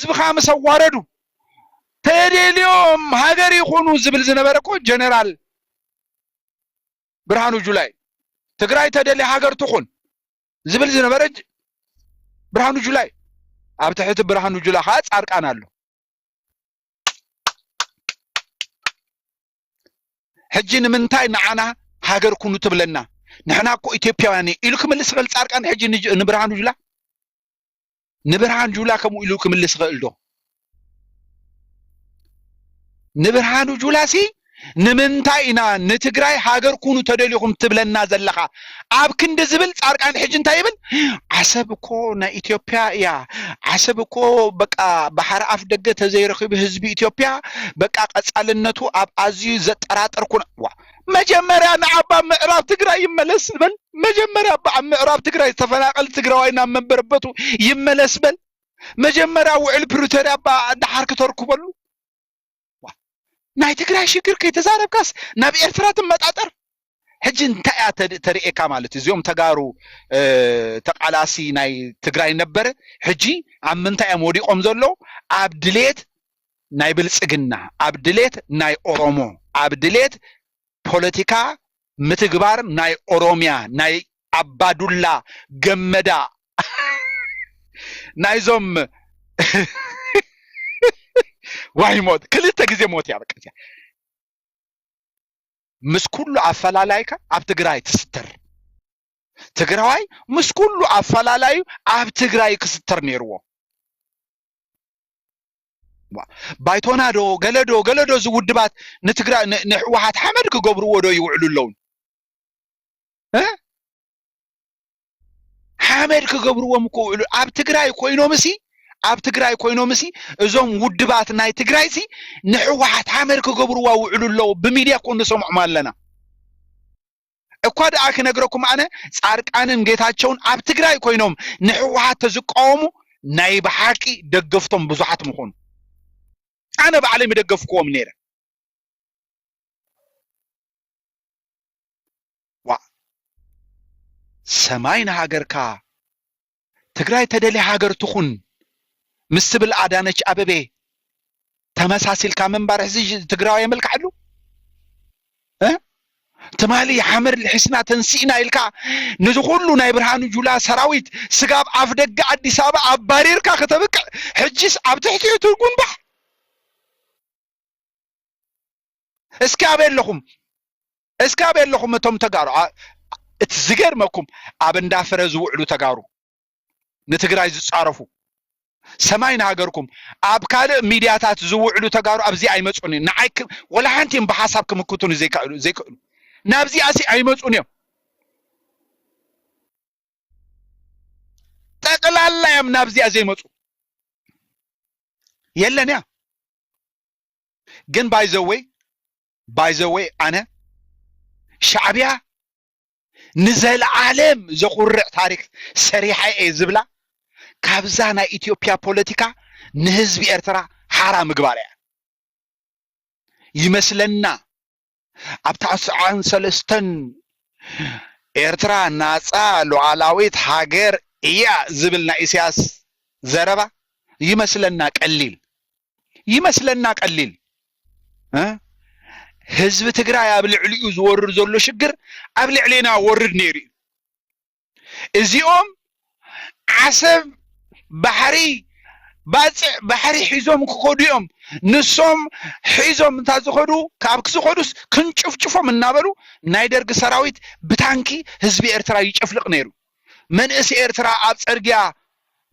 ህዝብኻ ምስ ኣዋረዱ፣ ተደልዮም ሃገር ይኹኑ ዝብል ዝነበረ እኮ ጀነራል ብርሃኑ ጁላ እዩ። ትግራይ ተደልያ ሃገር ትኹን ዝብል ዝነበረ ጅ-፣ ብርሃኑ ጁላ እዩ። ኣብ ትሕቲ ብርሃኑ ጁላ ከዓ ፃርቃን ኣሎ። ሕጂ ንምንታይ ንዓና ሃገር ኩኑ ትብለና? ንሕና እኮ ኢትዮጵያውያን እዩ ኢሉ ክምልስ ይኽእል ፃርቃን ሕጂ ንጅ-፣ ንብርሃኑ ጁላ? ንብርሃን ጁላ ከምኡ ኢሉ ክምልስ ይኽእል ዶ? ንብርሃኑ ጁላሲ ንምንታይ ኢና ንትግራይ ሃገር ኩኑ ተደሊኹም ትብለና ዘለኻ? ኣብ ክንዲ ዝብል ፃርቃን ሕጂ እንታይ ይብል? ዓሰብ እኮ ናይ ኢትዮጵያ እያ። ዓሰብ እኮ በቃ ባሕሪ ኣፍ ደገ ተዘይረኺቡ ህዝቢ ኢትዮጵያ በቃ ቀፃልነቱ ኣብ ኣዝዩ ዘጠራጥር ኩነ። ዋ፣ መጀመርያ ንዓባ ምዕራብ ትግራይ ይመለስ በል። መጀመርያ ኣብ ምዕራብ ትግራይ ዝተፈናቐል ትግራዋይ ናብ መንበርበቱ ይመለስ በል። መጀመርያ ውዕል ፕሪቶርያ እባ ደሓር ክተርክበሉ። ዋ፣ ናይ ትግራይ ሽግር ከይተዛረብካስ ናብ ኤርትራ ትመጣጠር። ሕጂ እንታይ እያ ተድ-፣ ተርእየካ ማለት እዩ? እዚኦም ተጋሩ፣ እ፣ ተቃላሲ ናይ ትግራይ ነበረ። ሕጂ ኣብ ምንታይ እዮም ወዲቆም ዘለዉ? ኣብ ድሌት ናይ ብልጽግና፣ ኣብ ድሌት ናይ ኦሮሞ፣ ኣብ ድሌት ፖለቲካ ምትግባር ናይ ኦሮሚያ፣ ናይ ኣባዱላ ገመዳ፣ ናይዞም ዋይ ሞት፣ ክልተ ግዜ ሞት እያ በቃ እዚኣ። ምስ ኩሉ ኣፈላላይካ ኣብ ትግራይ ትስተር። ትግራዋይ ምስ ኩሉ ኣፈላላዩ ኣብ ትግራይ ክስተር ነይርዎ። ዋ፣ ባይቶና ዶ፣ ገለ ዶ፣ ገለ ዶ ዝውድባት ንትግራይ፣ ን-፣ ንህወሓት ሓመድ ክገብርዎ ዶ ይውዕሉ ኣለውን? እ? ሓመድ ክገብርዎም እኮ ውዕሉ። ኣብ ትግራይ ኮይኖምሲ፣ ኣብ ትግራይ ኮይኖምሲ፣ እዞም ውድባት ናይ ትግራይሲ ንህወሓት ሓመድ ክገብርዋ ውዕሉ ኣለዉ። ብሚድያ እኮ ንሰምዖም ኣለና። እኳ ደኣ ክነግረኩም ኣነ፣ ጻድቃንን ጌታቸውን ኣብ ትግራይ ኮይኖም ንህወሓት ተዝቃወሙ ናይ ብሓቂ ደገፍቶም ብዙሓት ምኾኑ። ኣነ ባዕለይ ምደገፍክዎም ነይረ። ዋ፣ ሰማይ ንሃገርካ፣ ትግራይ ተደልያ ሃገር ትኹን ምስ ትብል ኣዳነች ኣበቤ ተመሳሲልካ ምንባር፣ ሕዚ ትግራዋይ የመልክዓሉ? እ? ትማሊ ሓመድ ልሒስና ተንሲእና ኢልካ፣ ነዚ ኩሉ ናይ ብርሃኑ ጁላ ሰራዊት ስጋብ ኣፍ ደገ ኣዲስ ኣበባ ኣባሪርካ ከተብቅዕ፣ ሕጂስ ኣብ ትሕቲኡ ትጉንባሕ? እስኪ ኣበይ ኣለኹም? እስኪ ኣበይ ኣለኹም እቶም ተጋሩ? ኣ-፣ እቲ ዝገርመኩም፣ ኣብ እንዳ ፍረ ዝውዕሉ ተጋሩ፣ ንትግራይ ዝጻረፉ፣ ሰማይ ንሃገርኩም፣ ኣብ ካልእ ሚድያታት ዝውዕሉ ተጋሩ ኣብዚ ኣይመጹን እዮም። ንዓይ ክ-፣ ወላ ሓንቲ እዮም ብሓሳብ ክምክቱኒ ዘይክእሉ፣ ዘይክእሉ። ናብዚኣሲ ኣይመጹን እዮም። ጠቕላላ እዮም ናብዚኣ ዘይመጹ። የለን እያ። ግን ባይዘወይ፣ ባይዘወይ ኣነ ሻዕብያ ንዘለዓለም ዘኹርዕ ታሪክ ሰሪሐ እየ ዝብላ፣ ካብዛ ናይ ኢትዮጵያ ፖለቲካ ንህዝቢ ኤርትራ ሓራ ምግባር እያ። ይመስለና፣ ኣብ ተስዓን ሰለስተን ኤርትራ ናጻ ሉዓላዊት ሃገር እያ ዝብል ናይ ኢሳያስ ዘረባ ይመስለና ቀሊል፣ ይመስለና ቀሊል። እ? ህዝቢ ትግራይ ኣብ ልዕሊኡ ዝወርድ ዘሎ ሽግር ኣብ ልዕሌና ወርድ ነይሩ እዩ። እዚኦም ዓሰብ፣ ባሕሪ፣ ባጽዕ፣ ባሕሪ ሒዞም ክኸዱ እዮም። ንሶም ሒዞም እንታ ዝኸዱ፣ ካብ ዝኸዱስ ክንጭፍጭፎም እናበሉ ናይ ደርጊ ሰራዊት ብታንኪ ህዝቢ ኤርትራ ይጨፍልቕ ነይሩ። መንእሰይ ኤርትራ ኣብ ጽርግያ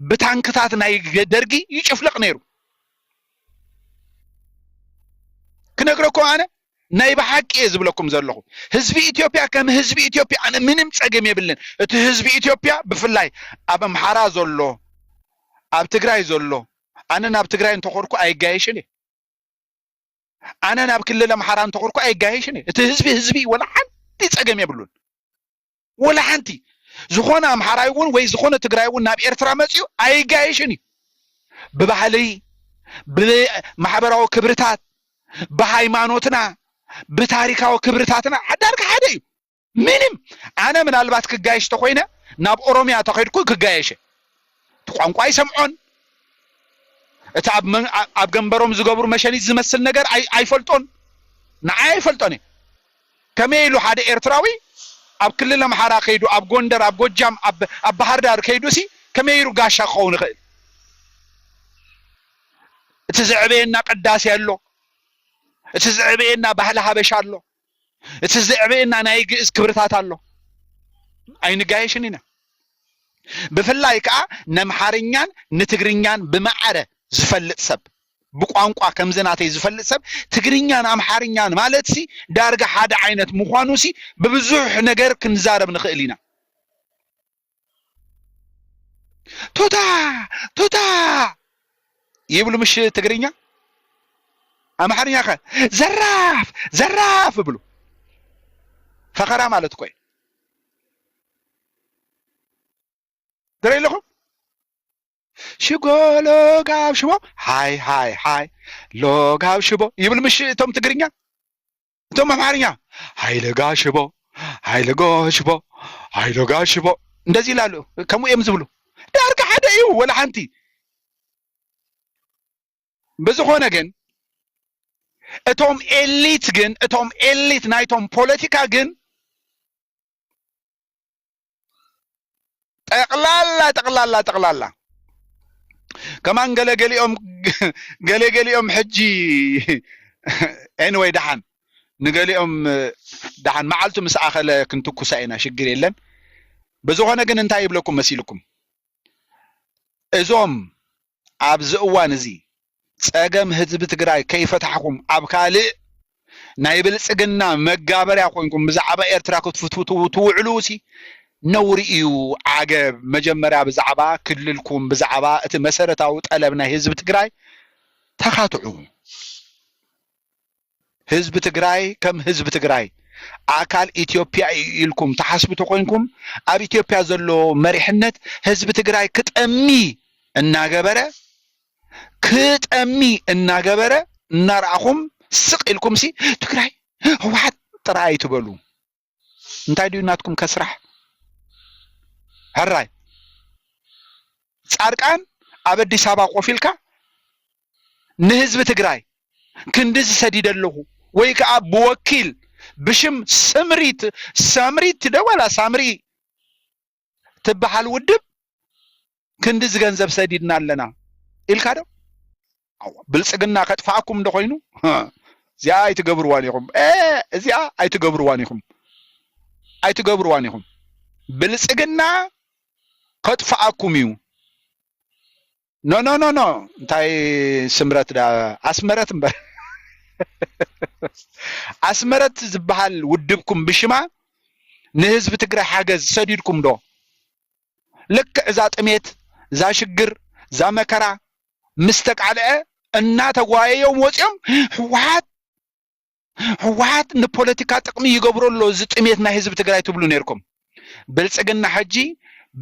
ብታንክታት ናይ ደርጊ ይጭፍልቕ ነይሩ። ክነግረኩም ኣነ ናይ ብሓቂ እየ ዝብለኩም ዘለኹ። ህዝቢ ኢትዮጵያ ከም ህዝቢ ኢትዮጵያ ኣነ ምንም ጸገም የብልን። እቲ ህዝቢ ኢትዮጵያ ብፍላይ ኣብ ኣምሓራ ዘሎ፣ ኣብ ትግራይ ዘሎ፣ ኣነ ናብ ትግራይ እንተኾርኩ ኣይጋየሽን እየ። ኣነ ናብ ክልል ኣምሓራ እንተኾርኩ ኣይጋየሽን እየ። እቲ ህዝቢ ህዝቢ እዩ፣ ወላ ሓንቲ ጸገም የብሉን። ወላ ሓንቲ። ዝኾነ ኣምሓራይ እውን ወይ ዝኾነ ትግራይ እውን ናብ ኤርትራ መጺኡ ኣይጋየሽን እዩ። ብባህሊ፣ ብማሕበራዊ ክብርታት፣ ብሃይማኖትና፣ ብታሪካዊ ክብርታትና ዳርጋ ሓደ እዩ። ምንም። ኣነ ምናልባት ክጋየሽ ተኾይነ ናብ ኦሮምያ ተኸድኩ ክጋየሽ እየ። እቲ ቋንቋ ኣይሰምዖን፣ እቲ ኣብ መን- ኣብ- ኣብ ገንበሮም ዝገብሩ መሸኒት ዝመስል ነገር ኣይ- ኣይፈልጦን፣ ንዓይ ኣይፈልጦን እየ። ከመይ ኢሉ ሓደ ኤርትራዊ ኣብ ክልል ኣምሓራ ከይዱ፣ ኣብ ጎንደር፣ ኣብ ጎጃም፣ ኣብ ኣብ ባህር ዳር ከይዱ ሲ ከመይ ኢሉ ጋሻ ክኸውን ይኽእል? እቲ ዘዕበየና ቅዳሴ ኣሎ፣ እቲ ዘዕበየና ባህሊ ሃበሻ ኣሎ፣ እቲ ዘዕበየና ናይ ግእዝ ክብርታት ኣሎ። ኣይንጋየሽን ኢና። ብፍላይ ከዓ ነምሓርኛን ንትግርኛን ብማዕረ ዝፈልጥ ሰብ፣ ብቋንቋ ከምዚ ናተይ ዝፈልጥ ሰብ፣ ትግርኛን ኣምሓርኛን ማለት ሲ ዳርጋ ሓደ ዓይነት ምዃኑ ሲ ብብዙሕ ነገር ክንዛረብ ንኽእል ኢና። ቱታ ቱታ ይብሉ ምሽ ትግርኛ። ኣምሓርኛ ከ ዘራፍ ዘራፍ ይብሉ። ፈኸራ ማለት እኮ እዩ። ትርኢ ኣለኹም? ሽጎ ሎጋብ ሽቦ፣ ሃይ ሃይ ሃይ ሎጋብ ሽቦ ይብል ምሽ እቶም ትግርኛ። እቶም ኣምሓርኛ ሃይለ ጋሽቦ፣ ሃይለ ጋሽቦ፣ ሃይለ ጋሽቦ እንደዚ ይላሉ። ከምኡ እዮም ዝብሉ። ዳርጋ ሓደ እዩ፣ ወላ ሓንቲ። ብዝኾነ ግን እቶም ኤሊት ግን እቶም ኤሊት ናይቶም ፖለቲካ ግን ጠቕላላ ጠቕላላ ጠቕላላ ከማን ገለገሊኦም ገለገሊኦም ሕጂ anyway ደሓን ንገሊኦም ደሓን መዓልቱ ምስ ኣኸለ ክንትኩሳ ኢና፣ ሽግር የለን። ብዝኾነ ግን እንታይ ይብለኩም መሲልኩም? እዞም ኣብዚ እዋን እዚ ጸገም ህዝቢ ትግራይ ከይፈታሕኩም ኣብ ካልእ ናይ ብልጽግና መጋበርያ ኮይንኩም ብዛዕባ ኤርትራ ክትፍትፍቱ ትውዕሉ ሲ ነውሪ እዩ። ዓገብ። መጀመርያ ብዛዕባ ክልልኩም፣ ብዛዕባ እቲ መሰረታዊ ጠለብ ናይ ህዝቢ ትግራይ ተኻትዑ። ህዝቢ ትግራይ ከም ህዝቢ ትግራይ ኣካል ኢትዮጵያ እዩ ኢልኩም ትሓስቡ ተኮይንኩም፣ ኣብ ኢትዮጵያ ዘሎ መሪሕነት ህዝቢ ትግራይ ክጠሚ እናገበረ ክጠሚ እናገበረ እናረኣኹም ስቕ ኢልኩም ሲ ትግራይ ህወሓት ጥራይ ኣይትበሉ። እንታይ ድዩ ናትኩም ከስራሕ? ሕራይ ጻድቃን ኣብ ኣዲስ ኣበባ ኮፍ ኢልካ ንህዝቢ ትግራይ ክንዲ ዝሰዲደ ኣለኹ ወይ ከዓ ብወኪል ብሽም ስምሪት ሰምሪት ደወላ ሳምሪ ትበሃል ውድብ ክንዲ ዝገንዘብ ሰዲድና ኣለና ኢልካ ዶ? ብልጽግና ከጥፋኣኩም እንዶ ኮይኑ እዚኣ ኣይትገብርዋን ኢኹም። እዚኣ ኣይትገብርዋን ኢኹም። ኣይትገብርዋን ኢኹም። ብልጽግና ከጥፋኣኩም እዩ። ኖ ኖ ኖ ኖ እንታይ ስምረት ዳ ኣስመረት እምበር ኣስመረት ዝበሃል ውድብኩም ብሽማ ንህዝቢ ትግራይ ሓገዝ ሰዲድኩም ዶ? ልክዕ እዛ ጥሜት እዛ ሽግር እዛ መከራ ምስ ተቃልዐ እናተጓየዮም ወፂኦም ህወሓት ህወሓት ንፖለቲካ ጥቕሚ ይገብሮ ኣሎ እዚ ጥሜት ናይ ህዝቢ ትግራይ ትብሉ ነይርኩም። ብልፅግና ሕጂ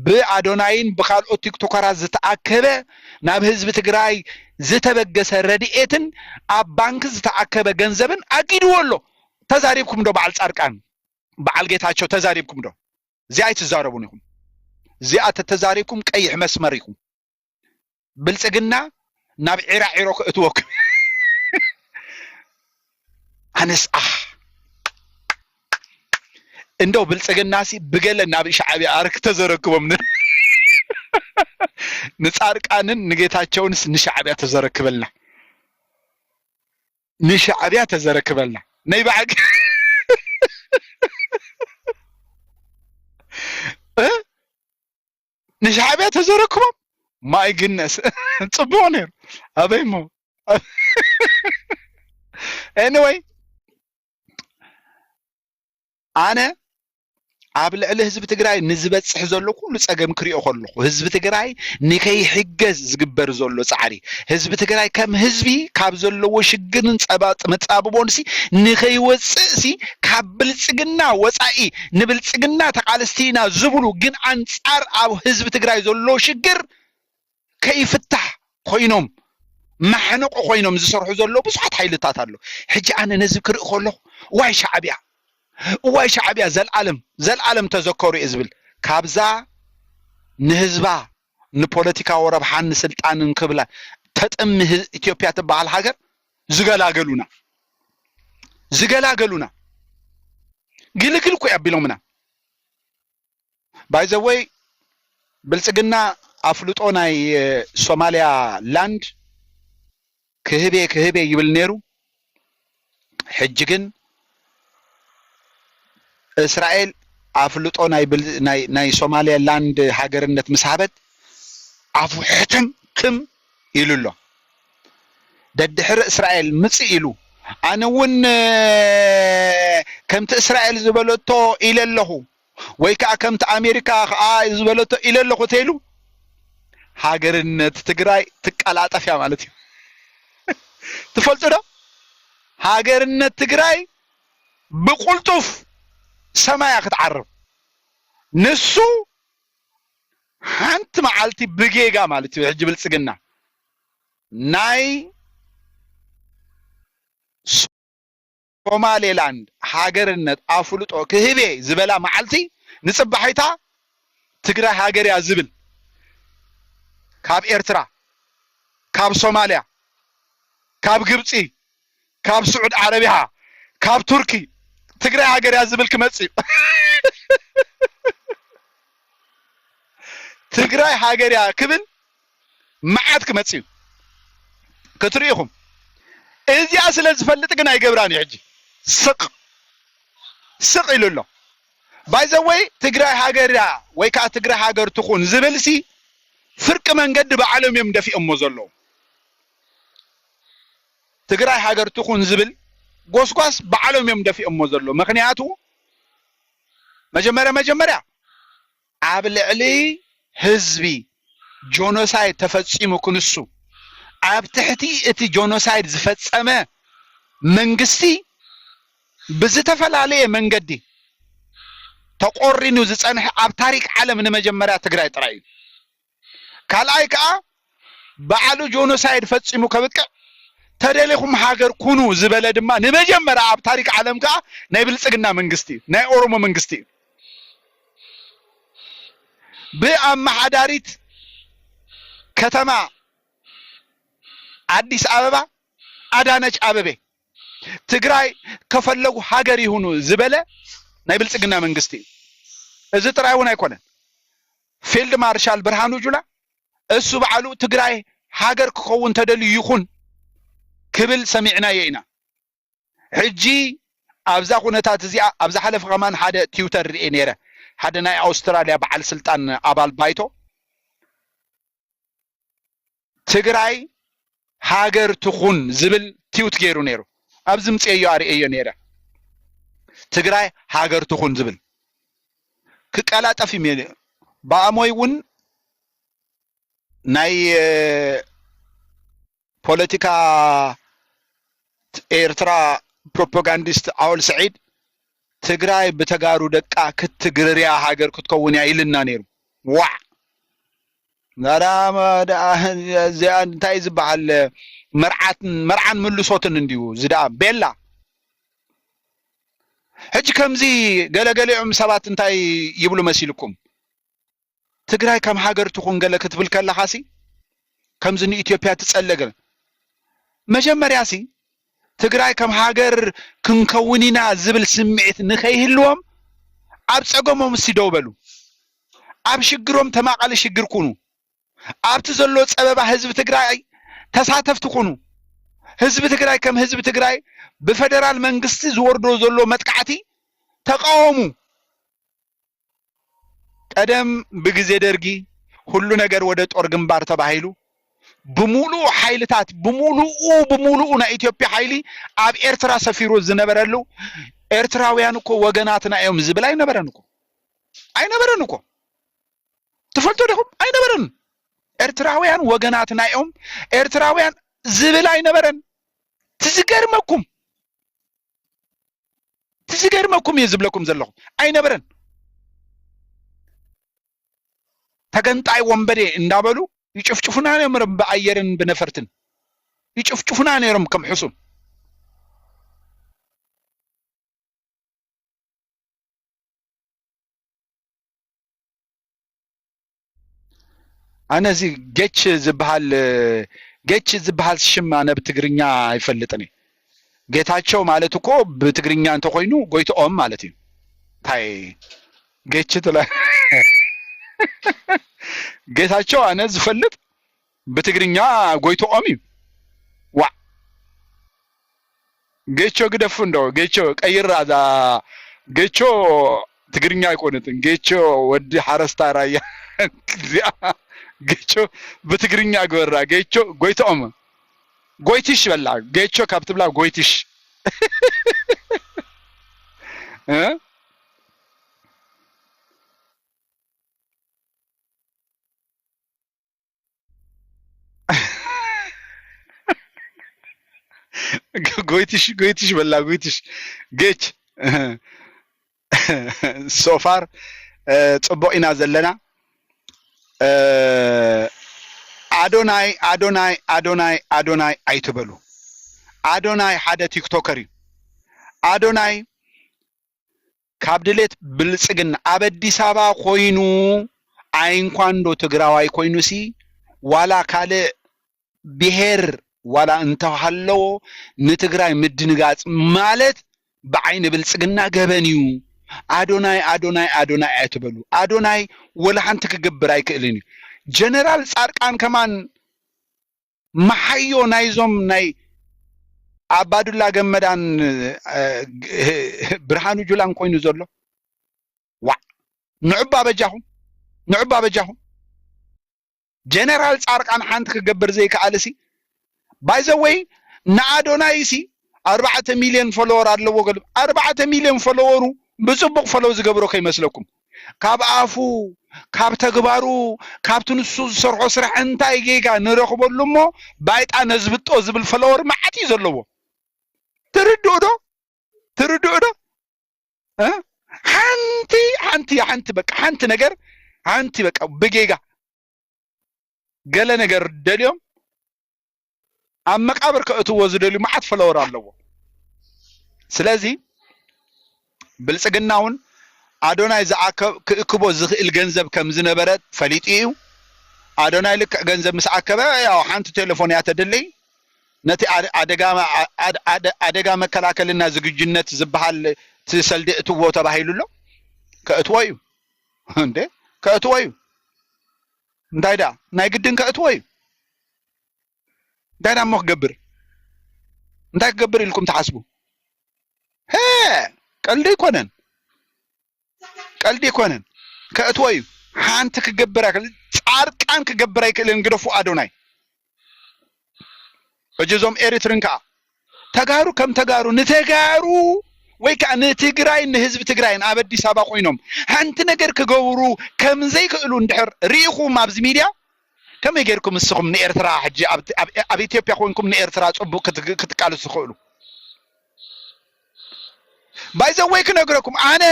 ብኣዶናይን ብካልኦት ቲክቶከራት ዝተኣከበ ናብ ህዝቢ ትግራይ ዝተበገሰ ረድኤትን ኣብ ባንክ ዝተኣከበ ገንዘብን ኣጊድዎ ኣሎ። ተዛሪብኩም ዶ በዓል ፃድቃን በዓል ጌታቸው ተዛሪብኩም ዶ? እዚኣ ኣይትዛረቡን ኢኹም። እዚኣ ተተዛሪብኩም ቀይሕ መስመር ኢኹም። ብልፅግና ናብ ዒራ ዒሮ ክእትወኩም ኣነስ ኣህ እንደው ብልፅግናሲ ብገለ ናብ ሻዕብያ ኣርክ ተዘረክቦም ንፃድቃንን ንጌታቸውንስ ንሻዕብያ ተዘረክበልና ንሻዕብያ ተዘረክበልና ናይ ብዓቂ ንሻዕብያ ተዘረክቦም ማይ ግነስ ፅቡቅ ነይሩ ኣበይ ሞ anyway ኣነ ኣብ ልዕሊ ህዝቢ ትግራይ ንዝበፅሕ ዘሎ ኩሉ ፀገም ክሪኦ ከለኹ ህዝቢ ትግራይ ንከይሕገዝ ዝግበር ዘሎ ፃዕሪ ህዝቢ ትግራይ ከም ህዝቢ ካብ ዘለዎ ሽግርን መፃብቦን ሲ ንከይወፅእ ሲ ካብ ብልፅግና ወፃኢ ንብልፅግና ተቃለስቲ ኢና ዝብሉ ግን ኣንፃር ኣብ ህዝቢ ትግራይ ዘሎ ሽግር ከይፍታሕ ኮይኖም ማሕነቆ ኮይኖም ዝሰርሑ ዘሎ ብዙሓት ሓይልታት ኣሎ። ሕጂ ኣነ ነዚ ክርኢ ከለኹ እዋይ ሻዕብያ እዋይ ሻዕብያ ዘልኣለም ዘልኣለም ተዘከሩ እየ ዝብል ካብዛ ንህዝባ ንፖለቲካዊ ረብሓን ንስልጣንን ክብላ ተጥሚ ህዝ- ኢትዮጵያ ትበሃል ሃገር ዝገላገሉና ዝገላገሉና ግልግል እኮ ኣቢሎምና። ባይዘወይ ብልጽግና ኣፍልጦ ናይ ሶማሊያ ላንድ ክህቤ ክህቤ ይብል ነይሩ። ሕጂ ግን እስራኤል ኣፍልጦ ናይ ብል- ናይ ናይ ሶማሊያ ላንድ ሃገርነት ምስ ሃበት ኣፉ ሕትም ክም ኢሉ ኣሎ። ደድሕሪ እስራኤል ምጽእ ኢሉ ኣነ እውን ከምቲ እስራኤል ዝበለቶ ኢለ ኣለኹ ወይ ከዓ ከምቲ ኣሜሪካ ከዓ ዝበለቶ ኢለ ኣለኹ ተይሉ ሃገርነት ትግራይ ትቀላጠፍ እያ ማለት እዩ። ትፈልጡ ዶ? ሃገርነት ትግራይ ብቁልጡፍ ሰማያ ክትዓርብ ንሱ ሓንቲ መዓልቲ ብጌጋ ማለት እዩ። ሕጂ ብልጽግና ናይ ሶማሌላንድ ሃገርነት ኣፍልጦ ክህቤ ዝበላ መዓልቲ ንጽባሒታ ትግራይ ሃገር እያ ዝብል ካብ ኤርትራ፣ ካብ ሶማልያ፣ ካብ ግብፂ፣ ካብ ስዑድ ዓረቢያ፣ ካብ ቱርኪ ትግራይ ሃገር እያ ዝብል ክመጽእ እዩ። ትግራይ ሃገር እያ ክብል መዓት ክመጽእ እዩ። ክትርኢ ኢኹም። እዚኣ ስለ ዝፈልጥ ግን ኣይገብራን እዩ። ሕጂ ስቕ ስቕ ኢሉ ኣሎ። ባይዘወይ ትግራይ ሃገር እያ ወይ ከዓ ትግራይ ሃገር ትኹን ዝብል ሲ ፍርቂ መንገዲ ባዕሎም እዮም ደፊኦሞ ዘለዉ። ትግራይ ሃገር ትኹን ዝብል ጎስጓስ ባዕሎም እዮም ደፊኦሞ ዘለዉ። ምክንያቱ መጀመርያ መጀመርያ ኣብ ልዕሊ ህዝቢ ጆኖሳይድ ተፈፂሙ ክንሱ ኣብ ትሕቲ እቲ ጆኖሳይድ ዝፈፀመ መንግስቲ ብዝተፈላለየ መንገዲ ተቆሪኑ ዝፀንሐ ኣብ ታሪክ ዓለም ንመጀመርያ ትግራይ ጥራይ እዩ። ካልኣይ ከዓ ባዕሉ ጆኖሳይድ ፈፂሙ ከብቅዕ ተደሊኹም ሃገር ኩኑ ዝበለ ድማ ንመጀመርያ ኣብ ታሪክ ዓለም ከዓ ናይ ብልፅግና መንግስቲ እዩ፣ ናይ ኦሮሞ መንግስቲ እዩ። ብኣመሓዳሪት ከተማ ኣዲስ ኣበባ ኣዳነች ኣበቤ ትግራይ ከፈለጉ ሃገር ይሁኑ ዝበለ ናይ ብልፅግና መንግስቲ እዩ። እዚ ጥራይ እውን ኣይኮነን። ፊልድ ማርሻል ብርሃኑ ጁላ እሱ ባዕሉ ትግራይ ሃገር ክኸውን ተደልዩ ይኹን ክብል ሰሚዕናዮ ኢና። ሕጂ ኣብዛ ኩነታት እዚኣ ኣብ ዝሓለፈ ከማን ሓደ ትዊተር ርኤ ነይረ። ሓደ ናይ ኣውስትራልያ በዓል ስልጣን ኣባል ባይቶ ትግራይ ሃገር ትኹን ዝብል ትዊት ገይሩ ነይሩ። ኣብዚ ምፅኤዮ ኣርእየዮ ነይረ። ትግራይ ሃገር ትኹን ዝብል ክቀላጠፍ እዩ። ብኣሞይ እውን ናይ ፖለቲካ ኤርትራ ፕሮፓጋንዲስት ዓወል ስዒድ ትግራይ ብተጋሩ ደቃ ክትግርርያ ሃገር ክትከውን እያ ኢልና ነይሩ። ዋዕ ዛራ እዚኣ እንታይ ዝበሃል መርዓትን መርዓን ምልሶትን እንዲዩ ዝደኣ ቤላ። ሕጂ ከምዚ ገለገሊኦም ሰባት እንታይ ይብሉ መሲልኩም? ትግራይ ከም ሃገር ትኹን ገለ ክትብል ከለኻሲ ከምዚ ንኢትዮጵያ ትጸለገ መጀመርያሲ ትግራይ ከም ሃገር ክንከውን ኢና ዝብል ስምዒት ንኸይህልዎም ኣብ ጸገሞም እስቲ ደው በሉ። ኣብ ሽግሮም ተማቓሊ ሽግር ኩኑ። ኣብቲ ዘሎ ጸበባ ህዝቢ ትግራይ ተሳተፍቲ ኩኑ። ህዝቢ ትግራይ ከም ህዝቢ ትግራይ ብፈደራል መንግስቲ ዝወርዶ ዘሎ መጥቃዕቲ ተቃወሙ። ቀደም ብግዜ ደርጊ ሁሉ ነገር ወደ ጦር ግንባር ተባሂሉ ብምሉኡ ሓይልታት ብምሉኡ ብምሉኡ ናይ ኢትዮጵያ ሓይሊ ኣብ ኤርትራ ሰፊሩ ዝነበረሉ ኤርትራውያን እኮ ወገናትና እዮም ዝብል ኣይነበረን እኮ ኣይነበረን እኮ ትፈልጡ ዲኹም? ኣይነበረን። ኤርትራውያን ወገናትና እዮም ኤርትራውያን ዝብል ኣይነበረን። ትዝገርመኩም ትዝገርመኩም እየ ዝብለኩም ዘለኹ ኣይነበረን። ተገንጣይ ወንበዴ እንዳበሉ ይጭፍጭፉና ነይሮም ብኣየርን ብነፈርትን ይጭፍጭፉና ነይሮም ከም ሕሱም። ኣነ እዚ ጌች ዝበሃል ጌች ዝበሃል ሽም ኣነ ብትግርኛ ኣይፈልጥን እየ። ጌታቸው ማለት እኮ ብትግርኛ እንተኾይኑ ጎይትኦም ማለት እዩ። እንታይ ጌች ትለ ጌታቸው ኣነ ዝፈልጥ ብትግርኛ ጎይትኦም እዩ። ዋዕ ጌቾ ግደፉ እንዶ ጌቾ ቀይራ እዛ ጌቾ ትግርኛ ኣይኮነትን። ጌቾ ወዲ ሓረስታ ራያ እዚኣ ጌቾ ብትግርኛ ግበራ። ጌቾ ጎይትኦም ጎይትሽ በላ። ጌቾ ካብ ትብላ ጎይትሽ እ ጎይትሽ ጎይትሽ በላ ጎይትሽ ጌች so far ጽቡቕ ኢና ዘለና። ኣዶናይ ኣዶናይ ኣዶናይ ኣዶናይ ኣይትበሉ። ኣዶናይ ሓደ ቲክቶከር እዩ። ኣዶናይ ካብ ድሌት ብልጽግና ኣብ ኣዲስ ኣበባ ኮይኑ ኣይንኳንዶ ትግራዋይ ኮይኑሲ ዋላ ካልእ ብሄር ዋላ እንተሃለዎ ንትግራይ ምድንጋጽ ማለት ብዓይኒ ብልጽግና ገበን እዩ። ኣዶናይ ኣዶናይ ኣዶናይ ኣይትበሉ። ኣዶናይ ወላ ሓንቲ ክገብር ኣይክእልን እዩ። ጀነራል ጻድቃን ከማን መሓዮ ናይዞም ናይ ኣባዱላ ገመዳን ብርሃኑ ጁላን ኮይኑ ዘሎ ዋዕ ንዑባ በጃኹም ንዑባ በጃኹም ጀነራል ጻርቃን ሓንቲ ክገብር ዘይከኣልሲ ባይዘወይ ንኣዶናይሲ ኣርባዕተ ሚልዮን ፎሎወር ኣለዎ ገሉ ኣርባዕተ ሚልዮን ፎሎወሩ ብጽቡቕ ፎሎው ዝገብሮ ከይመስለኩም ካብ ኣፉ ካብ ተግባሩ ካብቲ ንሱ ዝሰርሖ ስራሕ እንታይ ጌጋ ንረኽበሉ እሞ ባይጣ ነዝብጦ ዝብል ፈለወር መዓት እዩ ዘለዎ ትርድኡ ዶ ትርድኡ ዶ ሓንቲ ሓንቲ ሓንቲ በቃ ሓንቲ ነገር ሓንቲ በቃ ብጌጋ ገለ ነገር ደልዮም ኣብ መቃብር ከእትዎ ዝደልዩ መዓት ፈለወር ኣለዎ ስለዚ ብልጽግና እውን ኣዶናይ ክእክቦ ዝኽእል ገንዘብ ከም ዝነበረ ፈሊጡ እዩ ኣዶናይ ልክዕ ገንዘብ ምስ ኣከበ ያው ሓንቲ ቴሌፎን እያ ተድልይ ነቲ ኣደጋ መከላከልና ዝግጅነት ዝበሃል እቲ ሰልዲ እትዎ ተባሂሉ ኣሎ ከእትዎ እዩ እንዴ ከእትዎ እዩ እንታይ ዳ ናይ ግድን ከእትዎ እዩ እንታይ ዳ እሞ ክገብር እንታይ ክገብር ኢልኩም ትሓስቡ ሀ ቀልዲ ኣይኮነን ቀልዲ ኣይኮነን ከእትዎ እዩ ሓንቲ ክገብር ኣይክእል ጻርቃን ክገብር ኣይክእልን ግደፉ ኣዶናይ ሕጂ እዞም ኤሪትርን ከዓ ተጋሩ ከም ተጋሩ ንተጋሩ ወይ ከዓ ንትግራይ ንህዝቢ ትግራይን ኣብ ኣዲስ ኣበባ ኮይኖም ሓንቲ ነገር ክገብሩ ከም ዘይክእሉ እንድሕር ርኢኹም ኣብዚ ሚድያ ከመይ ጌርኩም እስኹም ንኤርትራ ሕጂ ኣብ ኢትዮጵያ ኮንኩም ንኤርትራ ፅቡቅ ክትቃልሱ ትኽእሉ ባይዘወይ ክነግረኩም ኣነ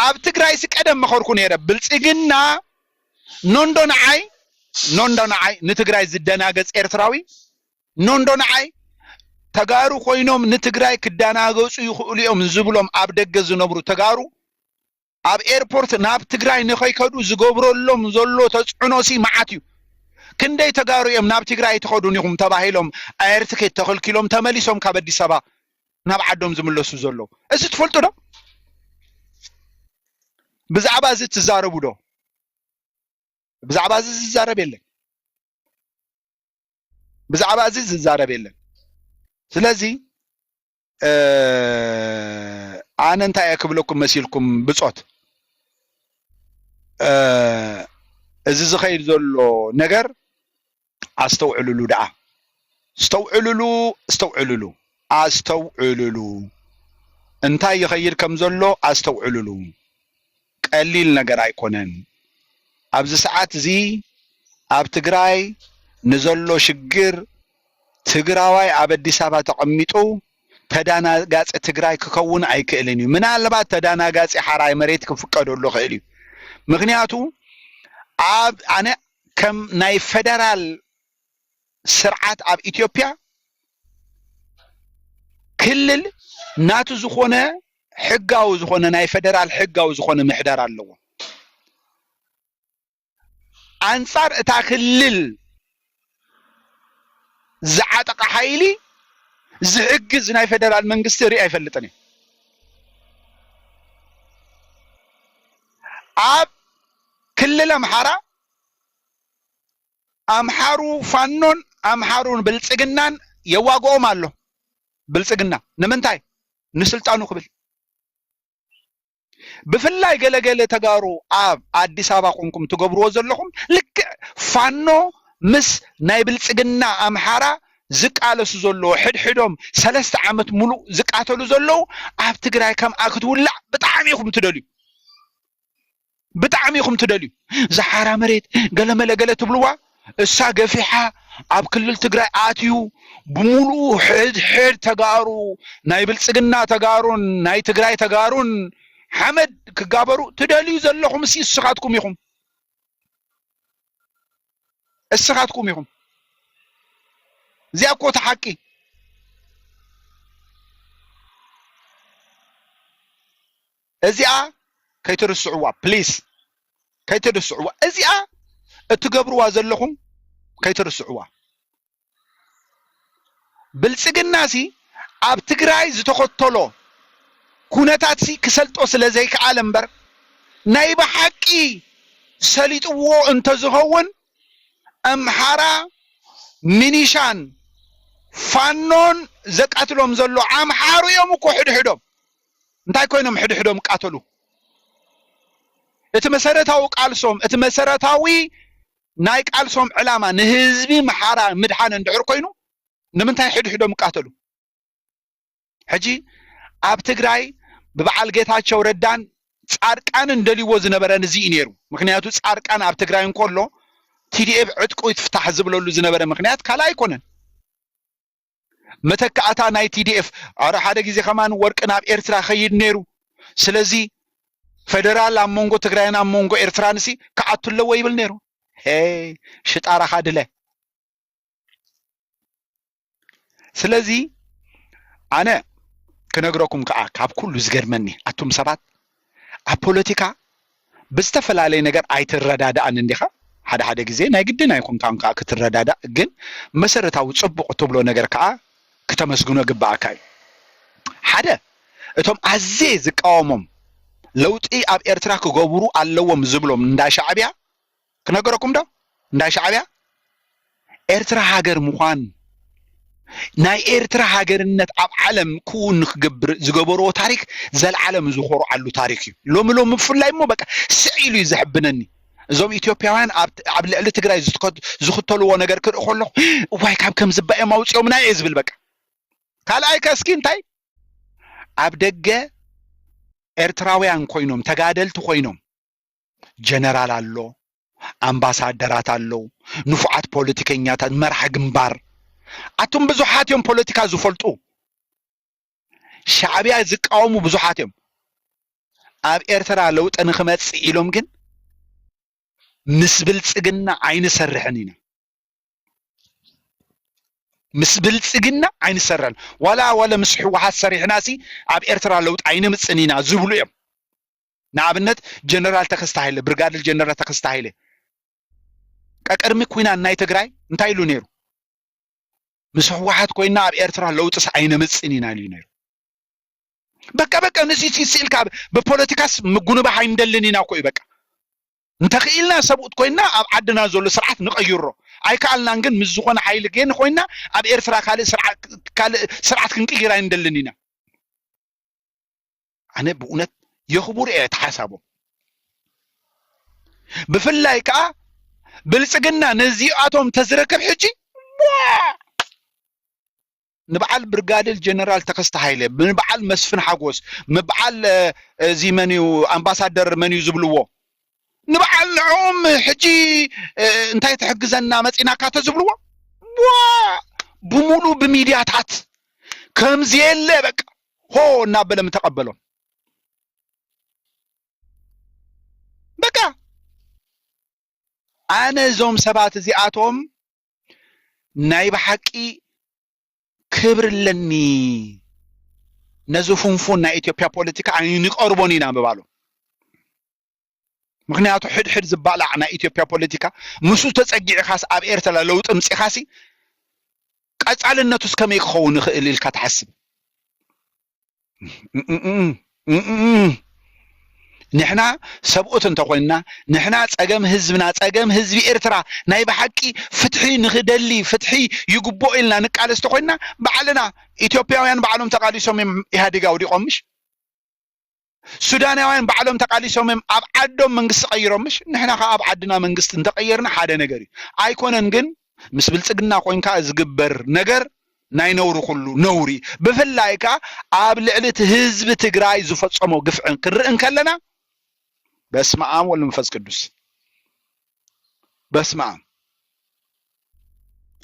ኣብ ትግራይ ሲ ቀደም መኸርኩ ነይረ ብልፅግና ኖንዶ ንዓይ ኖንዶ ንዓይ ንትግራይ ዝደናገፅ ኤርትራዊ ኖንዶ ንዓይ ተጋሩ ኮይኖም ንትግራይ ክደናገፁ ይኽእሉ እዮም ዝብሎም ኣብ ደገ ዝነብሩ ተጋሩ ኣብ ኤርፖርት ናብ ትግራይ ንኸይከዱ ዝገብረሎም ዘሎ ተፅዕኖ ሲ መዓት እዩ ክንደይ ተጋሩ እዮም ናብ ትግራይ ኣይትኸዱን ኢኹም ተባሂሎም ኣየር ትኬት ተኸልኪሎም ተመሊሶም ካብ ኣዲስ ኣበባ ናብ ዓዶም ዝምለሱ ዘለዉ እዚ ትፈልጡ ዶ ብዛዕባ እዚ ትዛረቡ ዶ ብዛዕባ እዚ ዝዛረብ የለን ብዛዕባ እዚ ዝዛረብ የለን ስለዚ ኣነ እንታይ እየ ክብለኩም መሲልኩም ብፆት እዚ ዝኸይድ ዘሎ ነገር ኣስተውዕልሉ ደኣ ስተውዕልሉ ስተውዕልሉ ኣስተውዕልሉ እንታይ ይኸይድ ከም ዘሎ ኣስተውዕልሉ ቀሊል ነገር ኣይኮነን ኣብዚ ሰዓት እዚ ኣብ ትግራይ ንዘሎ ሽግር ትግራዋይ ኣብ ኣዲስ ኣበባ ተቐሚጡ ተዳናጋፂ ትግራይ ክከውን ኣይክእልን እዩ ምናልባት ተዳናጋፂ ሓራይ መሬት ክፍቀደሉ ይኽእል እዩ ምክንያቱ ኣብ ኣነ ከም ናይ ፈደራል ስርዓት ኣብ ኢትዮጵያ ክልል ናቱ ዝኾነ ሕጋዊ ዝኾነ ናይ ፈደራል ሕጋዊ ዝኾነ ምሕደር ኣለዎ ኣንጻር እታ ክልል ዝዓጠቐ ሓይሊ ዝሕግዝ ናይ ፌደራል መንግስቲ ርኢ ኣይፈልጥን እየ። ኣብ ክልል ኣምሓራ ኣምሓሩ ፋኖን ኣምሓሩን ብልጽግናን የዋግኦም ኣሎ። ብልጽግና ንምንታይ? ንስልጣኑ ክብል። ብፍላይ ገለገለ ተጋሩ ኣብ ኣዲስ ኣበባ ኮንኩም ትገብርዎ ዘለኹም ልክዕ ፋኖ ምስ ናይ ብልጽግና ኣምሓራ ዝቃለሱ ዘለዉ፣ ሕድሕዶም ሰለስተ ዓመት ሙሉእ ዝቃተሉ ዘለዉ፣ ኣብ ትግራይ ከምኣ ክትውላዕ ብጣዕሚ ኢኹም ትደልዩ። ብጣዕሚ ኢኹም ትደልዩ። ዝሓራ መሬት ገለመለ ገለ ትብልዋ፣ እሳ ገፊሓ ኣብ ክልል ትግራይ ኣትዩ ብምሉኡ ሕድሕድ ተጋሩ፣ ናይ ብልጽግና ተጋሩን ናይ ትግራይ ተጋሩን ሓመድ ክጋበሩ ትደልዩ ዘለኹም እሲ እስኻትኩም ኢኹም። እስኻትኩም ኢኹም። እዚኣ እኮ እቲ ሓቂ። እዚኣ ከይትርስዕዋ ፕሊስ፣ ከይትርስዕዋ። እዚኣ እትገብርዋ ዘለኹም ከይትርስዕዋ። ብልጽግናሲ ኣብ ትግራይ ዝተኸተሎ ኩነታትሲ ክሰልጦ ስለ ዘይከኣለ እምበር፣ ናይ ብሓቂ ሰሊጥዎ እንተዝኸውን፣ ኣምሓራ ሚኒሻን ፋኖን ዘቃትሎም ዘሎ ኣምሓሩ እዮም እኮ ሕድሕዶም። እንታይ ኮይኖም ሕድሕዶም ቃተሉ? እቲ መሰረታዊ ቃልሶም፣ እቲ መሰረታዊ ናይ ቃልሶም ዕላማ ንህዝቢ ምሓራ ምድሓን እንድሕር ኮይኑ፣ ንምንታይ ሕድሕዶም ቃተሉ? ሕጂ ኣብ ትግራይ ብበዓል ጌታቸው ረዳን ጻድቃንን ደልይዎ ዝነበረ እዚ እዩ ነይሩ። ምክንያቱ ጻድቃን ኣብ ትግራይ እንከሎ ቲ ዲ ኤፍ ዕጥቁ ይፍታሕ ዝብለሉ ዝነበረ ምክንያት ካልእ ኣይኮነን። መተካእታ ናይ ቲ ዲ ኤፍ፣ ኣረ ሓደ ግዜ ከማን ወርቂ ናብ ኤርትራ ኸይድ ነይሩ። ስለዚ ፌደራል ኣብ መንጎ ትግራይን ኣብ መንጎ ኤርትራንሲ ክኣቱ ኣለዎ ይብል ነይሩ። ሄይ ሽጣራኻ ድለ። ስለዚ ኣነ ክነግረኩም ከኣ ካብ ኩሉ ዝገርመኒ ኣቱም ሰባት ኣብ ፖለቲካ ብዝተፈላለየ ነገር ኣይትረዳዳእን እንዲኻ። ሓደ ሓደ ግዜ ናይ ግድን ኣይኮንካን ከኣ ክትረዳዳእ፣ ግን መሰረታዊ ጽቡቕ እትብሎ ነገር ከኣ ክተመስግኖ ግባኣካ እዩ። ሓደ እቶም ኣዝየ ዝቃወሞም ለውጢ ኣብ ኤርትራ ክገብሩ ኣለዎም ዝብሎም እንዳ ሻዕብያ ክነገረኩም ዶ? እንዳ ሻዕብያ ኤርትራ ሃገር ምዃን ናይ ኤርትራ ሃገርነት ኣብ ዓለም ክውን ንክገብር ዝገበርዎ ታሪክ ዘልዓለም ዝኾርዓሉ ታሪክ እዩ። ሎሚ ሎሚ ብፍላይ እሞ በቃ ስዕ ኢሉ እዩ ዘሕብነኒ። እዞም ኢትዮጵያውያን ኣብ ኣብ ልዕሊ ትግራይ ዝትከ- ዝኽተልዎ ነገር ክርኢ ከለኹ እዋይ ካብ ከም ዝባኦም ኣውፅኦምና እየ ዝብል በቃ። ካልኣይ ከ እስኪ እንታይ ኣብ ደገ ኤርትራውያን ኮይኖም ተጋደልቲ ኮይኖም ጀነራል ኣሎ፣ ኣምባሳደራት ኣለዉ፣ ንፉዓት ፖለቲከኛታት፣ መራሕ ግንባር። ኣቱም ብዙሓት እዮም ፖለቲካ ዝፈልጡ። ሻዕብያ ዝቃወሙ ብዙሓት እዮም። ኣብ ኤርትራ ለውጢ ንኽመጽእ ኢሎም ግን ምስ ብልጽግና ኣይንሰርሕን ኢና። ምስ ብልጽግና ኣይንሰርሕን። ዋላ ዋላ ምስ ህወሓት ሰሪሕናሲ ኣብ ኤርትራ ለውጢ ኣይነምጽእን ኢና ዝብሉ እዮም። ንኣብነት ጀነራል ተኸስተ ሃይለ፣ ብርጋዴር ጀነራል ተኸስተ ሃይለ ቀቅድሚ ኩናት ናይ ትግራይ እንታይ ኢሉ ነይሩ? ምስ ህወሓት ኮይና ኣብ ኤርትራ ለውጥስ ኣይነምጽእን ኢና ኢሉ ነይሩ። በቃ በቃ ንዚ ስኢልካ ብፖለቲካስ ምጉንባሕ ኣይንደልን ኢና እኮ እዩ በቃ። እንተኽኢልና ሰብኡት ኮይና ኣብ ዓድና ዘሎ ስርዓት ንቐይሮ ኣይከኣልናን፣ ግን ምስ ዝኾነ ሓይሊ ግን ኮይና ኣብ ኤርትራ ካልእ ስርዓት ካልእ ስርዓት ክንቅይር ኣይንደልን ኢና። ኣነ ብእውነት የኽቡር እየ እቲ ሓሳቦም። ብፍላይ ከዓ ብልፅግና ነዚኣቶም ተዝረከብ ሕጂ ቧ! ንበዓል ብርጋዴር ጀነራል ተኸስተ ሃይለ፣ ንበዓል መስፍን ሓጎስ፣ ንበዓል እዚ መን እዩ ኣምባሳደር መን እዩ ዝብልዎ ንበዓል ንዕኦም ሕጂ እንታይ ትሕግዘና መፂናካ ተዝብልዎ ቧ ብሙሉ ብሚድያታት ከምዚ የለ በቃ ሆ እናበለ ምተቐበሎም። በቃ ኣነ እዞም ሰባት እዚኣቶም ናይ ብሓቂ ክብሪ ኣለኒ። ነዚ ፉንፉን ናይ ኢትዮጵያ ፖለቲካ ኣይንቀርቦን ኢና ምባሉ። ምክንያቱ ሕድሕድ ዝባላዕ ናይ ኢትዮጵያ ፖለቲካ ምስኡ ተፀጊዕኻስ ኣብ ኤርትራ ለውጢ ምፂኻሲ ቀጻልነቱስ ከመይ ክኸውን ይኽእል ኢልካ ትሓስብ? ንሕና ሰብኡት እንተኾይንና፣ ንሕና ጸገም ህዝብና፣ ጸገም ህዝቢ ኤርትራ፣ ናይ ብሓቂ ፍትሒ ንኽደሊ፣ ፍትሒ ይግብኦ ኢልና ንቃለስ እንተኾይንና፣ ባዕልና ኢትዮጵያውያን ባዕሎም ተቓሊሶም እዮም ኢህኣዴግ ኣውዲቖም፣ ምሽ? ሱዳናውያን ባዕሎም ተቓሊሶም እዮም ኣብ ዓዶም መንግስቲ ቀይሮም፣ ምሽ? ንሕና ከኣ ኣብ ዓድና መንግስቲ እንተቐየርና ሓደ ነገር እዩ። ኣይኮነን ግን፣ ምስ ብልጽግና ኮይንካ ዝግበር ነገር ናይ ነውሪ ኩሉ ነውሪ። ብፍላይ ከኣ ኣብ ልዕሊ እቲ ህዝቢ ትግራይ ዝፈጸሞ ግፍዕን ክንርኢ እንከለና፣ በስመ ኣብ ወወልድ ወመንፈስ ቅዱስ፣ በስመ ኣብ።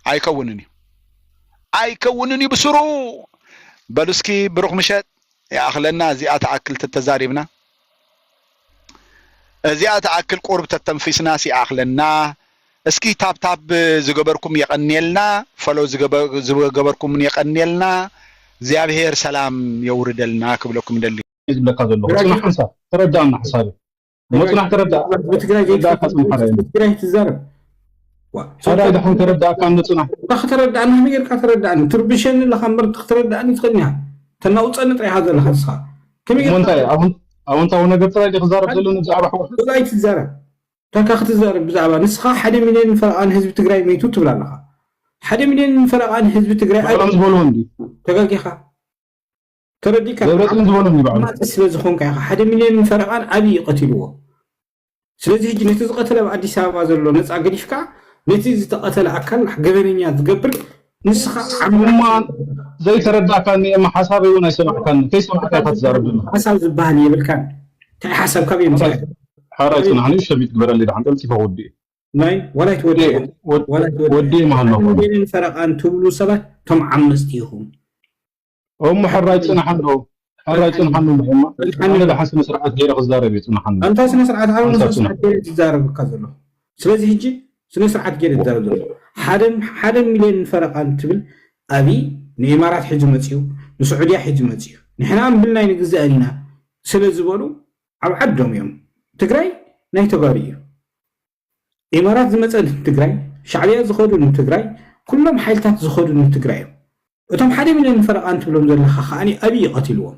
ኣይከውንን እዩ፣ ኣይከውንን እዩ ብስሩ። በሉ እስኪ ብሩኽ ምሸት ይኣኽለና። እዚኣ ትኣክል ተተዛሪብና፣ እዚኣ ትኣክል ቁርብ ተተንፊስናስ ይኣኽለና። እስኪ ታብታብ ዝገበርኩም የቐንየልና፣ ፈሎ ዝገበ-፣ ዝገበርኩምን የቐንየልና። እግዚኣብሔር ሰላም የውርደልና ክብለኩም ደሊ። ዝብለካ ዘለኹ ብራኪ፣ ጽናሕ ሓንሳብ ተረዳእና ሓሳብ። ተረጋጊ። መጽናሕ ተረዳእ። ብትግራይ ተረዳእካ ዘይትፈልጥ፣ ጽንሓ ርኣየኒ። ብትግራይ ትዛረብ። ዋ፣ ታዲያ ድሓን ተረዳእካ እንዶ ጽናሕ? እታ ከተረዳእኒ ከመይ ጌርካ ተረዳእኒ? ትርብሸኒ ኣለኻ እምበር፣ ክትረዳእኒ ትኽእል ኢኻ። ተናውጸኒ ጥራይ ኢኻ ዘለኻ ንስኻ። ከመይ እሞ ጌርካ እንታይ? ኣዎን-፣ ኣዎንታዊ ነገር ጥራይ ድዩ ክዛረብ ታይ-፣ ዘለኒ ብዛዕባ ሕወሓት? ብዛዕባ ኣይትዛረብ። እንታይ ክትዛረብ ብዛዕባ? ንስኻ ሓደ ሚልዮን ፈረቓን ህዝቢ ትግራይ መይቱ ትብል ኣለኻ። ሓደ ሚልዮን ፈረቓን ህዝቢ ትግራይ ባዕሎም ዝበልዎ እንዲ። ተጋጊኻ። ተረዲእካ? ደብረጽዮን ዝበሎም ይባዕሉ። ተቐማጢ ስለ ዝኾንካ ኢኻ። ሓደ ሚልዮን ፈረቓን ኣብይ እዩ ቀቲልዎ። ስለዚ ሕጂ ነቲ ዝቐተለ ኣብ ኣዲስ ኣበባ ዘሎ ነጻ ገዲፍካ፣ ነቲ ዝተቐተለ ኣካል ገበነኛ ዝገብር ንስኻ ዓም-፣ እማ ዘይተረዳእካኒ፣ እማ ሓሳበይ እውን ኣይሰማዕካኒ። ከይሰማዕካ ኢኻ ትዛረብ ዘለኻ። ሓሳብ ዝበሃል የብልካን። እንታይ ሓሳብ ካበይ ኣምጺእካ? ሓራይ ጽናሕ፣ ንእሽቶ ሚት ግበረለይ፣ ደሓን ቀልጢፈ ክወድእ እየ። ናይ ዋላ ኣይትወድእ፣ ወድ-፣ ዋላ ኣይትወድእ። ወድእ መሃሎ ሓደ ሚልዮን ፈረቓን ትብሉ ሰባት፣ እቶም ዓመጽቲ ኢኹም። እሞ ሕራይ ጽንሓ እንዶ፣ ሕራይ ጽንሓ እንዶ፣ እሞ ጽንሓ እንዶ። ኣነ ደሓን ስነ ስርዓት ገይረ ክዛረብ እየ፣ ጽንሓ እንዶ። እንታይ ስነ ስርዓት? ኣነ ሓንሳብ ስነ ስርዓት ጽንሓ። ገይረ ዝዛረበካ ዘለኹ። ስለዚ ሕጂ ስነ ስርዓት ገይረ ዝዛረብ ዘለኹ። ሓደ፣ ሓደ ሚልዮን ፈረቓን ትብል ኣብይ ንኢማራት ሒዙ መጺኡ፣ ንስዑድያ ሒዙ መጺኡ። ንሕና እምብልና ኣይንግዛእን ኢና ስለ ዝበሉ ኣብ ዓዶም እዮም። ትግራይ ናይ ተጋሩ እዩ። ኢማራት ዝመጸ ንትግራይ፣ ሻዕብያ ዝኸዱ ንትግራይ፣ ኩሎም ሓይልታት ዝኸዱ ንትግራይ እዮም። እቶም ሓደ ሚልዮን ፈረቓን ትብሎም ዘለኻ ከኣ ኣብይ እዩ ቀቲልዎም።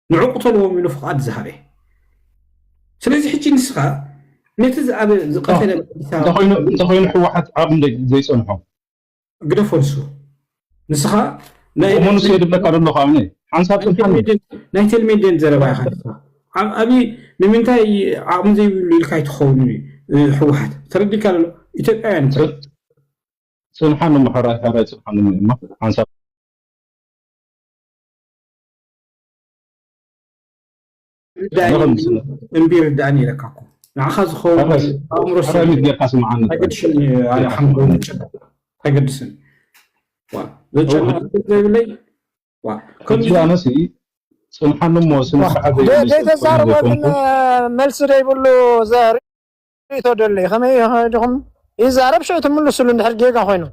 ንዑ ቅተልዎም ኢሉ ፍቓድ ዝሃበ። ስለዚ ሕጂ ንስኻ ነቲ ዝኣበ-፣ ዝቐተለ ኣዲስ ኣበባ እንተኾይኑ፣ እንተኾይኑ ህወሓት ዓቕሚ ዘይ-፣ ዘይጸንሖ። ግደፎ ንሱ። ንስኻ ናይ እሞ ንሱ እየ ዝብለካ ዘለኹ ኣነ። ሓንሳብ ናይ ጽንሓኒ። ቴልሜድን፣ ናይ ቴልሜድን ዘረባ ኢኻ ንስኻ። ኣብ-፣ ኣብይ ንምንታይ ዓቕሚ ዘይብሉ ኢልካ ኣይትኸውን እዩ፣ እ፣ ህወሓት። ተረዲእካ ኣሎ? ኢትዮጵያውያን እኮ እዮም። ጽ-፣ ጽንሓኒ እሞ ሕራይ፣ ሕራይ ጽንሓኒ እሞ እሞ ሓንሳብ ርዳእኒ፣ ንኽምስል። እምቢ ርዳእኒ ኢለካ እኮ። ንዓኻ ዝኸውን ሕራይ፣ እንቢ ሕራይ ርዳእኒ። ሚት ጌርካ ስምዓኒ። ኣይገድሽን፣ ኣነ ሓምጎ ምጭ-፣ ኣይገድስን። ዋ፣ ዘጨንቕ እው። ዘይብለይ። ዋ፣ ከምዚ ሕጂ ኣነሲ ጽንሓኒ እሞ ስነ ዋ፣ ስርዓት ደ-፣ ዘይብለይ ሰብ ዘይተዛረበ ግን፣ ዘይኮንኩ። እ፣ መልሲ ዘይብሉ ዘ-፣ ርእይቶ ደለይ። ከመይ ዲኹም? ይዛረብ ሽዑ ትምልስሉ እንድሕር ጌጋ ኮይኑ።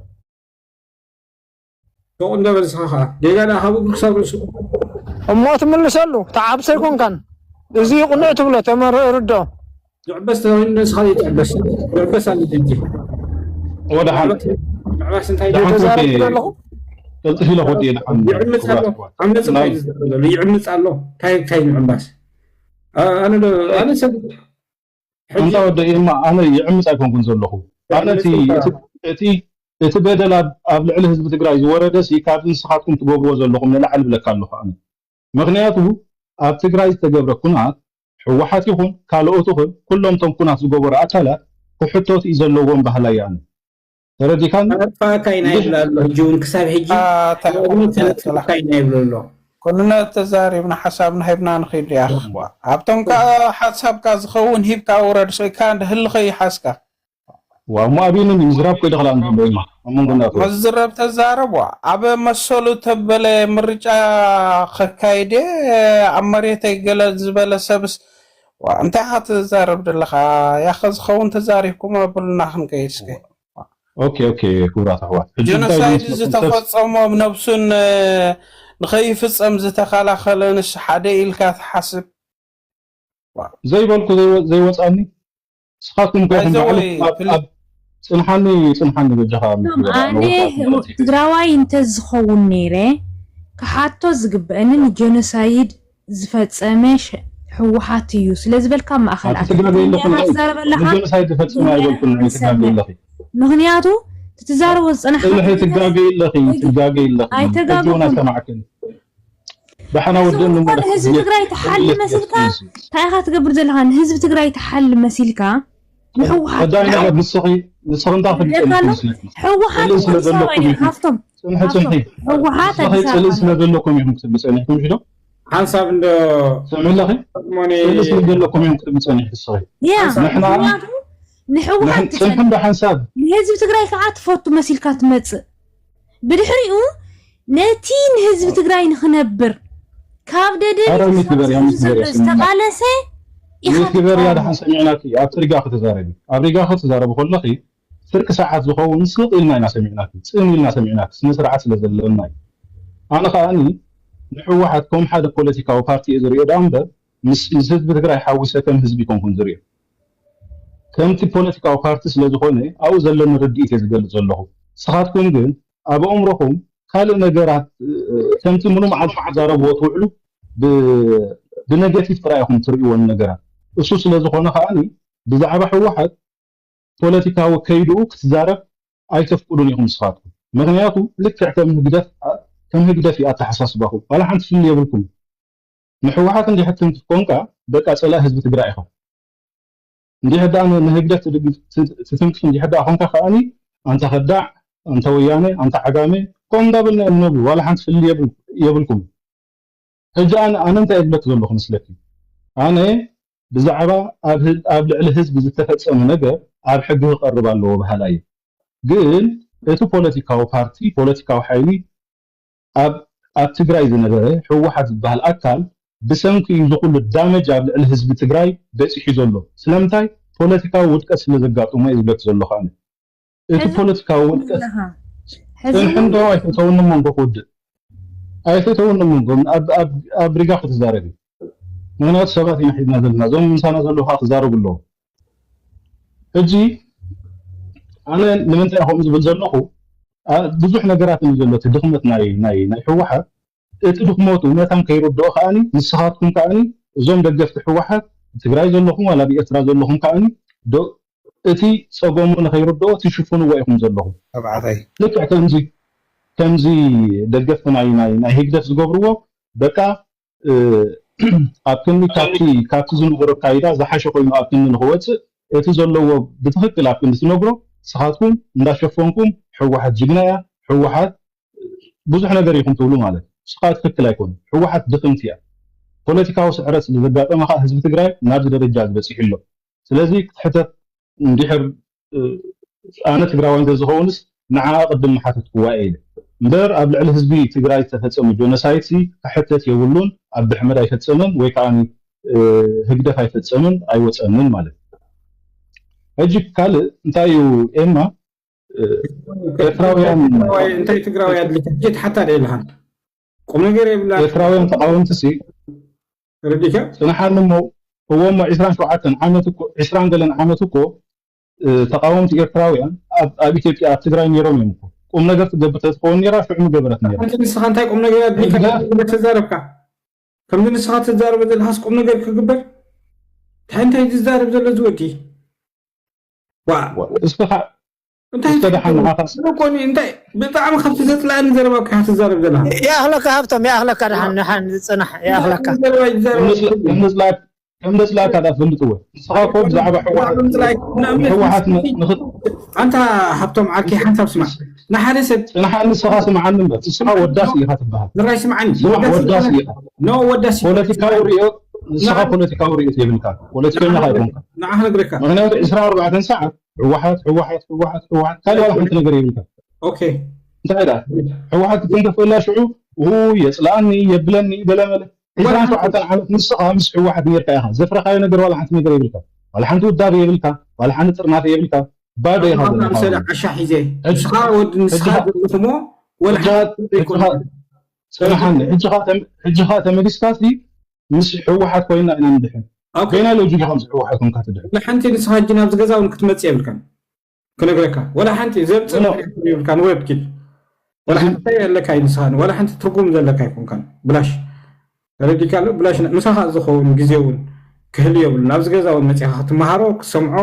ሱቕ እንደ በል ንስኻ ኸኣ። ጌጋ ደኣ ካብ እግሩ ክሳብ ርእሱ። እሞ ትምልሰሉ፣ ተዓብሰ ኣይኮንካን። እዚ ቅኑዕ ትብሎ፣ ተመር-፣ ርድኦ። ዝዕበስ ተወይኑ ንስኻ ዘይትዕበስ። ዝዕበስ ኣሎ ሕጂ። ወደ ሓንቲ። ምዕባስ፣ ምዕባስ እንታይ ደሓን ይበል? ተዛረብኩ ዘለኹ? ቀልጥፍ ኢለ ክወዲ እየ ደሓን። ይዕምጽ ኣሎ። ክቡራት ኣሕዋት። ዓመጽ ናይ እንታይ ዝዛረብ ዘሎ? ይዕምጽ ኣሎ። እንታይ፣ እንታይ ምዕባስ? ኣ-፣ ኣነ ዶ-፣ ኣነ ሰብ ሕጂ ኣንታ ወዲ ኤማ፣ ኣነ ይዕምጽ ኣይኮንኩን ዘለኹ። ኣነ እቲ፣ ይዕምጽ እኳ። እቲ፣ እቲ፣ እቲ በደል ኣብ፣ ኣብ ልዕሊ ህዝቢ ትግራይ ዝወረደ ሲ ካብ ንስኻትኩም ትገብርዎ ዘለኹም ንላዕሊ ብለካ ኣለኹ ኣነ። ምኽንያቱ ኣብ ትግራይ ዝተገብረ ኩናት ህወሓት ይኹን ካልኦት ይኹን ኩሎም እቶም ኩናት ዝገበሩ ኣካላት ክሕተቱ እዩ ዘለዎም ባህላይ ኣነ። ተረዲካኒ? ከነጥፋእካ ኢና እንግዲህ ይብል ኣሎ። ሕጂ እውን ክሳብ ሕጂ ኣታ ንኣብነት ከነጥፋእካ ኢና ይብል ኣሎ። ኩልና ተዛሪብና ሓሳብና ሂብና ንኺድ ዲኣ። እዋ። ኣብቶም ከኣ ሓሳብካ ዝኸውን ሂብካ ውረድ፣ ስኢካ ህልኸ ይሓዝካ። ዋ፣ እሞ ኣብይንን ምዝራብ ኮይደ ክላእ ንዘሎ ኢማ። ኣብ መንጎና እኮ። መዝረብ ተዛረብ፣ ዋ። ኣብ መሰሉ ተበለ ምርጫ ከካይደ ኣብ መሬተይ ገለ ዝበለ ሰብስ፣ ዋ፣ እንታይ ኢኻ ትዛረብ ዘለኻ? ያኸ ዝኸውን ተዛሪብኩም ኣብሉና ክንከይድ እስከ። ኦኬ፣ ኦኬ፣ ክቡራት ኣሕዋት። ሕጂ እንታይ ጀኖሳይድ ዝመስለኩም? ዝተፈጸሞ ነብሱን፣ እ፣ ንኸይፍጸም ዝተኸላኸለ ንሱ ሓደ ኢልካ ትሓስብ? ዋ። ዘይበልኩ ዘይወ-፣ ዘይወጻኒ። ንስኻትኩም እኮ ባይ ኢኹም ዘ ባዕሉ ወይ፣ ኣብ፣ ፕሊ-፣ ኣብ፣ ጽንሓኒ ጽንሓኒ በጃኻ ኣነ ትግራዋይ እንተዝኸውን ነይረ ክሓቶ ዝግበአኒ ንጀኖሳይድ ዝፈጸመ ህወሓት እዩ ስለዝበልካ ማእኸል ትጋገ ኣለኹ። ጀኖሳይድ ዝፈጸመ ኣይበልኩን። ትጋገ ኣለኺ። ምክንያቱ ትትዛረቦ ዝጸናሕ ጽንሒ ትጋገ ኣለኺ። ትጋገ ኣለኺ። ኣይተጋገኹን። ኣይሰማዕክን። ደሓና ወደን ህዝቢ ትግራይ ትሓሊ መሲልካ እንታይ ኢኻ ትገብር ዘለኻ? ንህዝቢ ትግራይ ትሓሊ መሲልካ ንህወሓት ቀዳይ ነገር ንስኺ ንስኺ እንታይ ክትገልጽ መስለኪ? ህወሓት ጽልኢ ስለ ዘለኩም ኢኹም። ሃፍቶም ጽንሒ ጽንሒ። ህወሓት ንስኺ ኣዲስ ጽልኢ ኣበባ ስለ ዘለኩም ኢኹም ክትብል ጸኒሕኩም ሽዶ? ሓንሳብ እንዶ ሰምዕለኺ? ሞኒ ጽልኢ ስለ ዘለኩም ኢኹም ክትብል ጸኒሕኪ ንስኺ። ያ ንሕና ምክንያቱ ንህወሓት ንሕን- ጽንሒ እንዶ ሓንሳብ ንህዝቢ ትግራይ ከዓ ትፈቱ መሲልካ ትመፅእ ብድሕሪኡ ነቲ ንህዝቢ ትግራይ ንክነብር ካብ ደደቢት ኣረ፣ ሚት ክሳብ ግበር፣ እዚ ሚት ግበር፣ ዘሎ ስምና። ዝተቃለሰ ኢኻ ሚት ግበር እያ ትቃወም። ደሓን ሰሚዕናኪ። ኣብቲ ሪጋ ክትዛረቢ ኣብ ሪጋ ክትዛረቢ ከለኺ ፍርቂ ሰዓት ዝኸውን ስቕ ኢልና ኢና ሰሚዕናኪ፣ ጽን ኢልና ሰሚዕናኪ፣ ስነ ስርዓት ስለ ዘለና እዩ። ኣነ ከኣኒ ንህወሓት ከም ሓደ ፖለቲካዊ ፓርቲ እየ ዝሪኦ ደኣ እምበር ምስ ምስ ህዝቢ ትግራይ ሓዊሰ ከም ህዝቢ ኣይኮንኩን ዝሪኦ። ከምቲ ፖለቲካዊ ፓርቲ ስለ ዝኾነ ኣብኡ ዘለኒ ርድኢት እየ ዝገልጽ ዘለኹ። ንስኻትኩም ግን ኣብ ኣእምሮኹም ካልእ ነገራት ከምቲ ሙሉ መዓልቲ ትዛረብዎ ትውዕሉ ብነገቲቭ ጥራይ ኢኹም ትርእይዎ ነገራት። እሱ ስለ ዝኾነ ከኣኒ ብዛዕባ ህወሓት ፖለቲካዊ ከይድኡ ክትዛረብ ኣይተፍቅዱን ኢኹም ንስኻትኩም። ምኽንያቱ ልክዕ ከም ህግደፍ ከም ህግደፍ እዩ ኣተሓሳስባኹም። ዋላ ሓንቲ ፍልልይ የብልኩም። ንህወሓት እንድሕር ትንክፍ ኮንካ በቃ ጸላኢ ህዝቢ ትግራይ ኢኻ። እንድሕር ደኣ ንህግደፍ ትትንክፍ እንድሕር ደኣ ኮንካ ከኣኒ ኣንታ ከዳዕ፣ ኣንታ ወያነ፣ ኣንታ ዓጋመ ከምኡ እንዳበልና እዮም ንነብሩ። ዋላ ሓንቲ ፍልልይ የብልኩም። ሕጂ ኣነ ኣነ እንታይ እብለኪ ዘለኹ መስለኪ? ኣነ ብዛዕባ ኣብ ልዕሊ ህዝቢ ዝተፈጸመ ነገር ኣብ ሕጊ ክቐርብ ኣለዎ በሃላይ እየ። ግን እቲ ፖለቲካዊ ፓርቲ ፖለቲካዊ ሓይሊ ኣብ ኣብ ትግራይ ዝነበረ ህወሓት ዝበሃል ኣካል ብሰንኪ እዩ ዝኹሉ ዳመጅ ኣብ ልዕሊ ህዝቢ ትግራይ በፂሑ ዘሎ። ስለምንታይ? ፖለቲካዊ ውድቀት ስለ ዘጋጠሞ እየ ዝብለኪ ዘለኹ ኣነ። እቲ ፖለቲካዊ ውድቀት ጽንሒ እንዶ ኣይፈተውኒ እሞ እንዶ ክውድእ ኣይፈተውኒ እሞ እንዶ ኣብ ሪጋ ክትዛረቢ ምክንያቱ ሰባት ኢና ሒዝና ዘለና እዞም ምሳና ዘለዉ ከዓ ክዛረቡ ኣለዎ። ሕጂ ኣነ ንምንታይ ከምኡ ዝብል ዘለኹ ብዙሕ ነገራት እዩ ዘሎ እቲ ድኽመት ናይ ናይ ናይ ህወሓት እቲ ድኽመቱ መታን ከይርድኦ ከዓኒ ንስኻትኩም ከዓኒ እዞም ደገፍቲ ህወሓት ትግራይ ዘለኹም ዋላ ብኤርትራ ዘለኹም ከዓኒ እቲ ፀገሙ ንኸይርድኦ ትሽፍንዎ ኢኹም ዘለኹም። ተባዕታይ ልክዕ ከምዚ ከምዚ ደገፍቲ ናይ ናይ ናይ ህግደፍ ዝገብርዎ በቃ ኣብ ክንዲ ካብቲ ካብቲ ዝነበሮ ኣካይዳ ዝሓሸ ኮይኑ ኣብ ክንዲ ንኽወፅእ እቲ ዘለዎ ብትኽክል ኣብ ክንዲ ትነግሮ ንስኻትኩም እንዳሸፈንኩም ህወሓት ጅግና እያ ህወሓት ብዙሕ ነገር ኢኹም ትብሉ ማለት እዩ። እሱ ከዓ ትኽክል ኣይኮነን። ህወሓት ድኽምቲ እያ። ፖለቲካዊ ስዕረት ስለ ዘጋጠመ ከዓ ህዝቢ ትግራይ ናብዚ ደረጃ እዚ በፂሑ ኣሎ። ስለዚ ክትሕተት እንድሕር ኣነ ትግራዋይ እንተዝኸውንስ ንዓኣ ቅድም ምሓተትክዋ እየ ኢለ እምበር ኣብ ልዕሊ ህዝቢ ትግራይ ዝተፈፀመ ጀኖሳይድ ሲ ክሕተት የብሉን። ኣቢ ኣሕመድ ኣይፈፀመን ወይ ከዓ ህግደፍ ኣይፈፀምን ኣይወፀንን ማለት እዩ። ሕጂ ካልእ እንታይ እዩ ኤማ ኤርትራውያን እንታይ ትግራዋይ ኣድልካ ሕጂ ትሓታ ደ የብልካን ቁም ነገር የብላ ኤርትራውያን ተቃወምቲ ሲ ረዲካ ጽንሓኒ እሞ እዎ እሞ ዕስራን ሸውዓተን ዓመት እኮ ዕስራን ገለን ዓመት እኮ ተቃወምቲ ኤርትራውያን ኣብ ኢትዮጵያ ኣብ ትግራይ ነይሮም እዮም እኮ ቁም ነገር ትገብር ተትኸውን ነራ ሽዑ ምገበረት ነራ ሓንቲ ንስኻ እንታይ ቁም ነገር ኣድልካ ተዛረብካ ከምዚ ንስኻ ትዛረበ ዘለኻስ ቁም ነገር ክግበር እንታይ እንታይ ዝዛረብ ዘሎ ዝወዲ እስኻ እንታይ እስከ ደሓን ንዓኻ ኮኒ እንታይ ብጣዕሚ ካብቲ ዘፅላእኒ ዘረባ እኮ ኢኻ ትዛረብ ዘለኻ ይኣኽለካ ሃብቶም ይኣኽለካ ደሓን ንሓን ዝፅናሕ ይኣኽለካ ከም ዘፅላእካ ዳ ፈልጥዎ ንስኻ እኮ ብዛዕባ ህወሓት ንኽት ኣንታ ሃብቶም ዓርኪ ሓንሳብ ስማዕ ንሓደ ሰብ ፅንሓ ንስኻ ስምዓኒ እምበር ንስኻ ወዳሲ ኢኻ ትበሃል ዝራይ ስምዓኒ ስማዕ ወዳሲ ኢኻ ኖ ወዳሲ ፖለቲካዊ ርዮ ንስኻ ፖለቲካዊ ርዮ የብልካ ፖለቲከኛ ኣይኮንካ ንዓ ክነግረካ ምክንያቱ ዕስራ ኣርባዕተን ሰዓት ህወሓት ህወሓት ህወሓት ህወሓት ካልእ ዋላ ሓንቲ ነገር የብልካ ኦኬ እንታይ ዳ ህወሓት ክትንከፈላ ሽዑ ው የፅላኣኒ የብለኒ በለመለ ዕስራን ሸውዓተን ዓመት ንስኻ ምስ ህወሓት ነርካ ኢኻ ዘፍረኻዮ ነገር ዋላ ሓንቲ ነገር የብልካ ዋላ ሓንቲ ውዳበ የብልካ ዋላ ሓንቲ ጥርናፈ የብልካ ባዶ ኢኻ ዘለኻ ምሰለ ዓሻ ሒዘ ንስኻ ወዲ ንስኻ ዘለኹሞ ወላ ሰምሓኒ ሕጂ ኸዓ ተመሊስካ ሲ ምስ ህወሓት ኮይና ኢና ንድሕን ኮይና ሎጂክ ኢኻ ምስ ህወሓት ኮንካ ትድሕን ንሓንቲ ንስኻ ሕጂ ናብዚ ገዛ እውን ክትመፅእ የብልካን ክነግረካ፣ ወላ ሓንቲ ዘምፅእ ምኽንያት ይብልካን፣ ወይ ብኪድ ወላ ሓንቲ እንታይ ዘለካ ይንስኻን፣ ወላ ሓንቲ ትርጉም ዘለካ ኣይኮንካን። ብላሽ ተረዲካ ኣሎ። ብላሽ ን-፣ ምሳኻ ዝኸውን ግዜ እውን ክህሉ የብሉን። ኣብዚ ገዛ እውን መፂኻ ክትመሃሮ ክትሰምዖ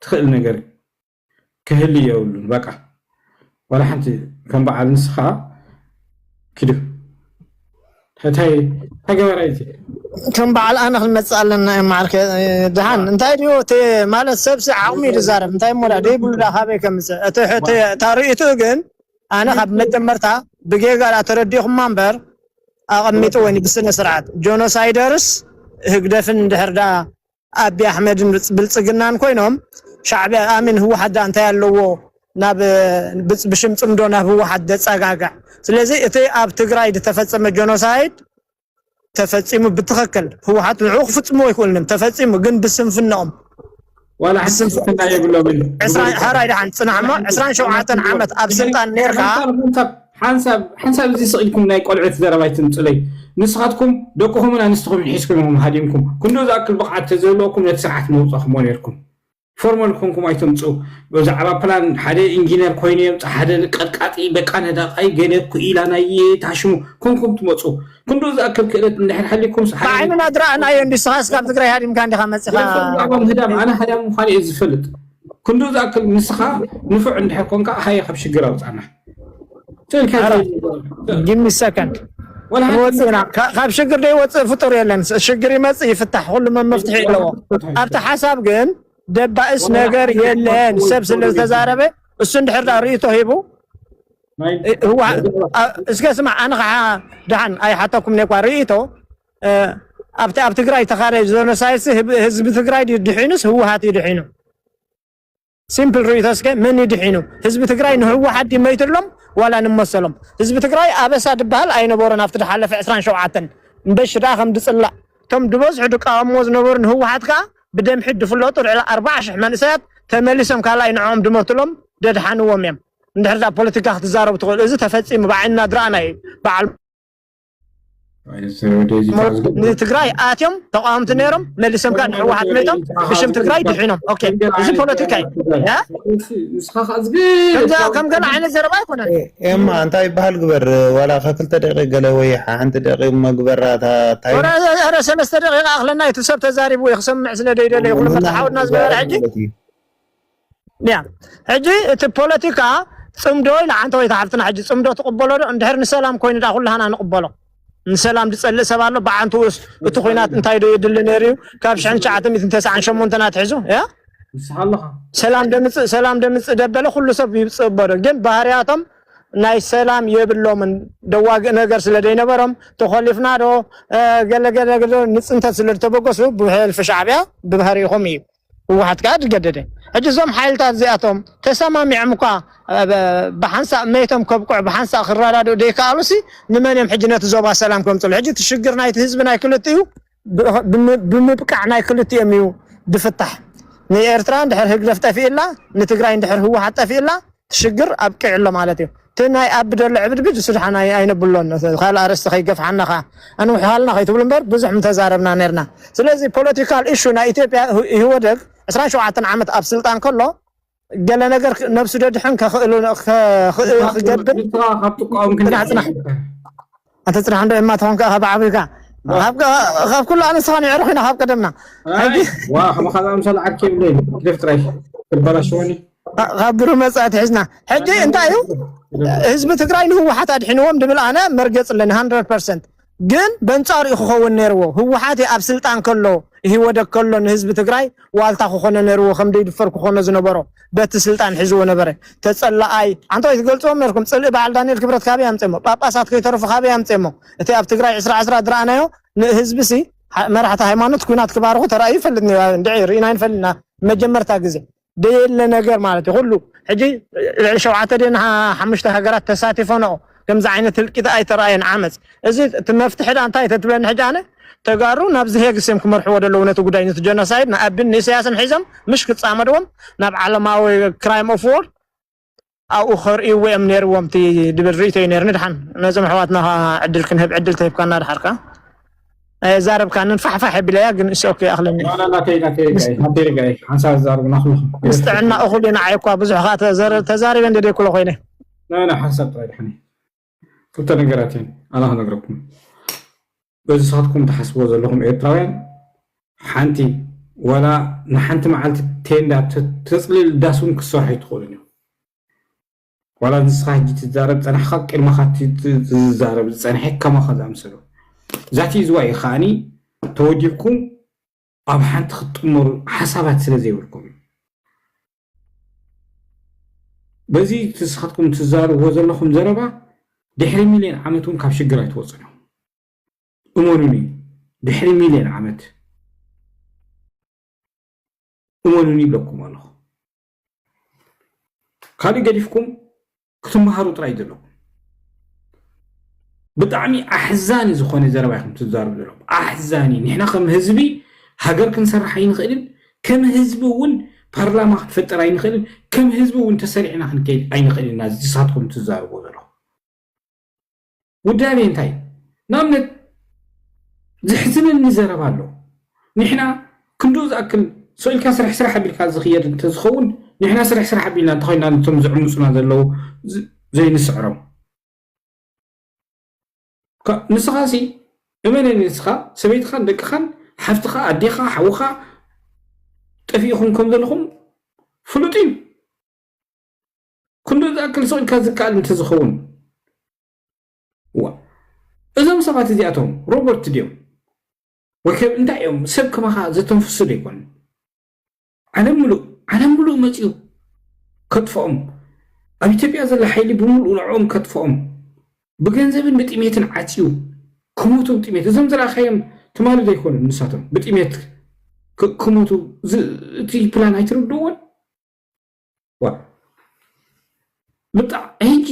ትኽእል ነገር ክህሉ የብሉን። በቃ ወላ ሓንቲ ከም በዓል ንስኻ ኪዱ እንታይ እንታይ ገበረ እቲ ከም በዓል ኣነ ክንመፅእ ኣለና እዮም ማዕርከ። ደሓን እንታይ ድዩ እቲ ማለት ሰብሲ ዓቕሚ እዩ ዝዛረብ። እንታይ እሞ ዳ ደይብሉ ዳ ካበይ ከምፅእ እቲ እቲ እታ ርእይትኡ ግን ኣነ ካብ መጀመርታ ብጌጋ ዳ ተረዲኹማ እምበር ኣቐሚጥወን ብስነ ስርዓት ጆኖሳይደርስ ህግደፍን እንድሕር ዳ ኣቢ ኣሕመድን ብልጽግናን ኮይኖም ሻዕቢያ ኣሚን ህወሓት ዳ እንታይ ኣለዎ ናብ ብጽ- ብሽም ጽምዶ ናብ ህወሓት ደጸጋግዕ። ስለዚ እቲ ኣብ ትግራይ ዝተፈጸመ ጆኖሳይድ ተፈጺሙ ብትኽክል ህወሓት ንዕኡ ክፍጽምዎ ኣይክእሉን እዮም። ተፈጺሙ ግን ብስንፍናኦም ዋላ ሓንቲ ስንፍና የብሎምን። ዕስራ- ሕራይ ደሓን ጽናሕ እሞ ዕስራን ሸውዓተን ዓመት ኣብ ስልጣን ነርካ ሓንሳብ ሓንሳብ ሓንሳብ እዚ ስቕ ኢልኩም ናይ ቆልዑት ዘረባ ኣይትምጹለይ። ንስኻትኩም ደቅኹምን ኣንስትኹምን ሒዝኩም ኢኹም ሃዲምኩም። ክንዶ ዝኣክል ብቕዓት ተዘህልወኩም ነቲ ስርዓት መውጻኹሞ ነርኩም። ፎርማል ኮንኩም ኣይተምጽኡ። ብዛዕባ ፕላን ሓደ ኢንጂነር ኮይኑ የምጽእ፣ ሓደ ቀጥቃጢ በቃ ነዳቓይ ገለ ኩኢላናየ ታሽሙ ኮንኩም ትመጹ። ክንዱ ዝኣክል ክእለት እንድሕር ሓሊኩም ብዓይንና ዝረኣናዮ እንዲ ስኻ እስካብ ትግራይ ሃዲምካ እንዲኻ መጽኻ። ብዛዕባ ምህዳም ኣነ ሃዳም ምዃን እየ ዝፈልጥ። ክንዱ ዝኣክል ንስኻ ንፉዕ እንድሕር ኮንካ ሃየ ካብ ሽግር ኣውጻና። ትልካ ጊቭ ሚ ሰከንድ ወላ ሓንቲ ንወፅእና ካብ ሽግር ደይወፅእ ፍጡር የለን። ሽግር ይመፅእ ይፍታሕ፣ ኩሉ መመፍትሒ ኣለዎ። ኣብቲ ሓሳብ ግን ደባእስ ነገር የለን። ሰብ ስለ ዝተዛረበ እሱ እንድሕር ዳ ርእይቶ ሂቡ ናይ እ- ህዋ- አ- እስከ ስማዕ ኣነ ከዓ ደሓን ኣይሓተኩም ነኳ ርእይቶ እ፣ ኣብቲ ኣብ ትግራይ ተኻደ ዞኖሳይድሲ ህብ- ህዝቢ ትግራይ ድዩ ድሒኑስ ህወሓት እዩ ድሒኑ? ሲምፕል ርእይቶ እስከ መን ይድሒኑ? ህዝቢ ትግራይ ንህወሓት ድመይትሎም ዋላ ንመሰሎም? ህዝቢ ትግራይ ኣበሳ ድበሃል ኣይነበሮን ኣብቲ ድሓለፈ ዕስራን ሸውዓተን እምበሽ ደኣ ከም ድፅላእ እቶም ድበዝሑ ድቃወምዎ ዝነበሩ ንህወሓት ከዓ ብደምሒት ድፍለጡ ልዕሊ ኣርባዓ ሽሕ መንእሰያት ተመሊሶም ካልኣይ ንዕኦም ድመትሎም ደድሓንዎም እዮም። እንድሕር ዳ ፖለቲካ ክትዛረቡ ትኽእሉ እዚ ተፈፂሙ ብዓይንና ድረኣና እዩ። በዓል ንትግራይ ኣትዮም ተቃወምቲ ነይሮም መሊሶም ከዓ ንህወሓት መይቶም ብሽም ትግራይ ድሒኖም። ኦኬ፣ እዚ ፖለቲካ እዩ። ከምዛ- ከም ገለ ዓይነት ዘረባ ኣይኮነን። ኤማ እንታይ ይበሃል ግበር ዋላ ከክልተ ደቂ ገለ ወይ ሓንቲ ደቂ መግበራ እንታይ ረ ሰለስተ ደቂቃ ኣክለና እቲ ሰብ ተዛሪቡ እዩ ክሰምዕ ስለ ደይደለ ይኩሉ መተሓወድና ዝበረ ሕጂ ያ ሕጂ እቲ ፖለቲካ ፅምዶ ኢላ ዓንተ ወይ ሓፍትና ሕጂ ፅምዶ ትቕበሎ ዶ እንድሕር ንሰላም ኮይኑ ዳ ኩላህና ንቕበሎ። ንሰላም ዝፀልእ ሰብ ኣሎ ብዓንትኡ እቲ ኩናት እንታይ ዶ የድሊ ነይሩ እዩ ካብ ሽሕን ትሽዓተ ሚእትን ተስዓን ሸሞንተን ኣትሒዙ ያ ንስኻ ኣለኻ ሰላም ደምፅእ ሰላም ደምፅእ ደበለ ኩሉ ሰብ ይፅበዶ ግን ባህርያቶም ናይ ሰላም የብሎምን ደዋግእ ነገር ስለ ዘይነበሮም ተኾሊፍና ዶ ገለገለ ንፅንተት ስለ ዝተበገሱ ብሕልፊ ሻዕብያ ብባህሪኹም እዩ ህወሓት ከዓ ዝገደደ ሕጂ እዞም ሓይልታት እዚኣቶም ተሰማሚዖም እኳ ብሓንሳእ መይቶም ከብቅዑ ብሓንሳእ ክረዳድኡ ደይከኣሉሲ ንመን እዮም ሕጂ ነቲ ዞባ ሰላም ከምፅሉ ሕጂ እቲ ሽግር ናይቲ ህዝቢ ናይ ክልቲኡ ብምብቃዕ ናይ ክልቲኦም እዩ ድፍታሕ ንኤርትራ እንድሕር ህግደፍ ጠፊእላ ንትግራይ እንድሕር ህወሓት ጠፊእላ ሽግር ኣብቂዑ ኣሎ ማለት እዩ እቲ ናይ ኣብ ደሎ ዕብድብድ እሱ ድሓን ኣይነብሎን ካልእ ኣርእስቲ ከይገፍሓና ከዓ ኣንውሕሃልና ከይትብሉ እምበር ብዙሕ ምተዛረብና ነርና ስለዚ ፖለቲካል ኢሹ ናይ ኢትዮጵያ ኢህወደግ ዕስራን ሸውዓተን ዓመት ኣብ ስልጣን ከሎ ገለ ነገር ነብሱ ደድሕን ከኽእሉ ክገብር ኣተ ፅናሕ እንዶ እማ ተኾንካ ካብ ዓብካ ካብ ኩሉ ኣነስኻ ንዕርኽ ኢና ካብ ቀደምና ሕጂ ከማኻ ዝኣምሰለ ዓርኪ የብለይ ግደፍ ጥራይ ትበላሽወኒ ካብ ብሩ መፃእቲ ሒዝና ሕጂ እንታይ እዩ ህዝቢ ትግራይ ንህወሓት ኣድሒንዎም ድብል ኣነ መርገፅ ኣለኒ ሃንድረድ ፐርሰንት ግን በንፃሩ እዩ ክኸውን ነይርዎ ህወሓት ኣብ ስልጣን ከሎ ኢህወደግ ከሎ ንህዝቢ ትግራይ ዋልታ ክኾኖ ነይርዎ ከም ደይድፈር ክኾኖ ዝነበሮ በቲ ስልጣን ሒዝዎ ነበረ ተፀላኣይ ኣንታ ወይ ትገልፅዎም ነርኩም ፅልኢ በዓል ዳንኤል ክብረት ካበይ ኣምፅሞ ጳጳሳት ከይተረፉ ካበይ ኣምፅሞ እቲ ኣብ ትግራይ ዕስራ ዕስራ ዝረኣናዮ ንህዝቢ ሲ መራሕቲ ሃይማኖት ኩናት ክባርኹ ተራእዩ ይፈልጥ እንድዒ ርኢና ይንፈልጥና መጀመርታ ግዜ ደየለ ነገር ማለት እዩ ኩሉ ሕጂ ልዕሊ ሸውዓተ ደን ሓሙሽተ ሃገራት ተሳቲፈንኦ ከምዚ ዓይነት ህልቂት ኣይተረኣየን ዓመፅ እዚ እቲ መፍትሒ ዳ እንታይ ተትብለኒ ሕጂ ኣነ ተጋሩ ናብዚ ሄግ ስም ክመርሕዎ ደለዉ ነቲ ጉዳይ ነቲ ጀኖሳይድ ንኣብን ንኢሳያስን ሒዞም ምሽ ክፃመድዎም ናብ ዓለማዊ ክራይም ኦፍ ዎር ኣብኡ ከርእይዎ እዮም ነይርዎም እቲ ድብል ርእቶ እዩ ነይርኒ ድሓን ነዞም ኣሕዋትና ዕድል ክንህብ ዕድል ተሂብካና ድሓርካ ኣየዛረብካንን ፋሕፋሕ የብለያ፣ ግን እሺ፣ ኦኬ፣ ይኣኽለኒ። ላ፣ ላ፣ ናተይ፣ ናተይ ርጋይ፣ ናተይ ርጋይ። ሓንሳብ ዝዛረቡ ናኹም። ምስ ጥዕና እኹል እዩ ንዓይ እኳ፣ ብዙሕ ከኣ ተዘረ-፣ ተዛሪበ እንደ ደይኩሎ ኮይነ። ላ፣ ላ፣ ሓንሳብ ጥራይ ድሓኒ። ክልተ ነገራት እየን፣ ኣነ ክነግረኩም። በዚ ንስኻትኩም ትሓስብዎ ዘለኹም ኤርትራውያን፣ ሓንቲ፣ ዋላ ንሓንቲ መዓልቲ ቴንዳ ተ-፣ ተጽሊል ዳስ እውን ክትሰርሑ ኣይትኽእሉን እዮም። ዋላ ንስኻ ሕጂ ትዛረብ ጸናሕካ፣ ቅድመኻ ት-፣ ት-፣ ዝዛረብ ዝጸንሐ ከማኻ ዝኣምሰሉ። That is why ከኣኒ ተወዲብኩም ኣብ ሓንቲ ክትጥመሩ ሓሳባት ስለ ዘይብልኩም እዩ። በዚ ንስኻትኩም ትዛረብዎ ዘለኹም ዘረባ ድሕሪ ሚልዮን ዓመት እውን ካብ ሽግር ኣይትወጹን እዮም። እመኑኒ፣ ድሕሪ ሚልዮን ዓመት እመኑኒ ይብለኩም ኣለኹ። ካልእ ገዲፍኩም ክትመሃሩ ጥራይ ዘለኩም። ብጣዕሚ ኣሕዛኒ ዝኾነ ዘረባ ኢኹም ትዛረቡ ዘለኹም። ኣሕዛኒ። ንሕና ከም ህዝቢ ሃገር ክንሰርሕ ኣይንኽእልን፣ ከም ህዝቢ እውን ፓርላማ ክንፈጥር ኣይንኽእልን፣ ከም ህዝቢ እውን ተሰሪዕና ክንከይድ ኣይንኽእልን ኢና፣ ንስኻትኩም ትዛረብዎ ዘለኹም። ውዳቤ እንታይ? ንኣብነት፣ ዘሕዝነኒ ዘረባ ኣሎ። ንሕና ክንድኡ ዝኣክል ስቕ ኢልካ ስራሕ ስራሕ ኣቢልካ ዝኽየድ እንተዝኸውን፣ ንሕና ስራሕ ስራሕ ኣቢልና እንተኾይንና፣ ነቶም ዝዕምፁና ዘለዉ ዝ-፣ ዘይንስዕሮም። ከ-፣ ንስኻሲ፣ እመነኒ፣ ንስኻ፣ ሰበይትኻን ደቅኻን፣ ሓፍትኻ፣ ኣዴኻ፣ ሓውኻ ጠፊእኹም ከም ዘለኹም ፍሉጥ እዩ። ክንዱ ዝኣክል ስቕ ኢልካ ዝከኣል እንተዝኸውን። ዋ፣ እዞም ሰባት እዚኣቶም ሮቦት ድዮም? ወይ ከ እንታይ እዮም? ሰብ ከማኻ ዘተንፍሱ ዶ ይኮኑ? ዓለም ምሉእ፣ ዓለም ምሉእ መጺኡ ከጥፍኦም። ኣብ ኢትዮጵያ ዘሎ ሓይሊ ብምሉኡ ንዕኦም ከጥፍኦም። ብገንዘብን ብጥሜትን ዓጽዩ ክሞቱ ብጥሜት። እዞም ዝረኣኻዮም ትማሊ ዶ ይኮኑ ንሳቶም? ብጥሜት ክ-፣ ክሞቱ ዝ-፣ እቲ ፕላን ኣይትርድእዎን? ዋ። ብጣዕ-፣ ሕጂ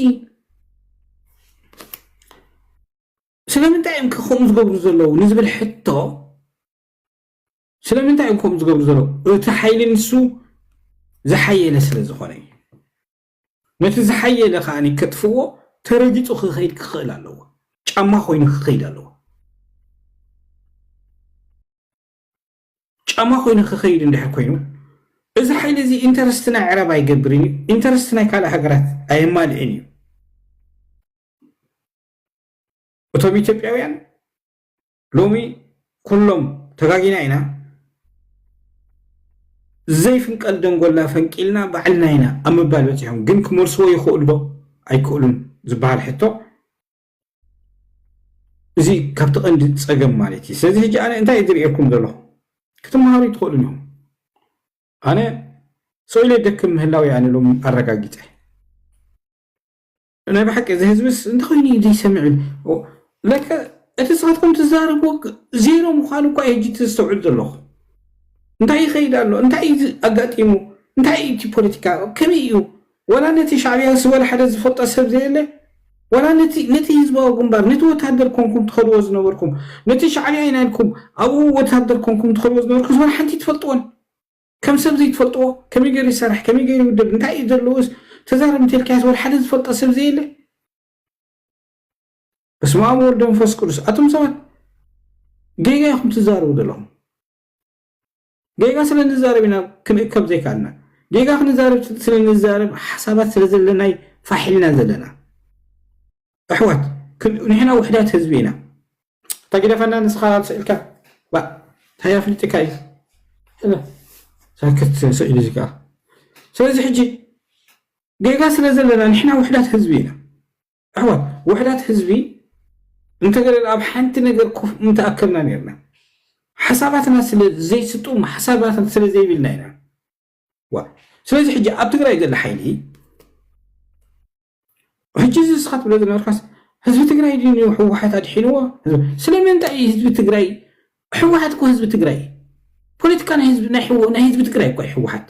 ስለምንታይ እዮም ከ ከምኡ ዝገብሩ ዘለዉ ንዝብል ሕቶ፣ ስለምንታይ እዮም ከምኡ ዝገብሩ ዘለዉ? እቲ ሓይሊ ንሱ ዝሓየለ ስለ ዝኾነ እዩ። ነቲ ዝሓየለ ከኣ ከጥፍዎ ተረጊጹ ክኸይድ ክኽእል ኣለዎ። ጫማ ኮይኑ ክኸይድ ኣለዎ። ጫማ ኮይኑ ክኸይድ እንድሕር ኮይኑ፣ እዚ ሓይሊ እዚ ኢንተረስት ናይ ዕረብ ኣይገብርን እዩ፣ ኢንተረስት ናይ ካልእ ሃገራት ኣየማልእን እዩ። እቶም ኢትዮጵያውያን ሎሚ ኩሎም ተጋጊና ኢና፣ ዘይፍንቀል ደንጎላ ፈንቂልና ባዕልና ኢና ኣብ ምባል በጺሖም። ግን ክመልስዎ ይኽእሉ ዶ ኣይክእሉን ዝበሃል ሕቶ፣ እዚ ካብቲ ቀንዲ ጸገም ማለት እዩ። ስለዚ ሕጂ ኣነ እንታይ እዩ ዝርእየኩም ዘለኹ? ክትመሃሩ ኣይትኽእሉን ኢኹም። ኣነ ስቕ ኢለ ደክም ምህላወይ ኣነ ሎም ኣረጋጊጸ። ናይ ብሓቂ እዚ ህዝብስ እንተኾይኑ እዩ ዘይሰምዕ። ኦ፣ ለከ እቲ ንስኻትኩም ትዛረብዎ ዜሮ ምዃኑ እኳ እዩ ሕጂ ተስተውዕል ዘለኹ። እንታይ ይኸይድ ኣሎ? እንታይ እዩ ዝ-፣ ኣጋጢሙ? እንታይ እዩ እቲ ፖለቲካ? ከመይ እዩ? ዋላ ነቲ ሻዕብያ ስ-፣ ዋላ ሓደ ዝፈልጦ ሰብ ዘየለ? ዋላ ነቲ፣ ነቲ ህዝባዊ ግንባር፣ ነቲ ወታደር ኮንኩም ትኸድዎ ዝነበርኩም፣ ነቲ ሻዕብያ ኢና ኢልኩም ኣብኡ ወታደር ኮንኩም ትኸድዎ ዝነበርኩም፣ ዋላ ሓንቲ ትፈልጥዎን? ከም ሰብ ዘይትፈልጥዎ፣ ከመይ ገይሩ ይሰርሕ፣ ከመይ ገይሩ ይውድብ፣ እንታይ እዩ ዘለዎስ፣ ተዛረብ እንተልካዮስ፣ ዋላ ሓደ ዝፈልጦ ሰብ ዘየለ? በስመ ኣብ ወወልድ ወመንፈስ ቅዱስ። ኣቱም ሰባት፣ ጌጋ ኢኹም ትዛረቡ ዘለኹም። ጌጋ ስለ ንዛረብ ኢና ክንእከብ ዘይከኣልና። ጌጋ ክንዛረብ ስለ ንዛረብ፣ ሓሳባት ስለ ዘለናይ ፋሕ ኢልና ዘለና። ኣሕዋት፣ ክን-፣ ንሕና ውሕዳት ህዝቢ ኢና። እታ ጊደፈና ንስኻ ስኢልካ፣ ባ፣ እንታይ ኣፍሊጥካ እዩ? እለ፣ ሳክት ስኢል እዚ ከኣ። ስለዚ ሕጂ ጌጋ ስለ ዘለና ንሕና ውሕዳት ህዝቢ ኢና። ኣሕዋት፣ ውሕዳት ህዝቢ እንተገለ ኣብ ሓንቲ ነገር ኮፍ ምተኣከብና ነርና። ሓሳባትና ስለ ዘይስጡም፣ ሓሳባትና ስለ ዘይብልና ኢና። ዋ፣ ስለዚ ሕጂ ኣብ ትግራይ ዘሎ ሓይሊ፣ ሕጂ እዚ ንስኻ ትብሎ ዝነበርካስ፣ ህዝቢ ትግራይ ድዩ ህወሓት ኣድሒንዎ? ስለምንታይ እዩ ህዝቢ ትግራይ፣ ህወሓት እኮ ህዝቢ ትግራይ፣ ፖለቲካ ናይ ህዝቢ፣ ናይ ህወ-፣ ናይ ህዝቢ ትግራይ እኮ እዩ ህወሓት።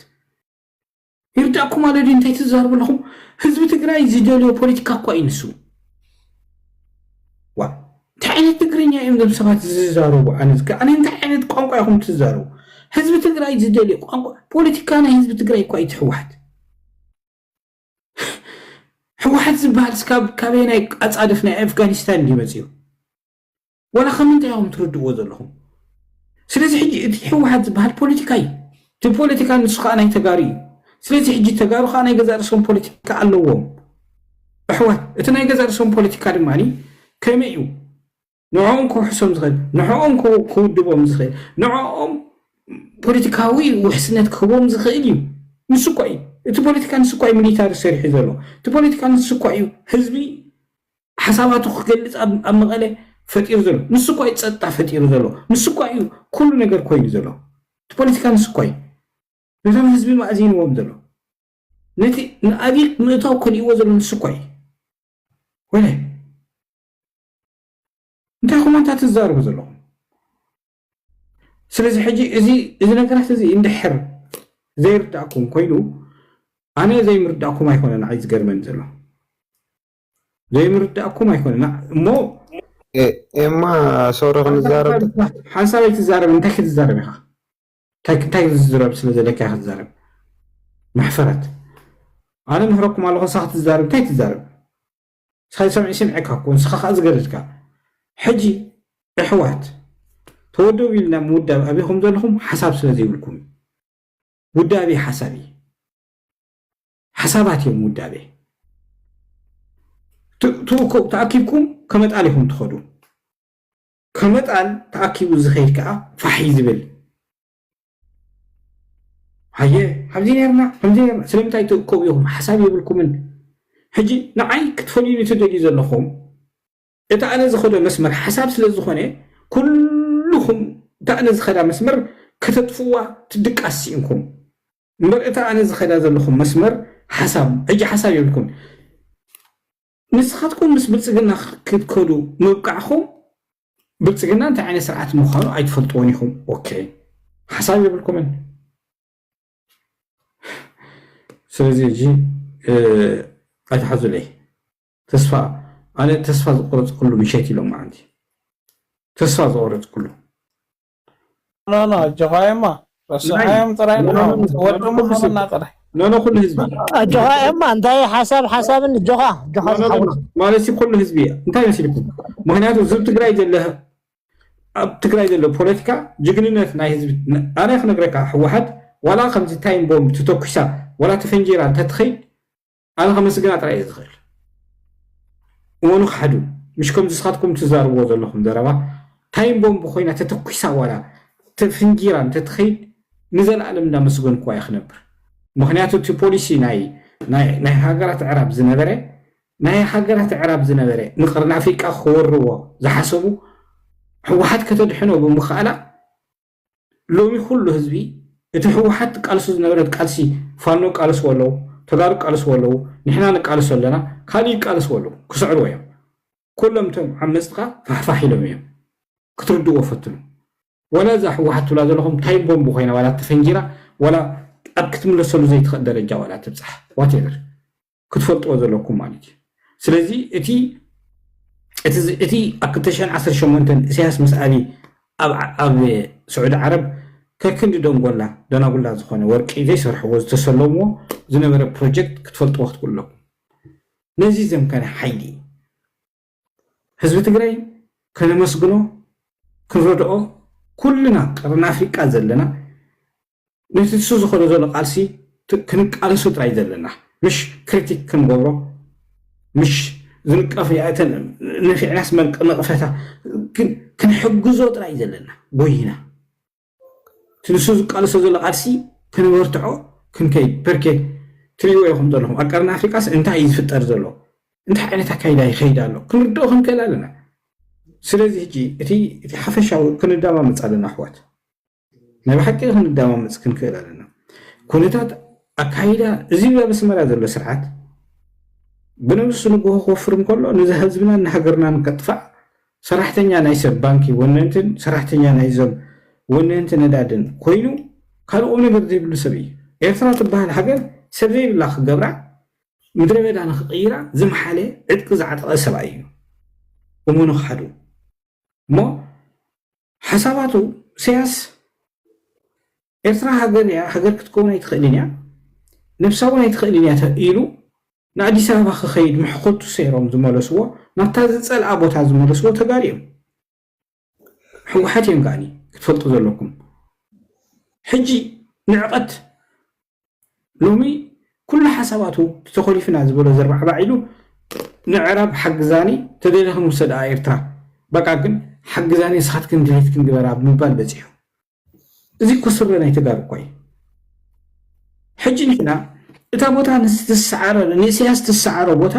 ይርዳእኩም ኣሎ ድዩ እንታይ ትዛረቡ ኣለኹም? ህዝቢ ትግራይ ዝደልዮ ፖለቲካ እኮ እዩ ንሱ። ዋ፣ እንታይ ዓይነት ትግርኛ እዮም እዞም ሰባት ዝዛረቡ? ኣነ ዝከ-፣ ኣነ እንታይ ዓይነት ቋንቋ ኢኹም ትዛረቡ? ህዝቢ ትግራይ ዝደልዮ ቋንቋ፣ ፖለቲካ ናይ ህዝቢ ትግራይ እኮ እዩ ህወሓት። ህወሓት ዝበሃል እስካብ ካበየናይ ኣጻድፍ ናይ ኣፍጋኒስታን እንድዩ መጺኡ? ዋላ ከምንታይ ኢኹም ትርድእዎ ዘለኹም? ስለዚ ሕጂ እቲ ህወሓት ዝበሃል ፖለቲካ እዩ። እቲ ፖለቲካ ንሱ ከዓ ናይ ተጋሩ እዩ። ስለዚ ሕጂ ተጋሩ ከዓ ናይ ገዛእ ርእሶም ፖለቲካ ኣለዎም። ኣሕዋት፣ እቲ ናይ ገዛእ ርእሶም ፖለቲካ ድማ ከመይ እዩ ንዕኦም ክውሕሶም ዝኽእል፣ ንዕኦም ክው- ክውድቦም ዝኽእል፣ ንዕኦም ፖለቲካዊ ውሕስነት ክህቦም ዝኽእል እዩ። ንሱ እኳ እዩ፣ እቲ ፖለቲካ ንሱ እኳ እዩ ሚሊታሪ ሰሪሑ ዘሎ። እቲ ፖለቲካ ንሱ እኳ እዩ ህዝቢ ሓሳባቱ ክገልጽ ኣብ ኣብ መቐለ ፈጢሩ ዘሎ። ንሱ እኳ እዩ ጸጥታ ፈጢሩ ዘሎ። ንሱ እኳ እዩ ኩሉ ነገር ኮይኑ ዘሎ። እቲ ፖለቲካ ንሱ እኳ እዩ ነቶም ህዝቢ ማእዚንዎም ዘሎ። ነቲ ንኣቢይ ምእታው ከሊእዎ ዘሎ ንሱ እኳ እዩ። ወለ እንታይ ኮመንታት ትዛረቡ ዘለኹም? ስለዚ ሕጂ እዚ እዚ ነገራት እዚ እንድሕር ዘይርዳእኩም ኮይኑ፣ ኣነ ዘይምርዳእኩም ኣይኮነን ንዓይ ዝገርመኒ ዘሎ። ዘይምርዳእኩም ኣይኮነን እሞ ኤማ ሶሪ ክንዛረብ ሓንሳብ ኣይትዛረብ። እንታይ ክትዛረብ ኢኻ? እንታይ እንታይ ክትዛረብ ስለ ዘለካ ኢኻ ትዛረብ? መሕፈረት። ኣነ ምህረኩም ኣለኹ። ንሳ ክትዛረብ እንታይ ትዛረብ? ሳይ ሰምዒ ስምዒካ እኮ ንስኻ ከዓ ዝገደድካ። ሕጂ ኣሕዋት ተወደቡ ኢልና ምውዳብ ኣበይኹም ዘለኹም ሓሳብ ስለ ዘይብልኩም እዩ። ውዳቤ ሓሳብ እዩ። ሓሳባት እዮም ውዳቤ። ት- ትእኮ- ተኣኪብኩም ከመጣል ኢኹም ትኸዱ። ከመጣል ተኣኪቡ ዝኸይድ ከዓ ፋሕ እዩ ዝብል። ሃየ ኣብዚ ነርና ከምዚ ነርና ስለምንታይ ትእከቡ ኢኹም ሓሳብ የብልኩምን። ሕጂ ንዓይ ክትፈልዩኒ ትደልዩ ዘለኹም እቲ ኣነ ዝኸዶ መስመር ሓሳብ ስለ ዝኾነ ኩልኹም እታ ኣነ ዝኸዳ መስመር ከተጥፍዋ ትድቃስ ስኢንኩም እምበር እታ ኣነ ዝኸዳ ዘለኹም መስመር ሓሳብ ሕጂ ሓሳብ የብልኩም። ንስኻትኩም ምስ ብልፅግና ክትከዱ ምብቃዕኹም ብልፅግና እንታይ ዓይነት ስርዓት ምዃኑ ኣይትፈልጥዎን ኢኹም። ኦኬ ሓሳብ የብልኩምን። ስለዚ ሕጂ ኣይትሓዙለይ። ተስፋ ኣነ ተስፋ ዝቆረፅኩሉ ምሸት ኢሎም መዓንቲ ተስፋ ዝቆረፅኩሉ ኖኖ ጆኻየማ ረስዓዮም ጥራይ ንኸውንወድሙ ሃበና ጥራይ ኖኖ ኩሉ ህዝቢ ጆኻ ኤማ እንታይ ሓሳብ ሓሳብን ጆኻ ጆኻ ዝሓወት ማለት ኩሉ ህዝቢ እየ። እንታይ መሲልኩም? ምክንያቱ ዝብ ትግራይ ዘለ ኣብ ትግራይ ዘሎ ፖለቲካ ጅግንነት ናይ ህዝቢ ኣነ ክነግረካ ህወሓት ዋላ ከምዚ ታይም ቦምብ ተተኩሳ ዋላ ተፈንጂራ እንተትኸይድ ኣነ ከመስግና ጥራይ እየ ዝኽእል። እወኑ ክሓዱ ምሽ ከም ዝስኻትኩም ትዛርብዎ ዘለኹም ዘረባ ታይም ቦምብ ኮይና ተተኩሳ ዋላ ተፍንጂራ እንተትኸይድ ንዘለኣለም እንዳመስገንኩዋ እየ ክነብር። ምክንያቱ እቲ ፖሊሲ ናይ ናይ ናይ ሃገራት ዕራብ ዝነበረ ናይ ሃገራት ዕራብ ዝነበረ ንቅርኒ ኣፍሪቃ ክወርዎ ዝሓሰቡ ህወሓት ከተድሕኖ ብምኽኣላ ሎሚ ኩሉ ህዝቢ እቲ ህወሓት ቃልሱ ዝነበረት ቃልሲ ፋኖ ቃልስዎ ኣለዉ፣ ተጋሩ ቃልስዎ ኣለዉ፣ ንሕና ንቃልሶ ኣለና፣ ካልእ ይቃልስዎ ኣለዉ፣ ክስዕርዎ እዮም። ኩሎም እቶም ዓመፅትኻ ፋሕፋሕ ኢሎም እዮም። ክትርድእዎ ፈትኑ። ወላ እዛ ህወሓት ትብላ ዘለኹም ታይም ቦምብ ኮይና ዋላ ተፈንጂራ ዋላ ኣብ ክትምለሰሉ ዘይትኽእል ደረጃ ዋላ ትብፃሕ ዋቴቨር ክትፈልጥዎ ዘለኩም ማለት እዩ። ስለዚ እቲ እቲ ዝ- እቲ ኣብ ክልተ ሽሕን ዓሰርተ ሸሞንተን ኢሳያስ ምስ ኣብይ ኣብ ዓ- ኣብ ስዑዲ ዓረብ ከክንዲ ደንጎላ ደናጉላ ዝኾነ ወርቂ ዘይሰርሕዎ ዝተሰለምዎ ዝነበረ ፕሮጀክት ክትፈልጥዎ ክትክእሉ ኣለኩም። ነዚ ዘምከነ ሓይሊ እዩ። ህዝቢ ትግራይ ከነመስግኖ ክንረድኦ ኩልና ቀርኒ ኣፍሪቃ ዘለና ነቲ ንሱ ዝኸዶ ዘሎ ቃልሲ ት- ክንቃለሶ ጥራይ ዘለና ምሽ ክሪቲክ ክንገብሮ ምሽ ዝንቀፍ እተን ነፊዕናስ መልቂ ነቕፈታ ግን ክንሕግዞ ጥራይ ዘለና ጎይና እቲ ንሱ ዝቃለሶ ዘሎ ቃልሲ ክንበርትዖ ክንከይድ በርኬ ትሪእዎ ኢኹም ዘለኹም ኣብ ቀርኒ ኣፍሪቃስ እንታይ እዩ ዝፍጠር ዘሎ እንታይ ዓይነት ኣካይዳ ይኸይድ ኣሎ ክንርድኦ ክንክእል ኣለና ስለዚ ሕጂ እቲ እቲ ሓፈሻዊ ክንዳማመፅ ኣለና ኣሕዋት ናይ ብሓቂ ክንዳማመፅ ክንክእል ኣለና ኩነታት ኣካይዳ እዚ ኣብ ኣስመራ ዘሎ ስርዓት ብነብሱ ንግሆ ክወፍር እንከሎ ነዚ ህዝብናን ንሃገርናን ከጥፋእ ሰራሕተኛ ናይ ሰብ ባንኪ ወነንትን ሰራሕተኛ ናይዞም ወነንቲ ነዳድን ኮይኑ ካልእ ቁም ነገር ዘይብሉ ሰብ እዩ ኤርትራ ትበሃል ሃገር ሰብ ዘይብላ ክገብራ ምድረ በዳ ንክቕይራ ዝመሓለ ዕጥቂ ዝዓጠቐ ሰብኣይ እዩ እሙኑ ክሓዱ እሞ ሓሳባቱ ኢሳያስ ኤርትራ ሃገር እያ ሃገር ክትከውን ኣይትኽእልን እያ ነብሳ እውን ኣይትኽእልን እያ ኢሉ ንኣዲስ ኣበባ ክኸይድ ምሕኮቱ ሰይሮም ዝመለስዎ ናብታ ዝፀልኣ ቦታ ዝመለስዎ ተጋሩ እዮም ሕወሓት እዮም ከዓኒ ክትፈልጡ ዘለኩም። ሕጂ ንዕቐት ሎሚ ኩሉ ሓሳባቱ ተኾሊፍና ዝበሎ ዘርባዕባዕ ኢሉ ንዕራብ ሓግዛኒ ተደለኽን ውሰድኣ ኤርትራ በቃ ግን ሓግዛኒ ንስኻትክን ድሌትክን ግበራ ብምባል በፂሑ። እዚ እኮ ስረ ናይ ተጋሩ እኮ እዩ። ሕጂ ንሕና እታ ቦታ ንስ ትሰዓረ ንእስያስ ትሰዓሮ ቦታ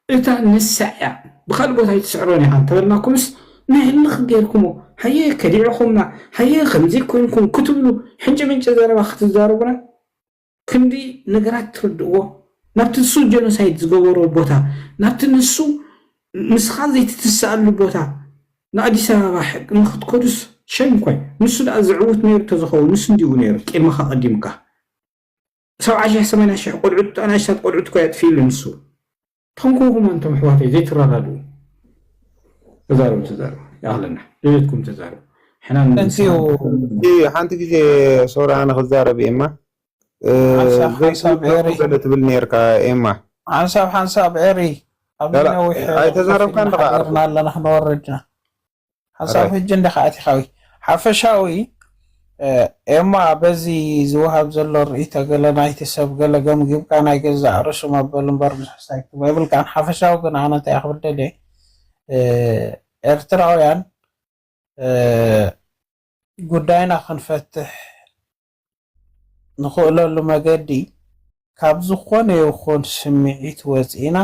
እታ ንሳ እያ ብካልእ ቦታ ኣይትስዕሮን ኢኻ እንተበልናኩምስ ናይ ህልኽ ገይርኩሞ ሃየ ከዲዕኹምና ሃየ ከምዚ ኮይንኩም ክትብሉ ሕንጭ ምንጭ ዘረባ ክትዛረቡና ክንዲ ነገራት ትርድእዎ ናብቲ ንሱ ጀኖሳይድ ዝገበሮ ቦታ ናብቲ ንሱ ንስኻ ዘይትትስኣሉ ቦታ ንኣዲስ ኣበባ ሕቅ ንክትከዱስ ሸም እኳይ ንሱ ደኣ ዝዕውት ነይሩ ተዝኸውን ንሱ እንዲኡ ነይሩ ቂድምኻ ቀዲምካ ሰብዓ ሺሕ ሰማንያ ሺሕ ቆልዑት ኣናእሽታት ቆልዑት እኳ የጥፊእሉ ንሱ ተንኮኹም ኣንቶም ኣሕዋተይ ዘይትረዳድኡ ተዛረቡ ተዛረቡ ይኣኽለና ድሌትኩም ተዛረቡ ሕና ሓንቲ ግዜ ሶራ ኣነ ክዛረብ እየ እማ ሓንሳብ ሓንሳብ ኤሪ ገለ ትብል ነርካ ኤማ ሓንሳብ ሓንሳብ ኤሪ ኣብዚ ነዊሕ ኣይተዛረብካን ደኻ ሓደርና ኣለና ክንወርድና ሓንሳብ ሕጂ እንደ ከኣቲኻዊ ሓፈሻዊ ኤማ በዚ ዝወሃብ ዘሎ ርእይቶ ገለ ናይቲ ሰብ ገለ ገምጊምካ ናይ ገዛእ ርእሱ መበል እምበር ምስሕሳይ ክበብልካን ሓፈሻዊ ግን ኣነ እንታይ ክብል ደልየ ኤርትራውያን ጉዳይና ክንፈትሕ ንኽእለሉ መገዲ ካብ ዝኾነ ይኹን ስምዒት ወፂእና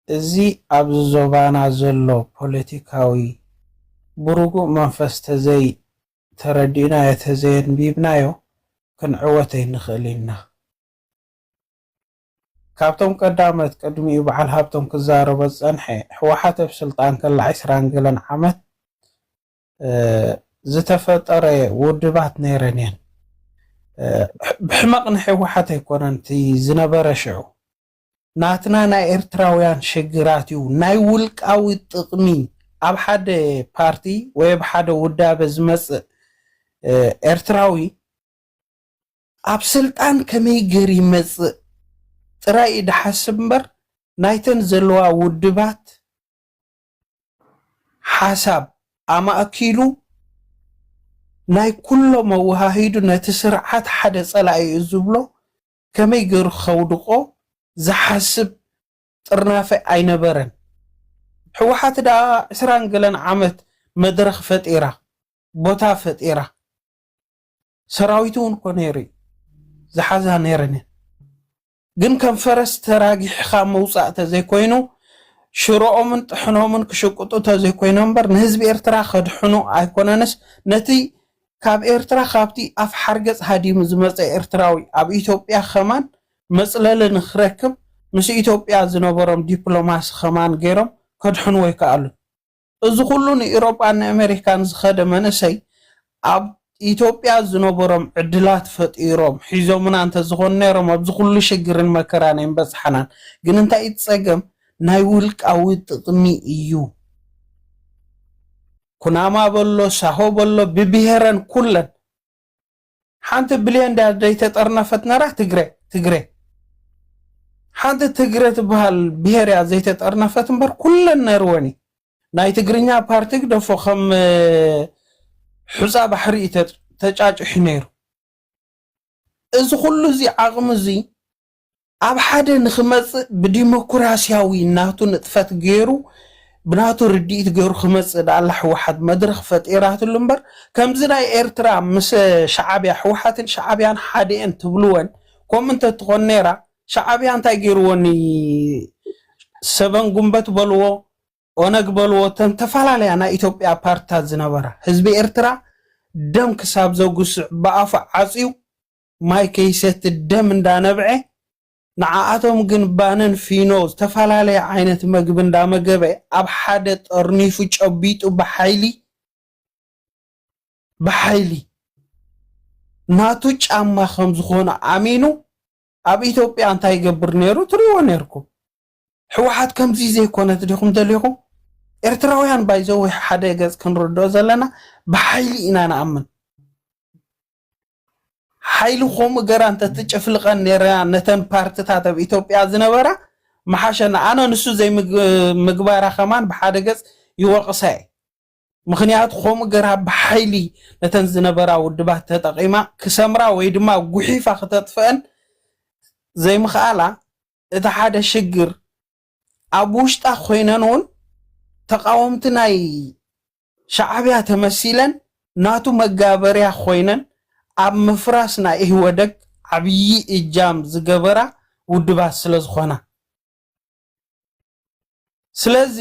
እዚ ኣብዚ ዞባና ዘሎ ፖለቲካዊ ብርጉእ መንፈስ ተዘይ ተረዲእናዮ ተዘየንቢብናዮ ክንዕወት ኣይንኽእል ኢና። ካብቶም ቀዳመት ቅድሚኡ በዓል ሃብቶም ክዛረቦ ዝጸንሐ፣ ህወሓት ኣብ ስልጣን ከላ ዕስራን ገለን ዓመት ዝተፈጠረ ውድባት ነይረን እየን። ብሕመቕ ንህወሓት ኣይኮነን እቲ ዝነበረ ሽዑ። ናትና ናይ ኤርትራውያን ሽግራት እዩ። ናይ ውልቃዊ ጥቕሚ ኣብ ሓደ ፓርቲ ወይ ኣብ ሓደ ውዳበ ዝመጽእ ኤርትራዊ ኣብ ስልጣን ከመይ ገይሩ ይመጽእ ጥራይ እዩ ድሓስብ እምበር ናይተን ዘለዋ ውድባት ሓሳብ ኣማእኪሉ ናይ ኩሎም ኣወሃሂዱ ነቲ ስርዓት ሓደ ጸላኢ እዩ ዝብሎ ከመይ ገይሩ ከውድቆ ዝሓስብ ጥርናፈ ኣይነበረን። ህወሓት ደኣ ዕስራን ገለን ዓመት መድረኽ ፈጢራ ቦታ ፈጢራ ሰራዊቱ እውን እኮ ነይሩ እዩ ዝሓዛ ነይረን እየን ግን ከም ፈረስ ተራጊሕኻ ምውፃእ ተዘይኮይኑ ሽሮኦምን ጥሕኖምን ክሽቅጡ ተዘይኮይኖም እምበር ንህዝቢ ኤርትራ ከድሕኑ ኣይኮነንስ ነቲ ካብ ኤርትራ ካብቲ ኣፍ ሓርገፅ ሃዲሙ ዝመፀ ኤርትራዊ ኣብ ኢትዮጵያ ከማን መፅለሊ ንክረክብ ምስ ኢትዮጵያ ዝነበሮም ዲፕሎማሲ ከማን ገይሮም ከድሕንዎ ይከኣሉ። እዚ ኩሉ ንኢሮጳን ንኣሜሪካን ዝኸደ መንእሰይ ኣብ ኢትዮጵያ ዝነበሮም ዕድላት ፈጢሮም ሒዞምና እንተዝኾኑ ነይሮም ኣብዚ ኩሉ ሽግርን መከራን ኣይምበፅሓናን። ግን እንታይ እቲ ፀገም ናይ ውልቃዊ ጥቕሚ እዩ። ኩናማ በሎ ሳሆ በሎ ብብሄረን ኩለን ሓንቲ ብልየን ድያ ዘይተጠርነፈት ነራ ትግረ ትግረ ሓንቲ ትግረ ትበሃል ብሄር እያ ዘይተጠርነፈት እምበር ኩለን ነርወን እዩ ናይ ትግርኛ ፓርቲ ግደፎ ከም ሑፃ ባሕሪ እዩ ተጫጭሑ ነይሩ እዚ ኩሉ እዚ ዓቕሚ እዚ ኣብ ሓደ ንክመፅእ ብዲሞክራሲያዊ ናቱ ንጥፈት ገይሩ ብናቱ ርድኢት ገይሩ ክመፅእ ዳኣላ ህወሓት መድረክ ፈጢራትሉ እምበር ከምዚ ናይ ኤርትራ ምስ ሻዓብያ ህወሓትን ሻዓብያን ሓደኤን ትብልወን ከምኡ እንተትኾን ነይራ ሻዓብያ እንታይ ገይርዎ ኒ ሰበን ጉንበት በልዎ ኦነግ በልዎ እተን ተፈላለያ ናይ ኢትዮጵያ ፓርትታት ዝነበራ ህዝቢ ኤርትራ ደም ክሳብ ዘጉስዕ ብኣፉ ዓፅዩ ማይ ከይሰቲ ደም እንዳነብዐ ንዓኣቶም ግን ባንን ፊኖ ዝተፈላለየ ዓይነት መግቢ እንዳመገበ ኣብ ሓደ ጠርኒፉ ጨቢጡ ብሓይሊ ብሓይሊ ናቱ ጫማ ከም ዝኾነ ኣሚኑ ኣብ ኢትዮጵያ እንታይ ይገብር ነይሩ ትሪእዎ ነይርኩም። ሕወሓት ከምዚ ዘይኮነት ዲኹም ደሊኹም? ኤርትራውያን ባይዘወይ ሓደ ገፅ ክንርድኦ ዘለና ብሓይሊ ኢና ንኣምን። ሓይሊ ከምኡ ገራ እንተትጭፍልቐን ነይራ ነተን ፓርትታት ኣብ ኢትዮጵያ ዝነበራ ምሓሸና። ኣነ ንሱ ዘይምግባራ ከማን ብሓደ ገፅ ይወቕሳ እየ። ምኽንያቱ ከምኡ ገራ ብሓይሊ ነተን ዝነበራ ውድባት ተጠቒማ ክሰምራ ወይ ድማ ጉሒፋ ክተጥፍአን ዘይምኽኣላ እቲ ሓደ ሽግር፣ ኣብ ውሽጣ ኮይነን እውን ተቃወምቲ ናይ ሻዕብያ ተመሲለን ናቱ መጋበርያ ኮይነን ኣብ ምፍራስ ናይ ኢህወደግ ዓብዪ እጃም ዝገበራ ውድባት ስለ ዝኾና። ስለዚ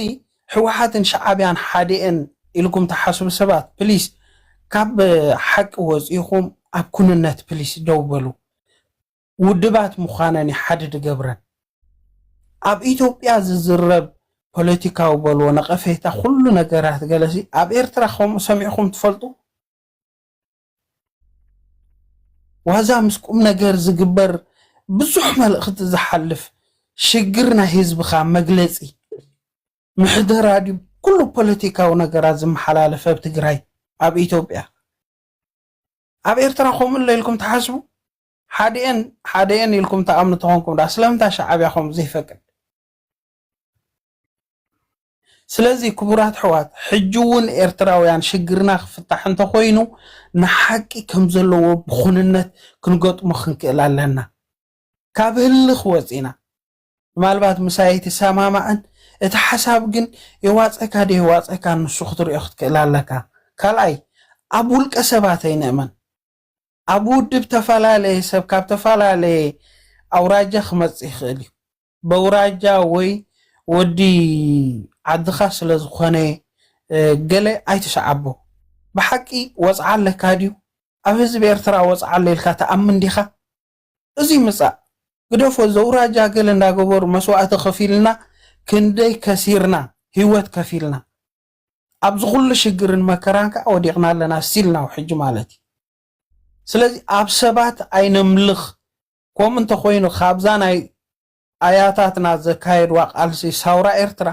ህወሓትን ሻዕብያን ሓዲኤን ኢልኩም ትሓስቡ ሰባት፣ ፕሊስ ካብ ሓቂ ወፂኹም ኣብ ኩንነት ፕሊስ ደው በሉ። ውድባት ምዃነን እዩ ሓደ ድገብረን። ኣብ ኢትዮጵያ ዝዝረብ ፖለቲካዊ በልዎ ነቐፌታ፣ ኩሉ ነገራት ገለሲ ኣብ ኤርትራ ከምኡ ሰሚዕኹም ትፈልጡ? ዋዛ ምስ ቁም ነገር ዝግበር ብዙሕ መልእኽቲ ዝሓልፍ ሽግር ናይ ህዝብኻ መግለጺ ምሕደራ ድዩ? ኩሉ ፖለቲካዊ ነገራት ዝመሓላለፍ ኣብ ትግራይ፣ ኣብ ኢትዮጵያ፣ ኣብ ኤርትራ ከምኡ ኣሎ ኢልኩም ትሓስቡ? ሓዲኤን ሓዲኤን ኢልኩም ትኣምኑ ተኾንኩም ዳ ስለምንታይ ሻዕብያ ከምኡ ዘይፈቅድ? ስለዚ ክቡራት ኣሕዋት፣ ሕጂ እውን ኤርትራውያን ሽግርና ክፍታሕ እንተኾይኑ ንሓቂ ከም ዘለዎ ብኹንነት ክንገጥሞ ክንክእል ኣለና። ካብ ህልኽ ወፂና ምናልባት ምሳይ ኣይትሰማማዕን፣ እቲ ሓሳብ ግን የዋፀካ ዶ የዋፀካ ንሱ ክትሪኦ ክትክእል ኣለካ። ካልኣይ፣ ኣብ ውልቀ ሰባት ኣይንእመን። ኣብ ውድብ ተፈላለየ ሰብ ካብ ተፈላለየ ኣውራጃ ክመፅእ ይኽእል እዩ። በውራጃ ወይ ወዲ ዓድኻ ስለ ዝኾነ ገለ ኣይትስዓቦ። ብሓቂ ወፅዓ ኣለካ ድዩ? ኣብ ህዝቢ ኤርትራ ወፅዓ ኣሎ ኢልካ ትኣምን ዲኻ? እዚ ምፃእ ግደፎ። ዘውራጃ ገለ እንዳገበሩ መስዋእቲ ከፊልና፣ ክንደይ ከሲርና፣ ህይወት ከፊልና፣ ኣብዚ ኩሉ ሽግርን መከራን ከዓ ወዲቕና ኣለና። ስቲል ናው ሕጂ ማለት እዩ። ስለዚ ኣብ ሰባት ኣይነምልኽ። ከምኡ እንተኾይኑ ካብዛ ናይ ኣያታትና ዘካየድዋ ቃልሲ ሳውራ ኤርትራ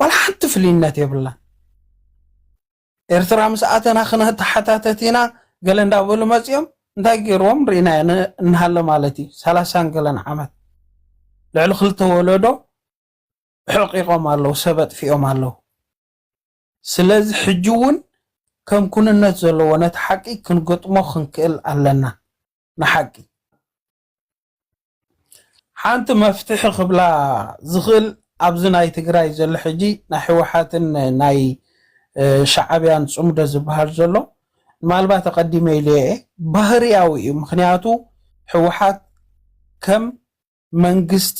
ዋላ ሓንቲ ፍልይነት የብላን። ኤርትራ ምስ ኣተና ክነተሓታተት ኢና ገለ እንዳበሉ መፂኦም እንታይ ገይርዎም ርኢና እናሃለ ማለት እዩ። ሰላሳን ገለን ዓመት ልዕሊ ክልተ ወለዶ ሕቂቆም ኣለዉ፣ ሰብ ኣጥፊኦም ኣለዉ። ስለዚ ሕጂ እውን ከም ኩንነት ዘለዎ ነቲ ሓቂ ክንገጥሞ ክንክእል ኣለና። ንሓቂ ሓንቲ መፍትሒ ክብላ ዝኽእል ኣብዚ ናይ ትግራይ ዘሎ ሕጂ ናይ ህወሓትን ናይ ሻዕብያን ፅምዶ ዝበሃል ዘሎ ምናልባት ኣቐዲመ ኢለ እየ፣ ባህርያዊ እዩ። ምክንያቱ ህወሓት ከም መንግስቲ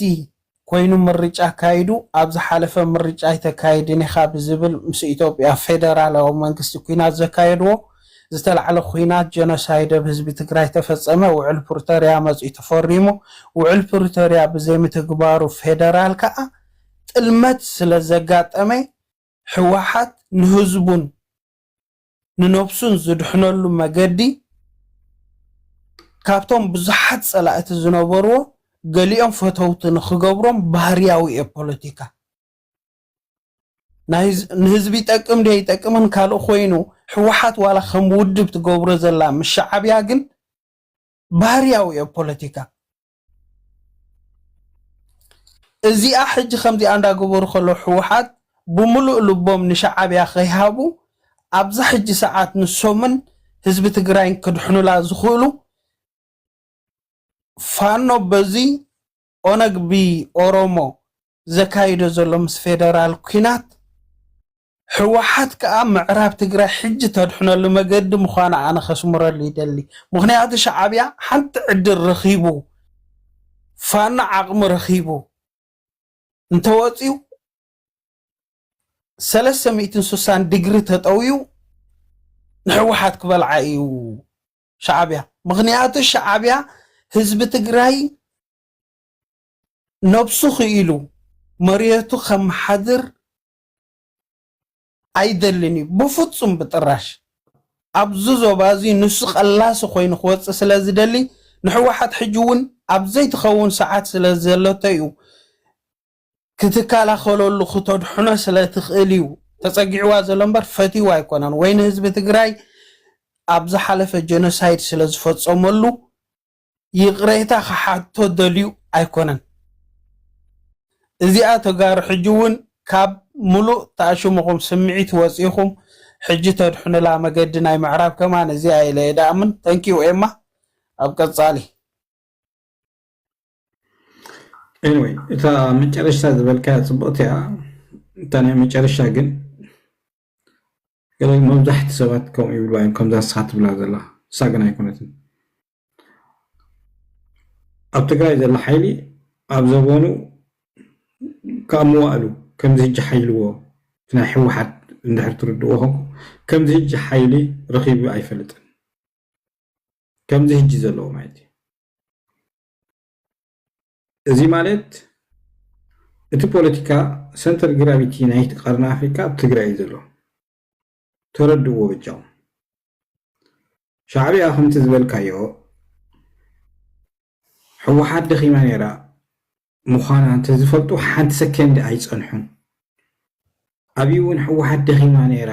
ኮይኑ ምርጫ ኣካይዱ ኣብ ዝሓለፈ ምርጫ ኣይተካይድን ኢኻ ብዝብል ምስ ኢትዮጵያ ፌደራላዊ መንግስቲ ኩናት ዘካየድዎ ዝተላዕለ ኩናት ጀኖሳይድ ኣብ ህዝቢ ትግራይ ተፈጸመ። ውዕል ፕሪቶርያ መጺኡ ተፈሪሙ። ውዕል ፕሪቶርያ ብዘይምትግባሩ ፌደራል ከኣ ጥልመት ስለ ዘጋጠመ ህወሓት ንህዝቡን ንነብሱን ዝድሕነሉ መገዲ ካብቶም ብዙሓት ጸላእቲ ዝነበርዎ ገሊኦም ፈተውቲ ንኽገብሮም ባህርያዊ እየ ፖለቲካ። ናይ ህዝ- ንህዝቢ ይጠቅም ድየ ይጠቅምን ካልእ ኮይኑ ህወሓት ዋላ ከም ውድብ ትገብሮ ዘላ ምስ ሻዕብያ ግን ባህርያዊ እየ ፖለቲካ። እዚኣ ሕጂ ከምዚኣ እንዳገበሩ ከለዉ ህወሓት ብምሉእ ልቦም ንሻዕብያ ከይሃቡ ኣብዛ ሕጂ ሰዓት ንሶምን ህዝቢ ትግራይን ክድሕኑላ ዝኽእሉ ፋኖ በዚ ኦነግ ብኦሮሞ ዘካይዶ ዘሎ ምስ ፌደራል ኩናት ህወሓት ከኣ ምዕራብ ትግራይ ሕጂ ተድሕነሉ መገዲ ምዃኑ ኣነ ከስምረሉ ይደሊ። ምኽንያቱ ሻዕብያ ሓንቲ ዕድል ረኺቡ ፋኖ ዓቕሚ ረኺቡ እንተወፂኡ ሰለስተ ሚእትን ስሳን ዲግሪ ተጠውዩ ንህወሓት ክበልዓ እዩ ሻዕብያ። ምኽንያቱ ሻዕብያ ህዝቢ ትግራይ ነብሱ ክኢሉ መሬቱ ከመሓድር ኣይደልን እዩ ብፍፁም ብጥራሽ። ኣብዚ ዞባ እዚ ንሱ ቀላሲ ኮይኑ ክወፅእ ስለ ዝደሊ ንህወሓት ሕጂ እውን ኣብ ዘይትኸውን ሰዓት ስለ ዘለቶ እዩ ክትከላኸለሉ ክተድሕኖ ስለ ትኽእል እዩ ተፀጊዕዋ ዘሎ እምበር ፈትይዋ ኣይኮነን። ወይ ንህዝቢ ትግራይ ኣብ ዝሓለፈ ጀኖሳይድ ስለ ዝፈፀመሉ ይቕሬታ ክሓቶ ደልዩ ኣይኮነን። እዚኣ ተጋሩ ሕጂ እውን ካብ ሙሉእ ተኣሽሙኹም ስምዒት ወፂኹም ሕጂ ተድሕኑላ መገዲ ናይ ምዕራብ ከማን እዚኣ ኢለ እየ ደኣምን። ተንኪዩ ኤማ፣ ኣብ ቀፃሊ። Anyway፣ እታ መጨረሽታ ዝበልካያ ፅብቕቲ እያ። እታ ናይ መጨረሻ ግን ገለ መብዛሕቲ ሰባት ከምኡ ይብሉ እዮም፣ ከምዛ ንስኻ ትብላ ዘላ። እሳ ግን ኣይኮነትን። ኣብ ትግራይ ዘሎ ሓይሊ ኣብ ዘበኑ ካብ መዋእሉ ከምዚ ሕጂ ሓይልዎ ናይ ህወሓት እንድሕር ትርድእዎ ከምዚ ሕጂ ሓይሊ ረኺቡ ኣይፈልጥን። ከምዚ ሕጂ ዘለዎ ማለት እዩ። እዚ ማለት እቲ ፖለቲካ ሰንተር ግራቪቲ ናይቲ ቀርኒ ኣፍሪካ ኣብ ትግራይ እዩ ዘሎ። ተረድእዎ በጃኹም። ሻዕቢያ ከምቲ ዝበልካዮ ህወሓት ደኺማ ነይራ ምዃና እንተዝፈልጡ ሓንቲ ሰከንድ ኣይፀንሑን። ኣብይ እውን ህወሓት ደኺማ ነይራ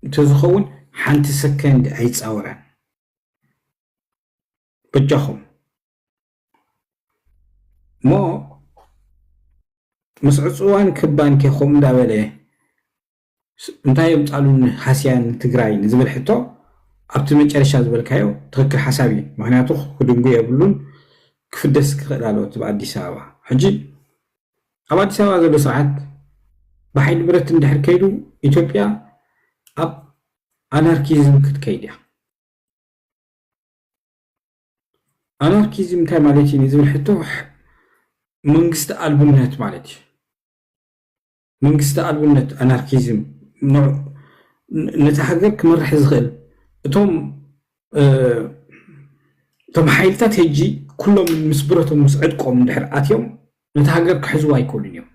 እንተዝኸውን ሓንቲ ሰከንድ ኣይፃወረን። በጃኹም እሞ ምስ ዕፅዋን ክባን ኬኹም እንዳበለ እንታይ የምፃሉን ሃስያን ትግራይ ንዝብል ሕቶ ኣብቲ መጨረሻ ዝበልካዮ ትኽክል ሓሳብ እዩ። ምክንያቱ ክድንጉ የብሉን፣ ክፍደስ ክኽእል ኣለዎ እቲ ኣብ ኣዲስ ኣበባ። ሕጂ ኣብ ኣዲስ ኣበባ ዘሎ ስርዓት ብሓይሊ ብረት እንድሕር ከይዱ ኢትዮጵያ ኣብ ኣናርኪዝም ክትከይድ እያ። ኣናርኪዝም እንታይ ማለት እዩ ንዝብል ሕቶ መንግስቲ ኣልብነት ማለት እዩ። መንግስቲ ኣልብነት ኣናርኪዝም ነቲ ሃገር ክመርሕ ዝኽእል እቶም እቶም ሓይልታት ሕጂ ኩሎም ምስ ብረቶም ምስ ዕጥቆም እንድሕር ኣትዮም ነቲ ሃገር ክሕዝዋ ኣይክእሉን እዮም።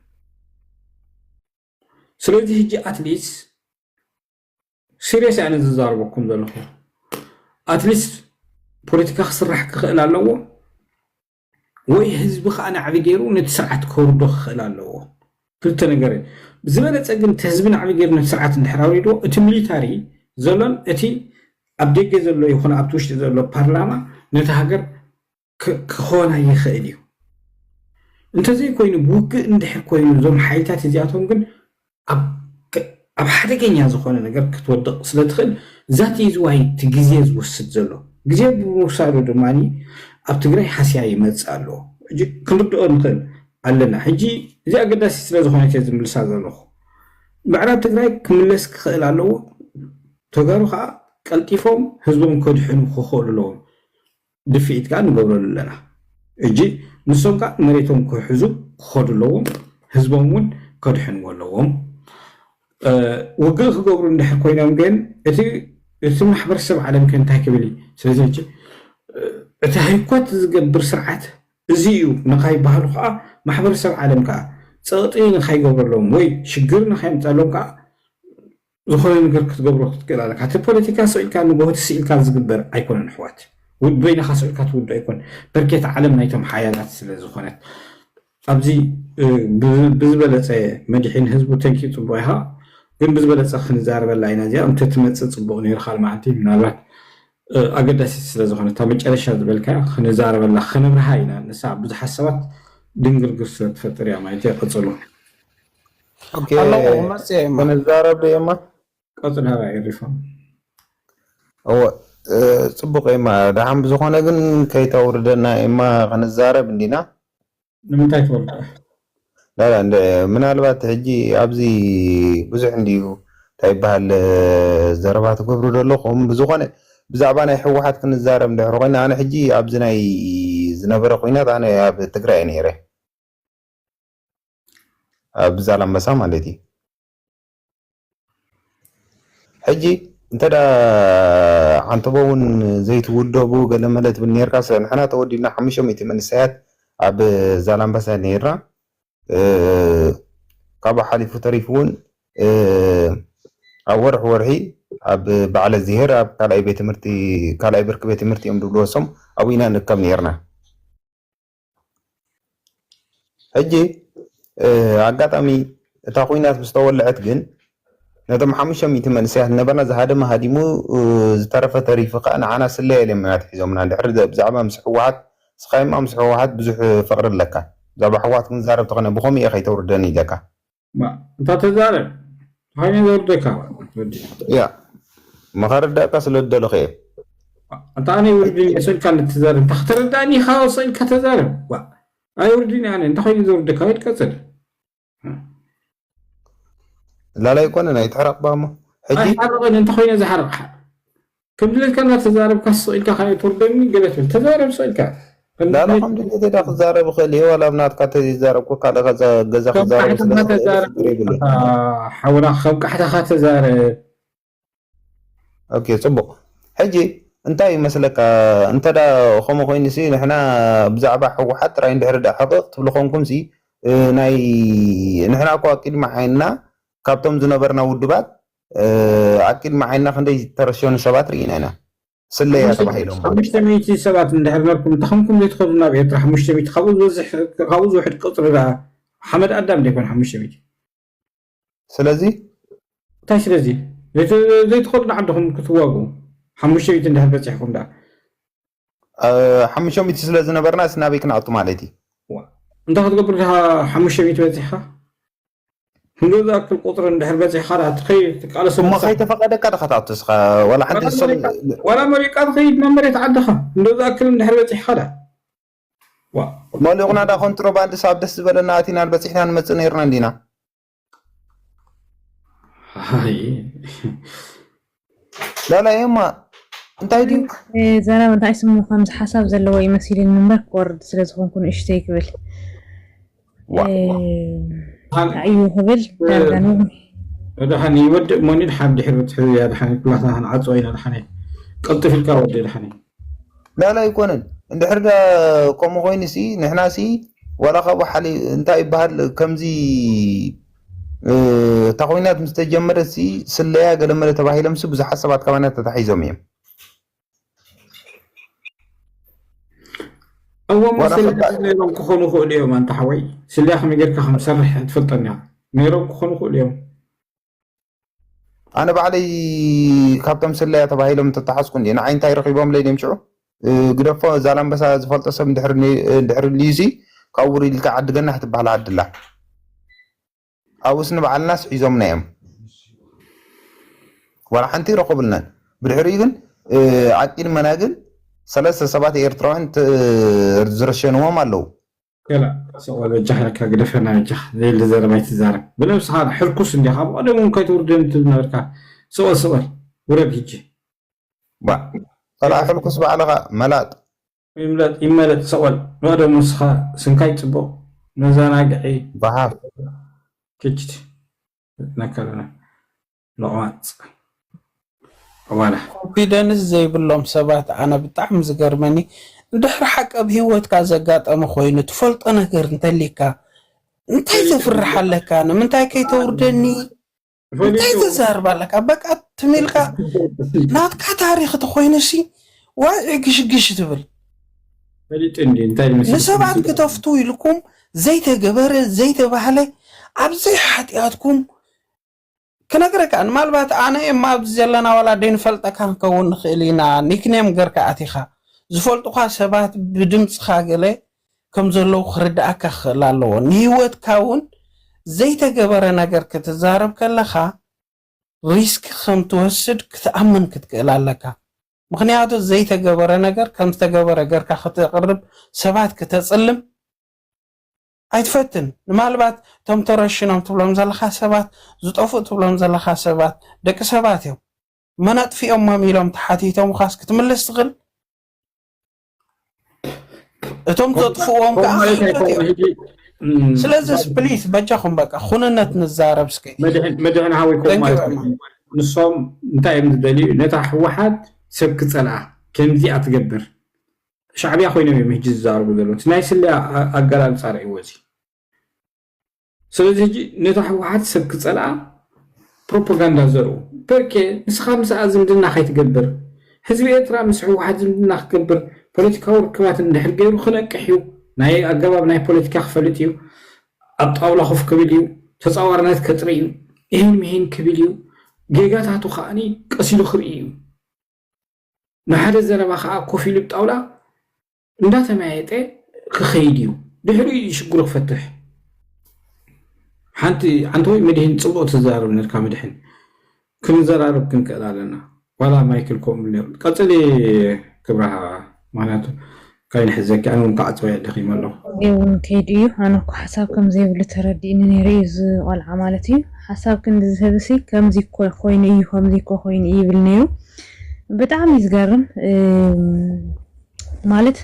ስለዚ ሕጂ ኣትሊስ ሲሪየስ ኣነ ዝዛረበኩም ዘለኹ ኣትሊስት ፖለቲካ ክስራሕ ክኽእል ኣለዎ ወይ ህዝቢ ከዓ ናዕቢ ገይሩ ነቲ ስርዓት ከውርዶ ክኽእል ኣለዎ። ክልተ ነገር ዝበለፀ ግን እቲ ህዝቢ ናዕቢ ገይሩ ነቲ ስርዓት እንድሕር ኣውሪድዎ እቲ ሚሊታሪ ዘሎን እቲ ኣብ ደገ ዘሎ ይኹን ኣብቲ ውሽጢ ዘሎ ፓርላማ ነቲ ሃገር ክኾና ይኽእል እዩ። እንተዘይኮይኑ ብውግእ እንድሕር ኮይኑ እዞም ሓይልታት እዚኣቶም ግን ኣብ ሓደገኛ ዝኾነ ነገር ክትወድቕ ስለትኽእል እዛ ትይዝዋ እቲ ግዜ ዝወስድ ዘሎ ግዜ ብምውሳዱ ድማ ኣብ ትግራይ ሃስያ ይመፅእ ኣለዎ። ክንርድኦ ንኽእል ኣለና። ሕጂ እዚ ኣገዳሲ ስለዝኾነት እየ ዝምልሳ ዘለኹ። ምዕራብ ትግራይ ክምለስ ክኽእል ኣለዎ። ተጋሩ ከዓ ቀልጢፎም ህዝቦም ከድሕኑ ክኽእሉ ኣለዎም። ድፍኢት ከዓ ንገብረሉ ኣለና። እጂ ንሶም ከዓ መሬቶም ክሕዙ ክኸዱ ኣለዎም፣ ህዝቦም እውን ከድሕንዎ ኣለዎም። ውግእ ክገብሩ እንድሕር ኮይኖም ግን እቲ እቲ ማሕበረሰብ ዓለም ከ እንታይ ክብል እዩ? ስለዚ ሕጂ እቲ ሃይኮት ዝገብር ስርዓት እዚ እዩ ንካይበሃሉ ከዓ ማሕበረሰብ ዓለም ከዓ ፀቕጢ ንካይገብረሎም ወይ ሽግር ንካይምፀሎም ከዓ ዝኾነ ነገር ክትገብሮ ክትክእል ኣለካ። እቲ ፖለቲካ ስቕ ኢልካ ንጎሆ ትስኢልካ ዝግበር ኣይኮነን ኣሕዋት። ውድ በይንኻ ስቕ ኢልካ ትውድኦ ኣይኮን። በርኬታ ዓለም ናይቶም ሓያላት ስለ ዝኾነት ኣብዚ ብዝበለፀ መድሒን ህዝቡ ተንኪ ፅቡቕ ኢኻ ግን ብዝበለፀ ክንዛረበላ ኢና እዚኣ እንተትመፅእ ፅቡቕ ነይሩ ካልእ መዓልቲ ምናልባት ኣገዳሲት ስለ ዝኾነ እታ መጨረሻ ዝበልካ ክንዛረበላ ከነብርሃ ኢና። ንሳ ብዙሓት ሰባት ድንግርግር ስለ ትፈጥር እያ ማለት እየ። ቀፅሉ። ኣለኹ መፅእ እማ ክንዛረብ ዶ እማ ቀፅል ሃባ ኤሪፎም እወ ጽቡቅ እማ ደሓን ብዝኾነ ግን ከይተውርደና እማ ክንዛረብ እንዲና። ንምንታይ ትወርዳ? ላላ እንደ ምናልባት ሕጂ ኣብዚ ብዙሕ እንዲዩ እንታይ ይበሃል ዘረባ ትገብሩ ዘለኹም። ብዝኾነ ብዛዕባ ናይ ህወሓት ክንዛረብ እንድሕር ኮይና ኣነ ሕጂ ኣብዚ ናይ ዝነበረ ኩናት ኣነ ኣብ ትግራይ እየ ነይረ። ኣብ ዛላምበሳ ማለት እዩ። ሕጂ እንተ ደኣ ዓንተቦ እውን ዘይትውደቡ ገለ መለ ትብል ነይርካ። ንሕና ተወዲብና ሓሙሽተ ሚእቲ መንእሰያት ኣብ ዛላምበሳ ነይርና። ካብኡ ሓሊፉ ተሪፉ እውን ኣብ ወርሒ ወርሒ ኣብ በዓለ ዚሄር ኣብ ካልኣይ ቤት ትምህርቲ ካልኣይ ብርኪ ቤት ትምህርቲ እዮም ድብልዎ እሶም ኣብኡ ኢና ንርከብ ነይርና። ሕጂ ኣጋጣሚ እታ ኩናት ምስ ተወልዐት ግን ነቶም ሓሙሽተ ሚእቲ መንእሰያት ዝነበርና ዝሃደመ ሃዲሙ ዝተረፈ ተሪፉ ከዓ ንዓና ስለያ ኢሎም ኢና ኣትሒዞምና። እንድሕር ብዛዕባ ምስ ህወሓት ንስኻ ድማ ምስ ህወሓት ብዙሕ ፍቕሪ ኣለካ። ብዛዕባ ህወሓት ክንዛረብ ተኾነ ብኸምኡ እየ ከይተውርደኒ ኢለካ። ማ እንታ ተዛረብ፣ እንታይ ነው ዘውርደካ? ወዲ ያ መኸረዳእካ ስለ ዝደለኹ እየ። እንታ ኣነ ውርድን እየ፣ ስእልካ ንትዛረብ እንታ ክትረዳእኒ ኢኻ፣ ስእልካ ተዛረብ። ዋ፣ ኣይ ውርድን ኣነ እንታ ኮይኑ ዘውርደካ ወይ ቀጽል። ላላ ኣይኮነን ኣይትሕረቕ ባሞ። ሕጂ ኣይሓርቕን እንተ ኮይነ ዝሓርቕ። ከም ድሌትካ እናተዛረብካ ስቕ ኢልካ ካየ ትወርደኒ ገለ ትብል። ተዛረብ ስቕ ኢልካ። ላላ ከም ድሌተይ ዳ ክዛረብ እኽእል እየ፣ ዋላ ኣብ ናትካ ተዘይዛረብኩ ካልእ ከዛ- ገዛ ክዛረብ ስለ ዝኽእል ችግር የብሉን። ሓውና ከም ቃሕታኻ ተዛረብ። ኦኬ፣ ጽቡቕ። ሕጂ እንታይ ይመስለካ፣ እንተ ዳ ከምኡ ኮይኑሲ ንሕና ብዛዕባ ህወሓት ጥራይ እንድሕር ዳ ሕቕቕ ትብሉ ኮንኩምሲ፣ እ፣ ናይ ንሕና እኮ ኣብ ቅድሚ ዓይንና ካብቶም ዝነበርና ውድባት፣ እ፣ ኣብ ቅድሚ ዓይንና ክንደይ ዝተረሸኑ ሰባት ርኢና ኢና። ስለያ ተባሂሎም ማለት ሓሙሽተ ሚእቲ ሰባት እንድሕር ነርኩም እንተኾንኩም ዘይትኸዱ ናብ ኤርትራ ሓሙሽተ ሚእቲ ካብኡ ዝበዝሕ ካብኡ ዝውሕድ ቁፅሪ ደኣ ሓመድ ኣዳም ዘይኮነ ሓሙሽተ ሚእቲ። ስለዚ እንታይ ስለዚ ዘይት- ዘይትኸዱ ንዓድኹም ክትዋግኡ ሓሙሽተ ሚእቲ እንድሕር በፂሕኩም ደኣ እ፣ ሓሙሽተ ሚእቲ ስለ ዝነበርና እስናበይ ክንኣቱ ማለት እዩ። እንታይ ክትገብር ዲኻ ሓሙሽተ ሚእቲ በፂሕኻ? ክንዶ ዝኣክል ቁፅሪ እንድሕር በፂሕኻ ደኣ ትኸይድ ትቃለስ እሞ ከይተፈቐደካ ዲኻ ትኣቱ እስኻ? ዋላ ሓንቲ ዝሰል- ዋላ መሪቃ ትኸይድ ናብ መሬት ዓድኻ እንዶ ዝኣክል እንድሕር በፂሕኻ ደኣ መሊቑና ዳ ኮንትሮባንድ ሳብ ደስ ዝበለና ኣቲና በፂሕና ንመፅእ ነይርና እንዲና። ኣይ ላላ ኤማ እንታይ ድዩ? ዘረባ እንታይ ስሙ ከምዚ ሓሳብ ዘለዎ ይመሲልኒ እምበር ክወርድ ስለ ዝኾንኩ ንእሽተይ ክብል ዋ- እዩ ክብል ዳርጋ ነዊሕ ደሓን ይወድእ እሞኒ ድሓን ድሕሪ ትሕዝያ ድሓን ኩላትና ክንዓፅዎ ኢና ድሓን ቀልጥፍ ኢልካ ወዲ ድሓን ላላ ኣይኮነን። እንድሕር ዳ ከምኡ ኮይኑ ሲ ንሕና ሲ ዋላ ካብኡ ሓሊ እንታይ ይበሃል ከምዚ እ፣ እታ ኮይናት ምስ ተጀመረት ሲ ስለያ ገለመለ ተባሂሎም ሲ ብዙሓት ሰባት ካባና ተታሒዞም እዮም። እዎም ዋላ ስለያ ፈቃድ- ነይሮም ክኾኑ ይኽእሉ እዮም። ኣንታ ሓወይ ስለያ ከመይ ጌርካ ከም ዝሰርሕ ትፈልጠኒ ኢኻ። ነይሮም ክኾኑ ይኽእሉ እዮም። ኣነ ባዕለይ ካብቶም ስለያ ተባሂሎም ተተሓዝኩ እንዲ ንዓይ እንታይ ረኺቦምለይ ድዮም ሽዑ? እ፣ ግደፎ ዛላምበሳ ዝፈልጦ ሰብ እንድሕር ኒ- እንድሕር ልዩ ሲ ካብኡ ውሪድ ኢልካ ዓዲ ገናሕ ትበሃል ዓዲ ኣላ። ኣብኡስ ንባዕልናስ ሒዞምና እዮም። ዋላ ሓንቲ ይረኸቡልናን። ብድሕሪኡ ግን እ፣ ኣቂድመና ግን ሰለስተ ሰባት ኤርትራውያን ተ- ዝረሸንዎም ኣለዉ። ገለ ሰቆል በጃኻ ኢልካ ግደፈና በጃኻ ዘይል ዘረባ ኣይትዛረብ። ብነብስኻ ሕርኩስ እንዲኻ ብቐደም እውን ከይትውርደኒ ትብል ነበርካ። ሰቆል ሰቆል ውረድ ሕጂ። ባ ካልኣ ሕልኩስ ባዕልኻ መላጥ ይምለጥ ይመለጥ ሰቆል ብቐደም ንስኻ ስንካይ ጽቡቕ መዘናግዒ በሃፍ ክጅት ነከለና ሎቕማጽ ዋላ ኮንፊደንስ ዘይብሎም ሰባት ኣነ ብጣዕሚ ዝገርመኒ እንድሕር ሓቂ ኣብ ሂወትካ ዘጋጠመ ኮይኑ ትፈልጦ ነገር እንተሊካ እንታይ ዘፍርሕ ኣለካ ንምንታይ ከይተውርደኒ እንታይ ተዛርብ ኣለካ በቃ ትሚልካ ናትካ ታሪክ ተኮይኑሲ ዋዒ ግሽግሽ ትብል ፈሊጡ እንዲ እንታይ ይመስል ንሰባት ክተፍቱ ኢልኩም ዘይተገበረ ዘይተባህለ ኣብዘይ ሓጢኣትኩም ክነግረካ ምናልባት ኣነ እማ ኣብዚ ዘለና ዋላ ደይንፈልጠካ ክንከውን ንኽእል ኢና ኒክኔም ገርካ ኣቲኻ ዝፈልጡኻ ሰባት ብድምፅኻ ገለ ከም ዘለዉ ክርድኣካ ክኽእል ኣለዎ ንህይወትካ እውን ዘይተገበረ ነገር ክትዛረብ ከለኻ ሪስክ ከም ትወስድ ክትኣምን ክትክእል ኣለካ ምኽንያቱ ዘይተገበረ ነገር ከም ዝተገበረ ገርካ ክተቕርብ ሰባት ክተፅልም ኣይትፈትን ምናልባት እቶም ተረሽኖም ትብሎም ዘለካ ሰባት ዝጠፍኡ ትብሎም ዘለካ ሰባት ደቂ ሰባት እዮም መን ኣጥፊኦሞም ኢሎም ተሓቲቶምኻስ ክትምልስ ትኽእል እቶም ዘጥፍዎም ከዓ ክሕተቱ እዮም ስለዚ ፕሊስ በጃኹም በቃ ኩንነት ንዛረብ እስኪ መድሕን ሃወይ ኮ Thank you ማለት very እዩ። ንሶም እንታይ እዮም ዝደልዩ ነታ ህወሓት ሰብ ክፀልኣ ከምዚኣ ትገብር ሻዕብያ ኮይኖም እዮም ሕጂ ዝዛረቡ ዘለዉ እቲ ናይ ስለያ ኣ- ኣገላልፃ ርእይዎ እዚ ስለዚ ሕጂ ነታ ህወሓት ሰብ ክፀልኣ ፕሮፓጋንዳ ዘርኡ በርኬ ንስኻ ምስኣ ዝምድና ከይትገብር ህዝቢ ኤርትራ ምስ ህወሓት ዝምድና ክገብር ፖለቲካዊ ርክባት እንድሕር ገይሩ ክነቅሕ እዩ ናይ ኣገባብ ናይ ፖለቲካ ክፈልጥ እዩ ኣብ ጣውላ ኮፍ ክብል እዩ ተፃዋርነት ከጥሪ እዩ ይህን ምሂን ክብል እዩ ጌጋታቱ ከዓኒ ቀሲሉ ክርኢ እዩ ንሓደ ዘረባ ከዓ ኮፍ ኢሉ ብጣውላ እንዳተመያየጠ ክኸይድ እዩ ድሕሪኡ እዩ ሽግሩ ክፈትሕ ሓንቲ ሓንቲ ወይ መድህን ጽቡቕ ትዛረብ ነርካ። መድሕን ክንዘራረብ ክንክእል ኣለና። ዋላ ማይክል ከምኡ ነይሩ። ቀጽሊ ክብራሃ፣ ምክንያቱ ካይንሕዘኪ፣ ኣነ እውን ክዓጽዋ እየ ደኺመ ኣለኹ። እየ እውን ከይዱ እዩ። ኣነ እኮ ሓሳብ ከም ዘይብሉ ተረዲእኒ ነይሩ እዩ እዚ ቆልዓ ማለት እዩ። ሓሳብ ክንዲ ዝህብሲ ከምዚ እኮ ኮይኑ እዩ፣ ከምዚ እኮ ኮይኑ እዩ ይብል ነይሩ። ብጣዕሚ እዩ ዝገርም። እም፣ ማለት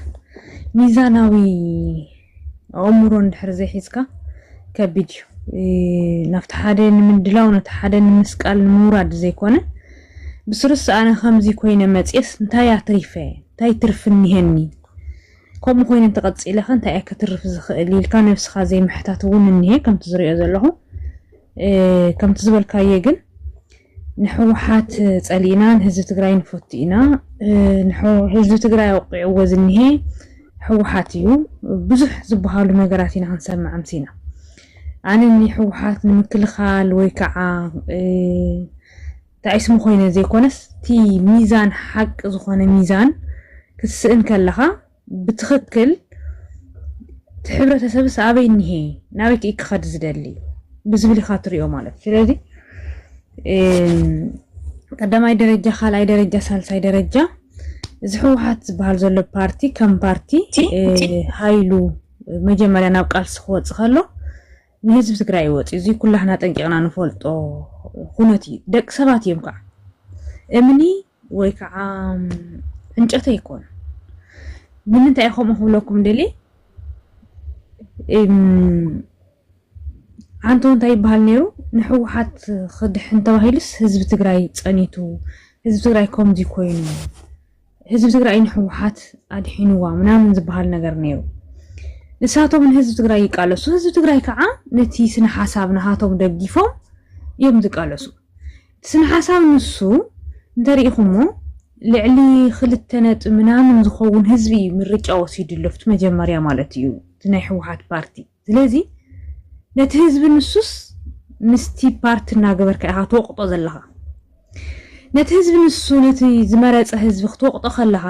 ሚዛናዊ ኣእምሮ እንድሕር ዘይሒዝካ ከቢድ እዩ። እ፣ ናብቲ ሓደ ንምድላው፣ ነቲ ሓደ ንምስቃል፣ ንምውራድ ዘይኮነ፣ ብስሩስ ኣነ ከምዚ ኮይነ መፅየስ እንታይ ኣትሪፈ? እንታይ ትርፊ እኒሀኒ? ከምኡ ኮይነ እንተቐፂለኸ እንታይ እየ ከትርፍ ዝኽእል ኢልካ ነብስኻ ዘይምሕታት እውን እኒሀ። ከምቲ ዝሪኦ ዘለኹ፣ እ፣ ከምቲ ዝበልካዮ ግን ንሕወሓት ጸሊእና ንህዝቢ ትግራይ ንፈቱ ኢና። እ፣ ንሕ-፣ ህዝቢ ትግራይ ኣውቂዕዎ ዝኒሄ ህወሓት እዩ። ብዙሕ ዝበሃሉ ነገራት ኢና ክንሰምዕ ኣምሲና። ኣነ ንህወሓት ንምክልኻል ወይ ከዓ፣ እ፣ እንታይ ስሙ ኮይነ ዘይኮነስ፣ እቲ ሚዛን ሓቂ ዝኾነ ሚዛን ክትስእን ከለኻ ብትኽክል እቲ ሕብረተሰብስ ኣበይ እኒሄ፣ ናበይ ከ ክኸድ ዝደሊ ብዝብል ኢኻ ትሪኦ ማለት እዩ። ስለዚ፣ እም፣ ቀዳማይ ደረጃ፣ ካልኣይ ደረጃ፣ ሳልሳይ ደረጃ፣ እዚ ህወሓት ዝበሃል ዘሎ ፓርቲ ከም ፓርቲ፣ እ፣ ሃይሉ መጀመርያ ናብ ቃልሲ ክወፅእ ከሎ ንህዝቢ ትግራይ ይወፅእ። እዚ ኩላህና ጠንቂቕና ንፈልጦ ኩነት እዩ። ደቂ ሰባት እዮም ከዓ። እምኒ ወይ ከዓ ዕንጨቲ ኣይኮን። ንምንታይ እየ ከምኡ ክብለኩም ደልየ? እም፣ ኣንቶ እንታይ ይበሃል ነይሩ? ንህወሓት ክድሕን ተባሂሉስ ህዝቢ ትግራይ ፀኒቱ፣ ህዝቢ ትግራይ ከምዚ ኮይኑ፣ ህዝቢ ትግራይ ንህወሓት ኣድሒንዋ ምናምን ዝበሃል ነገር ነይሩ። ንሳቶም ንህዝቢ ትግራይ ይቃለሱ፣ ህዝቢ ትግራይ ከዓ ነቲ ስነ ሓሳብ ናሃቶም ደጊፎም እዮም ዝቃለሱ። እቲ ስነ ሓሳብ ንሱ እንተሪኢኹሞ ልዕሊ ክልተ ነጥቢ ምናምን ዝኸውን ህዝቢ እዩ ምርጫ ወሲዱ ኣሎ፣ ኣብቲ መጀመርያ ማለት እዩ፣ እቲ ናይ ህወሓት ፓርቲ። ስለዚ ነቲ ህዝቢ ንሱስ ምስቲ ፓርቲ እናገበርካ ኢኻ ትወቕጦ ዘለኻ። ነቲ ህዝቢ ንሱ፣ ነቲ ዝመረጸ ህዝቢ ክትወቕጦ ከለኻ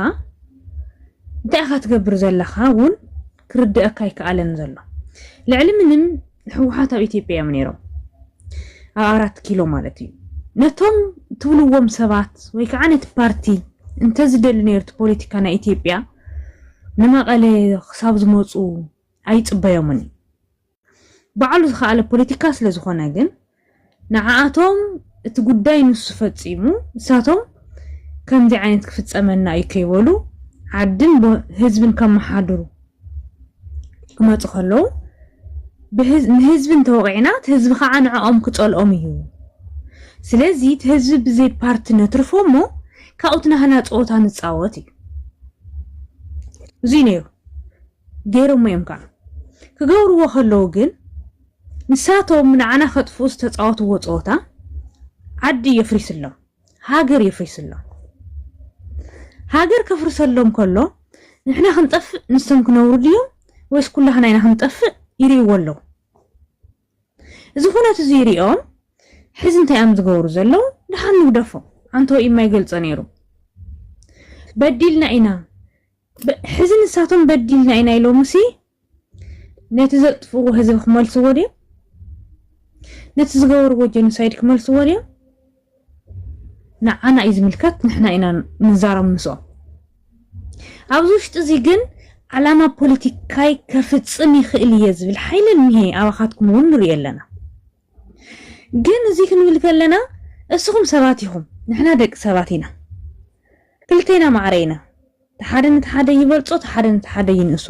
እንታይ ኢኻ ትገብር ዘለኻ እውን ክርድአካ ኣይከኣለን ዘሎ። ልዕሊ ምንም ህወሓት ኣብ ኢትዮጵያ እዮም ነይሮም፣ ኣብ ኣራት ኪሎ ማለት እዩ። ነቶም ትብልዎም ሰባት ወይ ከዓ ነቲ ፓርቲ እንተዝደሊ ነይሩ እቲ ፖለቲካ ናይ ኢትዮጵያ ንመቐለ ክሳብ ዝመፁ ኣይፅበዮምን እዩ። ባዕሉ ዝኸኣለ ፖለቲካ ስለ ዝኾነ ግን ንዓኣቶም እቲ ጉዳይ ንሱ ፈፂሙ፣ ንሳቶም ከምዚ ዓይነት ክፍፀመና እዩ ከይበሉ ዓድን ቦ-፣ ህዝብን ከመሓድሩ ክመፁ ከለዉ ብህዝ-፣ ንህዝቢ እንተወቒዕና እቲ ህዝቢ ከዓ ንዕኦም ክፀልኦም እዩ። ስለዚ እቲ ህዝቢ ብዘይ ፓርቲ ነትርፎ እሞ ካብኡ እቲ ናህና ፀወታ ንፃወት እዩ። እዚ ነይሩ። ገይሮሞ እዮም ከዓ። ክገብርዎ ከለዉ ግን ንሳቶም ንዓና ከጥፍኡ ዝተፃወትዎ ፀወታ ዓዲ የፍሪስሎም፣ ሃገር የፍሪስሎም። ሃገር ከፍርሰሎም ከሎ ንሕና ክንጠፍእ ንሶም ክነብሩ ድዮም ወይስ ኩላህና ኢና ክንጠፍእ ይርእይዎ ኣለዉ። እዚ ኩነት እዚ ይሪኦም ሕዚ እንታይ እዮም ዝገብሩ ዘለዉ? ደሓን ንግደፎም። ኣንቶ ኢማ ይገልጾ ነይሩ። በዲልና ኢና። በ-፣ ሕዚ ንሳቶም በዲልና ኢና ኢሎምሲ ነቲ ዘጥፍእዎ ህዝቢ ክመልስዎ ድዮም? ነቲ ዝገበርዎ ጀኖሳይድ ክመልስዎ ድዮም? ንዓና እዩ ዝምልከት፣ ንሕና ኢና ንዛረብ ምስኦም። ኣብዚ ውሽጢ እዚ ግን ዓላማ ፖለቲካይ ከፍጽም ይኽእል እየ ዝብል ሓይሊ እኒሄ፣ ኣባኻትኩም እውን ንሪኦ ኣለና። ግን እዚ ክንብል ከለና እስኹም ሰባት ኢኹም፣ ንሕና ደቂ ሰባት ኢና። ክልቴና ማዕረ ኢና። እቲ ሓደ ነቲ ሓደ ይበልጾ፣ እቲ ሓደ ነቲ ሓደ ይንእሶ።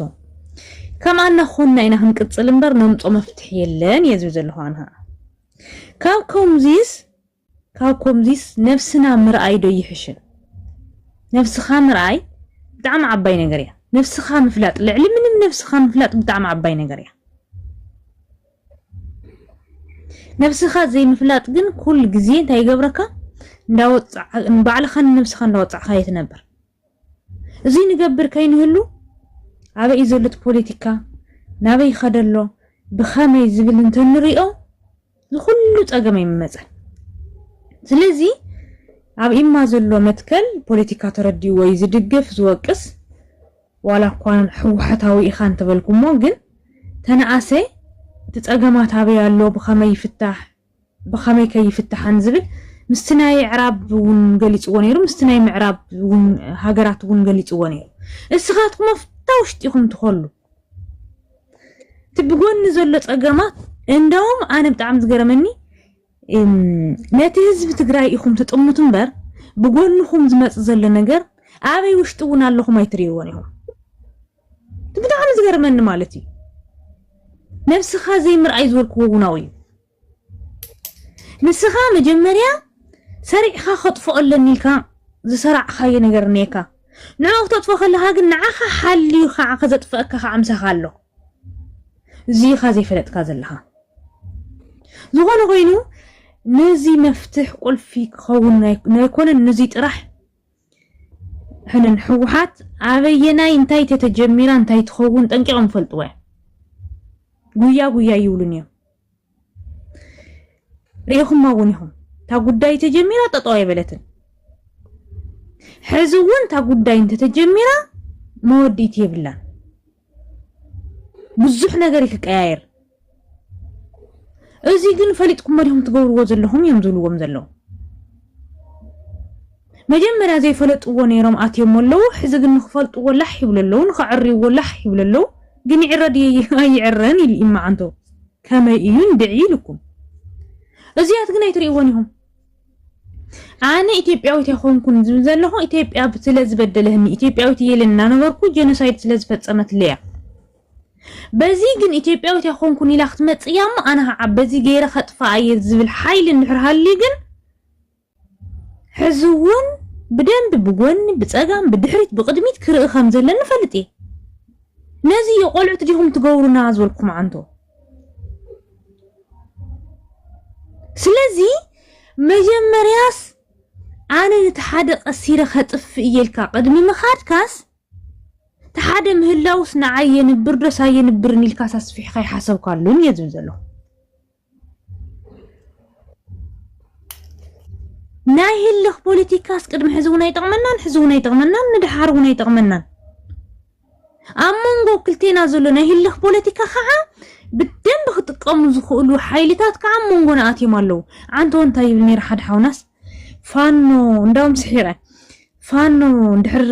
ከምኣና ኾንና ኢና ክንቅጽል እምበር ነምጾ መፍትሒ የለን እየ ዝብል ዘለኹ ኣነ ኸኣ። ካብ ከምዚስ፣ ካብ ከምዚስ ነብስና ምርኣይ ዶ ይሕሽን? ነብስኻ ምርኣይ ብጣዕሚ ዓባይ ነገር እያ። ነብስኻ ምፍላጥ፣ ልዕሊ ምንም ነብስኻ ምፍላጥ ብጣዕሚ ዓባይ ነገር እያ። ነብስኻ ዘይምፍላጥ ግን ኩል ግዜ እንታይ ይገብረካ? እንዳወጻዕ-፣ ንባዕልኻ ንነብስኻ እንዳወጻዕኻዮ ትነብር። እዚ ንገብር ከይንህሉ ኣበይ እዩ ዘሎ እቲ ፖለቲካ? ናበይ ይኸደ ኣሎ? ብኸመይ ዝብል እንተንሪኦ እዚ ኩሉ ጸገም ኣይምመጸን። ስለዚ ኣብ ኢማ ዘሎ መትከል ፖለቲካ ተረዲእዎ እዩ ዝድግፍ፣ ዝወቅስ፣ ዋላ እኳ ህወሓታዊ ኢኻ እንተበልኩሞ፣ ግን ተነኣሰ እቲ ጸገማት ኣበይ ኣሎ፣ ብኸመይ ይፍታሕ፣ ብኸመይ ከይፍታሕን ዝብል ምስቲ ናይ ምዕራብ እውን ገሊጽዎ ነይሩ፣ ምስቲ ናይ ምዕራብ እውን ሃገራት እውን ገሊጽዎ ነይሩ። እስኻትኩም ኣብታ ውሽጢ ኢኹም ትኸሉ። እቲ ብጎኒ ዘሎ ጸገማት እንደውም ኣነ ብጣዕሚ ዝገረመኒ፣ እም፣ ነቲ ህዝቢ ትግራይ ኢኹም ትጥምቱ እምበር ብጎንኹም ዝመጽእ ዘሎ ነገር ኣበይ ውሽጢ እውን ኣለኹም ኣይትርእይዎን ኢኹም። እቲ ብጣዕሚ ዝገርመኒ ማለት እዩ። ነብስኻ ዘይምርኣይ ዝበልክዎ እውን ኣብኡ እዩ። ንስኻ መጀመርያ ሰሪዕኻ ከጥፍኦ ኣለኒ ኢልካ ዝሰራዕኻዮ ነገር እኒኤካ። ንዕኡ ክተጥፍኦ ከለኻ ግን ንዓኻ ሓልዩ ከዓ ከዘጥፍአካ ከዓ ምሳኻ ኣሎ። እዚ ኢኻ ዘይፈለጥካ ዘለኻ። ዝኾነ ኮይኑ ነዚ መፍትሕ ቁልፊ ክኸውን ናይ-፣ ኣይኮነን። ነዚ ጥራሕ ሕንን ህወሓት ኣበየናይ እንታይ ተተጀሚራ እንታይ ትኸውን ጠንቂቖም ይፈልጥዎ እዮም። ጉያ ጉያ ይብሉን እዮም። ርኢኹማ እውን ኢኹም። እታ ጉዳይ ተጀሚራ ጠጠው ኣይበለትን። ሕዚ እውን እታ ጉዳይ እንተተጀሚራ መወዲት የብላን። ብዙሕ ነገር ይክቀያየር። እዚ ግን ፈሊጥኩሞ ዲኹም ትገብርዎ ዘለኹም እዮም ዝብልዎም ዘለዉ። መጀመርያ ዘይፈለጥዎ ነይሮም ኣትዮም ኣለዉ። ሕዚ ግን ንክፈልጥዎ ላሕ ይብሉ ኣለዉ፣ ንከዕርይዎ ላሕ ይብሉ ኣለዉ። ግን ይዕረ ድዩ ኣይዕረን ኢሉ ይመዓንቶ። ከመይ እዩ እንድዒ ኢልኩም። እዚያት ግን ኣይትርእይዎን ኢኹም። ኣነ ኢትዮጵያዊት ኣይኮንኩን ዝብል ዘለኹ፣ ኢትዮጵያ ስለ ዝበደለህኒ፣ ኢትዮጵያዊት እየ ኢለ እናነበርኩ ጀኖሳይድ ስለ ዝፈጸመትለይ እያ። በዚ ግን ኢትዮጵያዊት ኣይኮንኩን ኢላ ክትመጽእ እያ እሞ፣ ኣነ ከዓ በዚ ገይረ ከጥፍኣ እየ ዝብል ሓይሊ እንድሕር ሃልዩ ግን፣ ሕዚ እውን ብደንቢ ብጎኒ፣ ብጸጋም፣ ብድሕሪት፣ ብቕድሚት ክርኢ ከም ዘለኒ እፈልጥ እየ። ነዚ እዩ ቆልዑት ዲኹም ትገብሩና ዝበልኩ መዓንቶ። ስለዚ መጀመርያስ ኣነ ነቲ ሓደ ቀሲረ ከጥፍእ እየ ኢልካ ቅድሚ ምኻድካስ፣ እቲ ሓደ ምህላውስ ንዓይ የንብር ዶስ ኣየንብርን ኢልካስ ኣስፊሕካ ኣይሓሰብካሉን እየ ዝብል ዘለኹ። ናይ ህልኽ ፖለቲካስ ቅድሚ ሕዚ እውን ኣይጠቕመናን፣ ሕዚ እውን ኣይጠቕመናን፣ ንድሓር እውን ኣይጠቕመናን። ኣብ መንጎ ክልቴና ዘሎ ናይ ህልኽ ፖለቲካ ከዓ ብደንብ ክጥቀሙ ዝኽእሉ ሓይልታት ከዓ ኣብ መንጎና ኣትዮም ኣለዉ። ዓንቶ እንታይ ይብል ነይሩ ሓደ ሓውናስ? ፋኖ እንዳውም ስሒረ። ፋኖ እንድሕር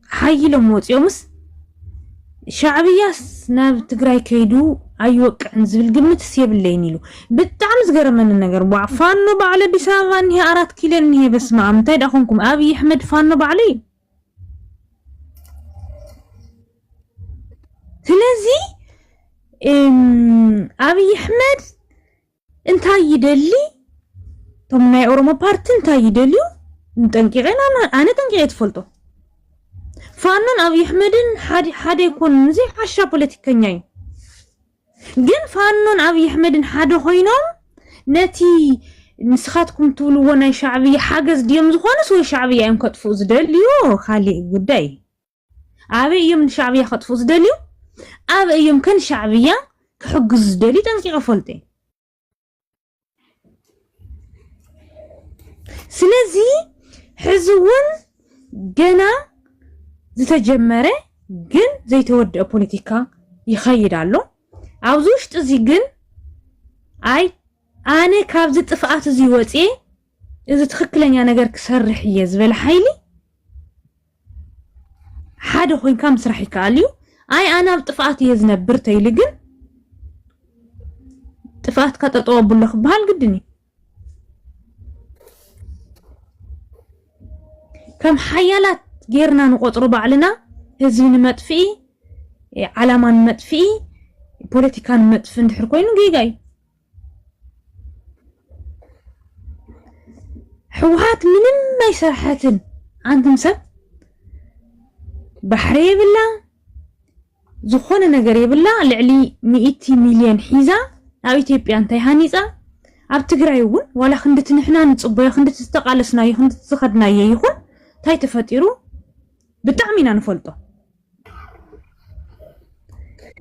ሓይሎም ወፂኦምስ ሻዕብያስ ናብ ትግራይ ከይዱ ኣይወቅዕን ዝብል ግምትስ የብለይን ኢሉ። ብጣዕሚ ዝገረመኒ ነገር፣ ዋ፣ ፋኖ ባዕለ ኣዲስ ኣበባ እኒሄ፣ ኣራት ኪሎ እኒሄ። በስመ ኣብ፣ እንታይ ደኣ ኮንኩም? ኣብይ ኣሕመድ ፋኖ ባዕለ እዩ። ስለዚ፣ እም፣ ኣብይ ኣሕመድ እንታይ ይደሊ? እቶም ናይ ኦሮሞ ፓርቲ እንታይ ይደልዩ? ንጠንቂቐ፣ ኣነ፣ ኣነ ጠንቂቐ ትፈልጦ። ፋኖን ኣብይ ኣሕመድን ሓደ፣ ሓደ ኣይኮኑን። እዚ ዓሻ ፖለቲከኛ እዩ። ግን ፋኖን ኣብይ ኣሕመድን ሓደ ኮይኖም ነቲ ንስኻትኩም ትብልዎ ናይ ሻዕብያ ሓገዝ ድዮም ዝኾኑስ ወይ ሻዕብያ እዮም ከጥፍኡ ዝደልዩ? ካሊእ ጉዳይ። ኣበይ እዮም ንሻዕብያ ከጥፍኡ ዝደልዩ? ኣበይ እዮም ከን ሻዕብያ ክሕግዙ ዝደልዩ ጠንቂቐ ፈልጦ እየ። ስለዚ ሕዚ እውን ገና ዝተጀመረ ግን ዘይተወደአ ፖለቲካ ይኸይድ ኣሎ። ኣብዚ ውሽጢ እዚ ግን ኣይ ኣነ ካብዚ ጥፍኣት እዚ ወፅየ እዚ ትኽክለኛ ነገር ክሰርሕ እየ ዝበለ ሓይሊ ሓደ ኮይንካ ምስራሕ ይከኣል እዩ። ኣይ ኣነ ኣብ ጥፍኣት እየ ዝነብር ተይሉ ግን ጥፍኣትካ ጠጠው ኣብሎ ክበሃል ግድን እዩ። ከም ሓያላት ጌርና ንቆፅሮ ባዕልና ህዝቢ ንመጥፍኢ፣ ዓላማ ንመጥፍኢ፣ ፖለቲካ ንመጥፍኢ እንድሕር ኮይኑ ጌጋ እዩ። ህወሓት ምንም ኣይሰርሐትን። ኣንቱም ሰብ ባሕሪ የብላ፣ ዝኾነ ነገር የብላ። ልዕሊ ሚእቲ ሚልዮን ሒዛ ኣብ ኢትዮጵያ እንታይ ሃኒፃ? ኣብ ትግራይ እውን ዋላ ክንድቲ ንሕና ንፅበዮ፣ ክንድቲ ዝተቃለስናዮ፣ ክንድቲ ዝኸድናዮ ይኹን እንታይ ተፈጢሩ ብጣዕሚ ኢና ንፈልጦ።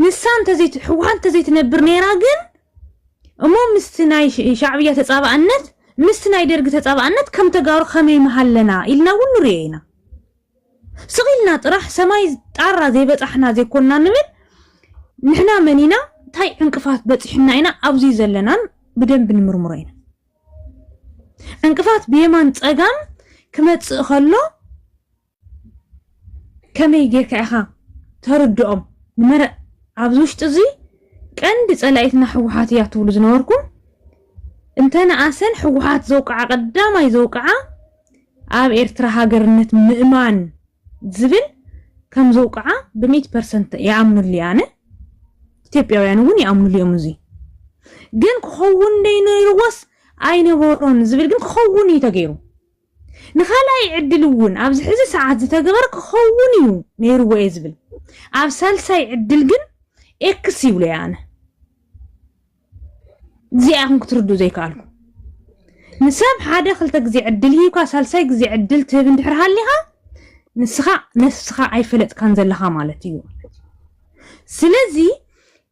ንሳ እንተዘይት-፣ ህወሓት እንተዘይትነብር ነይራ ግን እሞ ምስቲ ናይ ሽ-፣ ሻዕብያ ተፃባእነት ምስቲ ናይ ደርጊ ተፃባእነት ከም ተጋሩ ከመይ ምሃለና ኢልና እውን ንሪኦ ኢና። ስቕ ኢልና ጥራሕ ሰማይ ጣራ ዘይበፃሕና ዘይኮንና ንብል። ንሕና መን ኢና? እንታይ ዕንቅፋት በፂሕና ኢና ኣብዚ ዘለናን ብደንብ ንምርምሮ ኢና። ዕንቅፋት ብየማን ፀጋም ክመፅእ ከሎ ከመይ ጌርካ ኢኻ ተርድኦም? ንመረ ኣብዚ ውሽጢ እዚ ቀንዲ ፀላኢትና ህወሓት እያ ትብሉ ዝነበርኩም፣ እንተነኣሰን ህወሓት ዘውቅዓ፣ ቀዳማይ ዘውቅዓ ኣብ ኤርትራ ሃገርነት ምእማን ዝብል ከም ዘውቅዓ ብሚእቲ ፐርሰንት ይኣምኑሉ እየ ኣነ። ኢትዮጵያውያን እውን ይኣምኑሉ እዮም። እዚ ግን ክኸውን ደይ ነይርዎስ ኣይነበሮን ዝብል ግን ክኸውን እዩ ተገይሩ። ንኻልኣይ ዕድል እውን ኣብዚ ሕዚ ሰዓት ዝተገበረ ክኸውን እዩ ነይርዎ እየ ዝብል። ኣብ ሳልሳይ ዕድል ግን ኤክስ ይብሎ እየ ኣነ። እዚኣ ኢኹም ክትርድኡ ዘይከኣልኩ። ንሰብ ሓደ ክልተ ግዜ ዕድል ሂብካ ሳልሳይ ግዜ ዕድል ትህብ እንድሕር ሃሊኻ ንስኻ ነፍስኻ ኣይፈለጥካን ዘለኻ ማለት እዩ። ስለዚ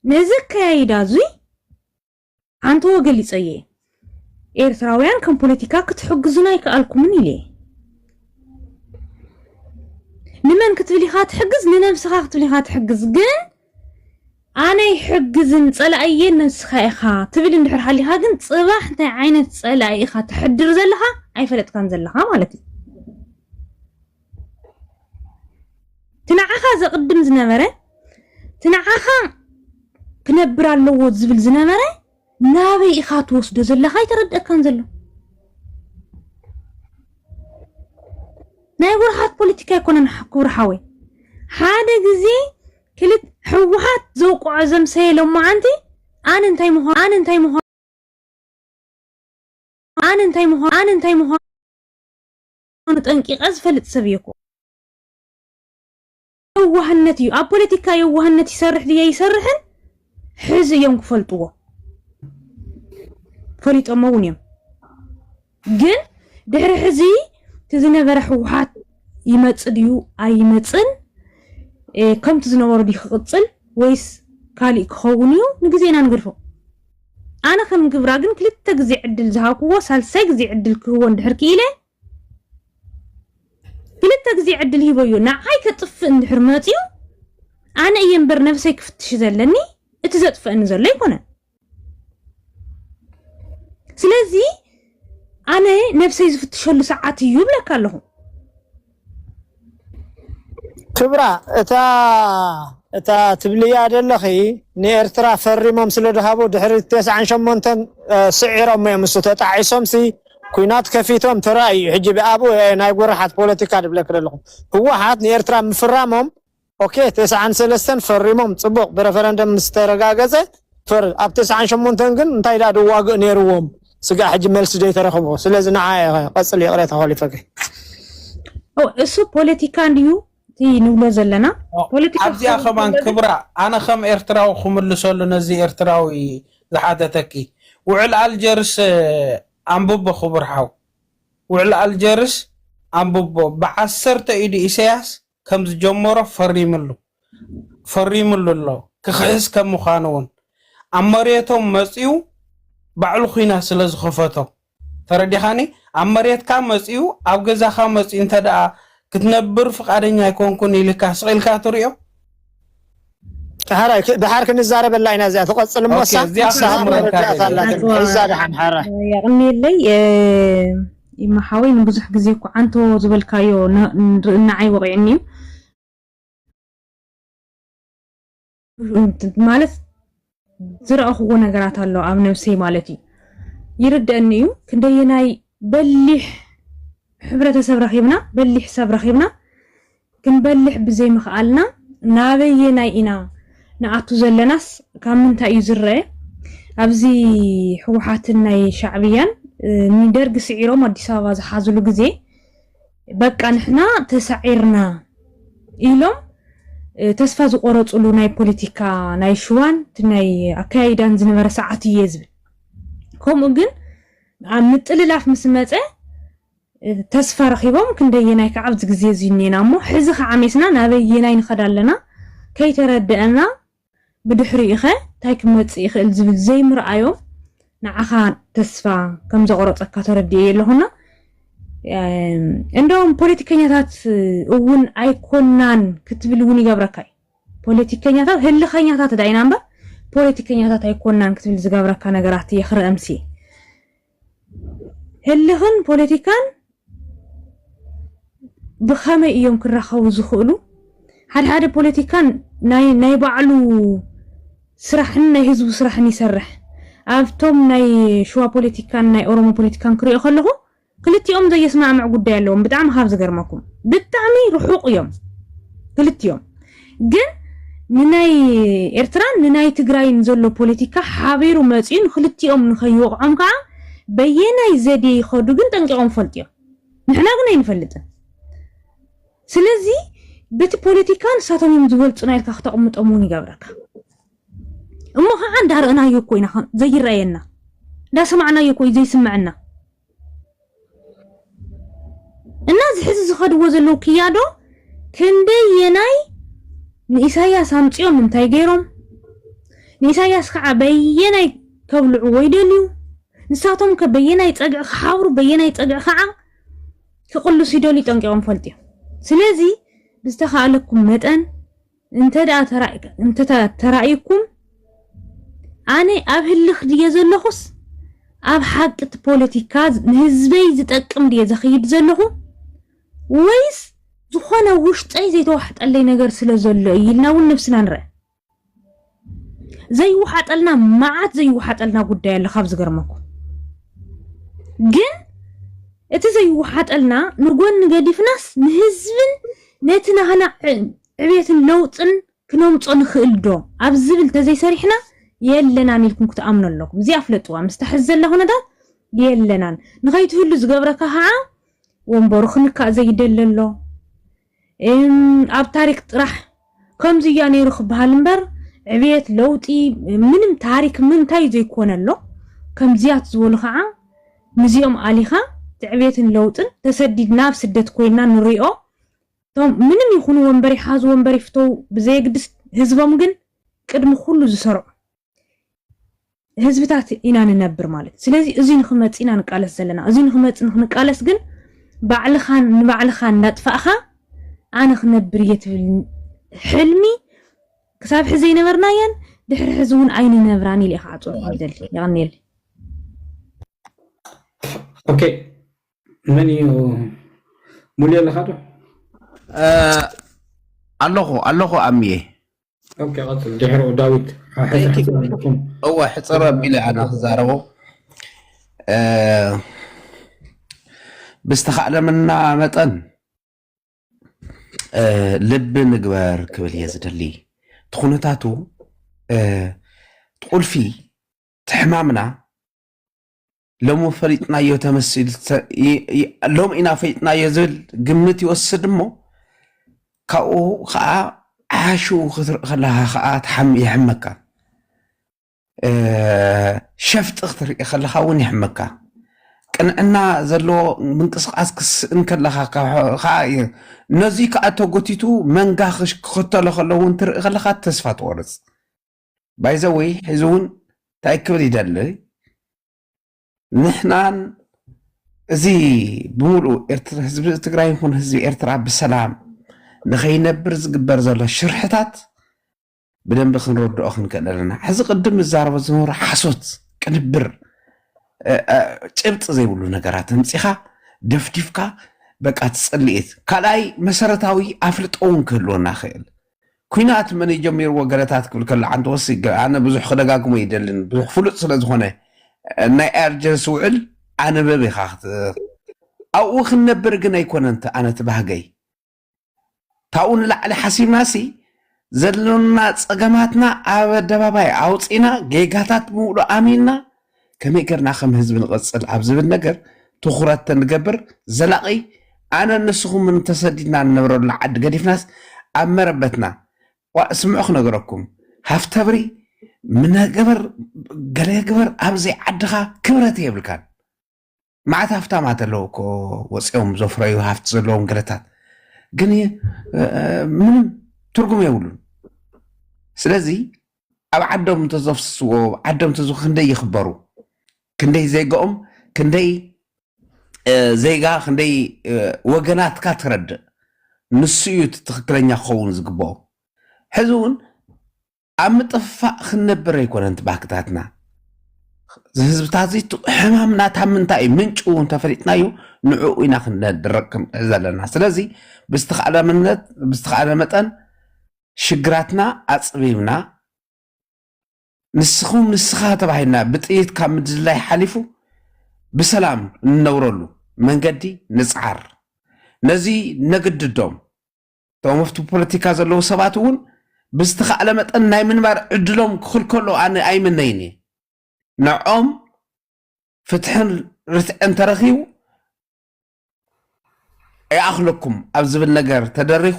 ነዚ ኣከያይዳ እዙይ ኣንተዎ ገሊጸ እየ። ኤርትራውያን ከም ፖለቲካ ክትሕግዙና ኣይከኣልኩምን ኢለ። ንመን ክትብል ኢኻ ትሕግዝ? ንነብስኻ ክትብል ኢኻ ትሕግዝ። ግን ኣነ ይሕግዝን ጸላእየን ነብስኻ ኢኻ ትብል እንድሕር ሃሊኻ ግን ጽባሕ እንታይ ዓይነት ጸላኢ ኢኻ ተሕድር ዘለኻ ኣይፈለጥካን ዘለኻ ማለት እዩ። ትንዓኻ ዘቕድም ዝነበረ ትንዓኻ ክነብር ኣለዎ ዝብል ዝነበረ ናበይ ኢኻ ትወስዶ ዘለኻ ኣይተረድአካን ዘሎ። ናይ ወርሓት ፖለቲካ ኣይኮነን ክቡር ሓወይ። ሓደ ግዜ ክልት ህወሓት ዘውቅዖ ዘምሰየ ሎማዓንቲ ኣነ እንታይ ምዃ ኣነ እንታይ ምዃ ኣነ እንታይ ምዃ ኣነ እንታይ ምዃኑ ጠንቂቐ ዝፈልጥ ሰብ እየ እኮ። የዋህነት እዩ። ኣብ ፖለቲካ የዋህነት ይሰርሕ ድየ ይሰርሕን ሕዚ እዮም ክፈልጥዎ። ፈሊጦሞ እውን እዮም። ግን ድሕሪ ሕዚ እቲ ዝነበረ ህወሓት ይመጽእ ድዩ ኣይመጽን፣ ከምቲ ዝነበሮ ድዩ ክቕጽል ወይስ ካሊእ ክኸውን እዩ ንግዜና ንገድፎ። ኣነ ከም ግብራ ግን ክልተ ግዜ ዕድል ዝሃብክዎ ሳልሳይ ግዜ ዕድል ክህቦ እንድሕር ክኢለ ክልተ ግዜ ዕድል ሂበዮ ንዓይ ከጥፍእ እንድሕር መፅዩ ኣነ እየ እምበር ነብሰይ ክፍትሽ ዘለኒ እቲ ዘጥፈአኒ ዘሎ ኣይኮነን። ስለዚ ኣነ ነብሰይ ዝፍትሸሉ ሰዓት እዩ ይብለካ ኣለኹ። ክብራ እታ እታ ትብልያ ደለኺ ንኤርትራ ፈሪሞም ስለ ድሃቡ ድሕሪ ተስዓን ሸሞንተን ስዒሮም እዮም እሱ ተጣዒሶም ሲ ኩናት ከፊቶም ተራእዩ ሕጂ ብኣብኡ ናይ ጎረሓት ፖለቲካ ድብለክ ደለኹ ህወሓት ንኤርትራ ምፍራሞም ኦኬ ተስዓን ሰለስተን ፈሪሞም ጽቡቕ ብረፈረንደም ምስ ተረጋገጸ ፈር ኣብ ተስዓን ሸሞንተን ግን እንታይ ዳ ድዋግእ ነይርዎም ስጋዕ ሕጂ መልሲ ደይ ተረኽቦ ስለዚ ንዓ ቀጽል ይቕሬታ ኾሊፈከ እሱ ፖለቲካ እንድዩ እቲ ንብሎ ዘለና ፖለቲካ ኣብዚኣ ከማን ክብራ ኣነ ከም ኤርትራዊ ክምልሰሉ ነዚ ኤርትራዊ ዝሓተተኪ ውዕል ኣልጀርስ ኣንብቦ ክቡር ሓው ውዕል ኣልጀርስ ኣንብቦ ብዓሰርተ ኢዱ ኢሰያስ ከም ዝጀመሮ ፈሪምሉ ፈሪምሉ ኣሎ ክኽሕስ ከም ምዃኑ እውን ኣብ መሬቶም መፅዩ ባዕሉ ኹናት ስለ ዝኸፈቶ ተረዲኻኒ ኣብ መሬትካ መፅዩ ኣብ ገዛኻ መፅዩ እንተ ደኣ ክትነብር ፍቃደኛ ኣይኮንኩን ኢልካ ስቕ ኢልካ ትሪኦ ሕራይ ድሓር ክንዛረበላ ኢና እዚኣ ትቐፅል እሞ እሳ እዚኣ ንስኻ ክትምረካ መረዳእታ ደልየ። ኣላትኒ ሕዛ ድሓን ሕራይ የቕንየለይ ይመሓወይ ንብዙሕ ግዜ እኮ ዓንቶ ዝበልካዮ ንዓይ ወቂዕኒ እዩ ማለት ዝረኣኽዎ ነገራት ኣሎ ኣብ ነብሰይ ማለት እዩ ይርደአኒ እዩ ክንደየናይ በሊሕ ሕብረተሰብ ረኺብና በሊሕ ሰብ ረኺብና ክንበልሕ ብዘይምኽኣልና ናበየናይ ኢና ንኣቱ ዘለናስ ካብ ምንታይ እዩ ዝረአ ኣብዚ ህወሓትን ናይ ሻዕብያን ንደርጊ ስዒሮም ኣዲስ ኣበባ ዝሓዝሉ ግዜ በቃ ንሕና ተሳዒርና ኢሎም ተስፋ ዝቆረፅሉ ናይ ፖለቲካ ናይ ሽዋን ናይ ኣካያይዳን ዝነበረ ሰዓት እየ ዝብል ከምኡ ግን ኣብ ምጥልላፍ ምስ መፀ ተስፋ ረኺቦም ክንደየናይ ከዓ ኣብዚ ግዜ እዚ እኒና እሞ ሕዚ ከዓ ሜስና ናበየናይ ንኸድ ኣለና ከይተረደአና ብድሕሪኡ ኸ እንታይ ክመፅእ ይኽእል ዝብል ዘይምርኣዮም ንዓኻ ተስፋ ከም ዘቆረፀካ ተረዲኤ ኣለኹና እንደውም ፖለቲከኛታት እውን ኣይኮናን ክትብል እውን ይገብረካ እዩ ፖለቲከኛታት ህልኸኛታት ዳ ኢና እምበር ፖለቲከኛታት ኣይኮናን ክትብል ዝገብረካ ነገራት የኽርአምሲ። ህልኽን ፖለቲካን ብኸመይ እዮም ክራኸቡ ዝኽእሉ? ሓደ ሓደ ፖለቲካን ናይ ናይ ባዕሉ ስራሕን ናይ ህዝቡ ስራሕን ይሰርሕ። ኣብቶም ናይ ሽዋ ፖለቲካን ናይ ኦሮሞ ፖለቲካን ክሪኦ ከለኹ ክልቲኦም ዘየስማዕምዕ ጉዳይ ኣለዎም። ብጣዕሚ ካብ ዝገርመኩም ብጣዕሚ ርሑቕ እዮም ክልቲኦም። ግን ንናይ ኤርትራን ንናይ ትግራይን ዘሎ ፖለቲካ ሓቢሩ መፂኡ ንክልቲኦም ንኸይወቕዖም ከዓ በየናይ ዘዴ ይኸዱ ግን ጠንቂቖም ፈልጡ እዮም። ንሕና ግን ኣይንፈልጥን። ስለዚ በቲ ፖለቲካ ንሳቶም እዮም ዝበልፁና ኢልካ ክተቕምጦም እውን ይገብረካ። እሞ ከዓ እንዳረእናዮ እኮ ኢና ዘይረኣየና፣ እንዳሰማዕናዮ እኮ እዩ ዘይስምዐና። እና እዚ ሕዚ ዝኸድዎ ዘለዉ ክያዶ ክንደየናይ ንኢሳያስ ኣምፂኦም እንታይ ገይሮም፣ ንኢሳያስ ከዓ በየናይ ከብልዕዎ ይደልዩ፣ ንሳቶም ከ በየናይ ፀግዒ ክሓብሩ በየናይ ፀግዒ ከዓ ክቕልሱ ይደልዩ ጠንቂቖም ፈልጥዮም። ስለዚ ብዝተኻእለኩም መጠን እንተ ደኣ ተራእይካ- እንተ ተ- ተራእይኩም ኣነ ኣብ ህልኽ ድየ ዘለኹስ ኣብ ሓቂ እቲ ፖለቲካ ንህዝበይ ዝጠቅም ድየ ዘኽይድ ዘለኹ ወይስ ዝኾነ ውሽጠይ ዘይተዋሕጠለይ ነገር ስለ ዘሎ እዩ ኢልና እውን ነብስና ንርአ። ዘይወሓጠልና መዓት ዘይወሓጠልና ጉዳይ ኣሎ ካብ ዝገርመኩም። ግን እቲ ዘይወሓጠልና ንጎኒ ገዲፍናስ ንህዝብን ነቲ ናህና ዕብየትን ለውጥን ክነምፆ ንኽእል ዶ ኣብ ዝብል ተዘይሰሪሕና የለናን ኢልኩም ክትኣምኑ ኣለኩም። እዚኣ ፍለጥዋ። ምስታ ሕዚ ዘላ ኩነታት የለናን ንኸይትህሉ ዝገብረካ ከዓ ወንበሩ ክንካእ ዘይደሊ ኣሎ። ኣብ ታሪክ ጥራሕ ከምዚ እያ ነይሩ ክበሃል እምበር ዕብየት ለውጢ ምንም ታሪክ ምንታይ ዘይኮነ ኣሎ። ከምዚያት ዝበሉ ከዓ ንዚኦም ኣሊኻ ትዕብየትን ለውጥን ተሰዲድና ኣብ ስደት ኮይና ንሪኦ እቶም ምንም ይኹኑ ወንበር ይሓዙ ወንበር ይፍተው ብዘየግድስ ህዝቦም ግን ቅድሚ ኩሉ ዝሰርዑ ህዝብታት ኢና ንነብር ማለት። ስለዚ እዚ ንክመጽእ ኢና ንቃለስ ዘለና። እዚ ንክመጽእ ንክንቃለስ ግን ባዕልኻን ንባዕልኻ እንዳጥፋእኻ ኣነ ክነብር እየ ትብል ሕልሚ ክሳብ ሕዚ ዘይነበርናያን ድሕሪ ሕዚ እውን ኣይንነብራን ኢለ ከዓ ፅሑፍ ይደሊ። የቐንየለይ። ኦኬ መን እዩ ሙሉ ኣለኻ ዶ? ኣለኹ ኣለኹ ኣምየ ኦኬ ቀጽል ድሕሩ ዳዊት እወ ሕፅር ኣቢለ ኣነ ክዛረቦ ብዝተኻእለምና መጠን ልቢ ንግበር ክብል እየ ዝደሊ እቲ ኩነታቱ ቁልፊ ትሕማምና ሎሚ ፈሊጥናዮ ተመሲሉ ሎሚ ኢና ፈሊጥናዮ ዝብል ግምት ይወስድ እሞ ካብኡ ከዓ ዓሹ ክትርኢ ከለካ ከዓ የሕመካ ሸፍጢ ክትርኢ ከለካ እውን የሕመካ ቅንዕና ዘለዎ ምንቅስቃስ ክስእን ከለካ ከዓ ነዙይ ከዓ ተጎቲቱ መንጋ ክክተሎ ከሎ እውን ትርኢ ከለካ ተስፋ ትቆርፅ ባይዘወይ ሕዚ እውን እንታይ ክብል ይደሊ ንሕናን እዚ ብምሉእ ህዝቢ ትግራይ ይኹን ህዝቢ ኤርትራ ብሰላም ንኸይነብር ዝግበር ዘሎ ሽርሕታት ብደንቢ ክንረድኦ ክንክእል ኣለና ሕዚ ቅድም ዝዛረቦ ዝነበሩ ሓሶት ቅንብር ጭብጢ ዘይብሉ ነገራት ኣምፂኻ ደፍዲፍካ በቃ ትፅልኢት ካልኣይ መሰረታዊ ኣፍልጦ እውን ክህልወና ይኽእል ኩናት መን ጀሚርዎ ገለታት ክብል ከሎ ዓንተ ወሲ ኣነ ብዙሕ ክደጋግሞ ይደልን ብዙሕ ፍሉጥ ስለ ዝኾነ ናይ ኣርጀንስ ውዕል ኣንብብ ኢኻ ኣብኡ ክንነብር ግን ኣይኮነን ኣነ ትባህገይ ካብኡ ንላዕሊ ሓሲብናሲ ዘሎና ፀገማትና ኣብ ኣደባባይ ኣውፂና ጌጋታት ብምሉእ ኣሚንና ከመይ ገርና ከም ህዝቢ ንቐፅል ኣብ ዝብል ነገር ትኹረት ተንገብር ዘላቒ ኣነ ንስኹም ተሰዲድና ንነብረሉ ዓዲ ገዲፍናስ ኣብ መረበትና ዋ ስምዑ ክነግረኩም ሃፍተብሪ ምነገበር ገለግበር ኣብዘይ ዓድኻ ክብረት የብልካን መዓት ሃፍታማት ኣለዉ እኮ ወፂኦም ዘፍረዩ ሃፍቲ ዘለዎም ገለታት ግን ምንም ትርጉም የብሉን ስለዚ ኣብ ዓዶም እንተዘፍስዎ ዓዶም ተዝ ክንደይ ይኽበሩ ክንደይ ዜጋኦም ክንደይ ዜጋ ክንደይ ወገናትካ ትረድእ ንሱ እዩ ትክክለኛ ክኸውን ዝግብኦ ሕዚ እውን ኣብ ምጥፍፋእ ክንነብር ኣይኮነን እቲ ባህግታትና። እዚ ህዝብታት እዚ እቲ ሕማም ናታ ምንታይ እዩ ምንጭ እውን ተፈሊጥናዮ፣ ንዕኡ ኢና ክንደረቅ ክንርኢ ዘለና። ስለዚ ብዝተኻእለ መነት ብዝተኻእለ መጠን ሽግራትና ኣጽቢብና፣ ንስኹም ንስኻ ተባሂልና ብጥይት ካብ ምድላይ ሓሊፉ ብሰላም እንነብረሉ መንገዲ ንጽዓር። ነዚ ነግድዶም። እቶም ኣብቲ ፖለቲካ ዘለዉ ሰባት እውን ብዝተኻእለ መጠን ናይ ምንባር ዕድሎም ክኽልከሉ ኣነ ኣይምነይን እየ። ንዖም ፍትሕን ርትዕን ተረኺቡ ይኣኽለኩም ኣብ ዝብል ነገር ተደሪኹ፣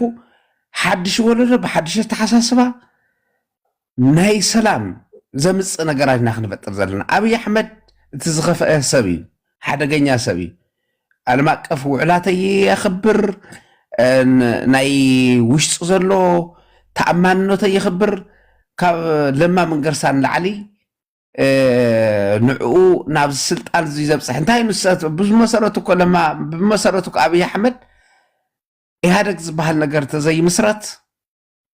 ሓድሽ ወለዶ ብሓድሽ ኣተሓሳስባ ናይ ሰላም ዘምጽእ ነገራት ኢና ክንፈጥር ዘለና። ኣብይ ኣሕመድ እቲ ዝኸፍአ ሰብ እዩ፣ ሓደገኛ ሰብ እዩ። ዓለም ኣቀፍ ውዕላተይ የኽብር፣ እ፣ ን-፣ ናይ ውሽጡ ዘሎ ተኣማንነተይ የኽብር። ካብ ለማ መንገርሳ ንላዕሊ፣ እ፣ ንዕኡ ናብዚ ስልጣን እዚ ዘብጽሕ እንታይ ንሰት-፣ ብመሰረቱ እኮ ለማ፣ ብመሰረቱ እኮ ኣብይ ኣሕመድ ኢህኣደግ ዝበሃል ነገር ተዘይምስረት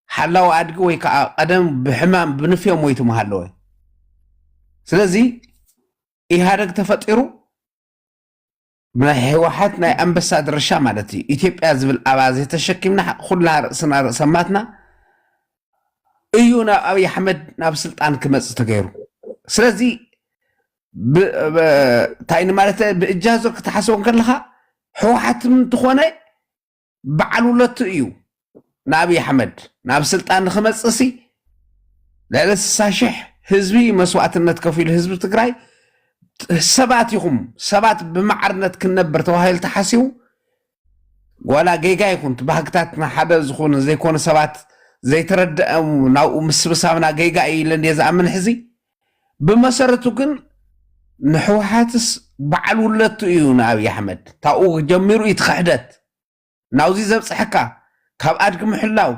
ሓላው ኣድጊ ወይ ከዓ ቀደም ብሕማም ብንፍዮ ሞይቱ ምሃለወ። ስለዚ ኢህኣደግ ተፈጢሩ ብናይ ህወሓት ናይ ኣንበሳ ድርሻ ማለት እዩ። ኢትዮጵያ ዝብል ኣባዜ ተሸኪምና ኩላ ርእስና ርእሰማትና እዩ ናብ ኣብይ ኣሕመድ ናብ ስልጣን ክመጽእ ተገይሩ። ስለዚ ብ-፣ ብ-፣ እንታይ ንማለት ብእጃዞ ክትሓስቦ ከለኻ ህወሓት እንትኾነ በዓል ውለቱ እዩ ንኣብይ ኣሕመድ ናብ ስልጣን ንክመፅእ ሲ ልዕሊ ስሳ ሽሕ ህዝቢ መስዋእትነት ከፊሉ ህዝቢ ትግራይ ሰባት ኢኹም ሰባት ብማዕርነት ክንነብር ተባሂሉ ተሓሲቡ ዋላ ጌጋ ይኹን እቲ ባህግታትና ሓደ ዝኾነ ዘይኮነ ሰባት ዘይተረድኦም ናብኡ ምስብሳብና ጌጋ እዩ ኢለ እንድየ ዝኣምን ሕዚ ብመሰረቱ ግን ንሕወሓትስ በዓል ውለቱ እዩ ንኣብይ ኣሕመድ ታብኡ ጀሚሩ እዩ እቲ ክሕደት ናብዚ ዘብፅሐካ ካብ ኣድጊ ምሕላው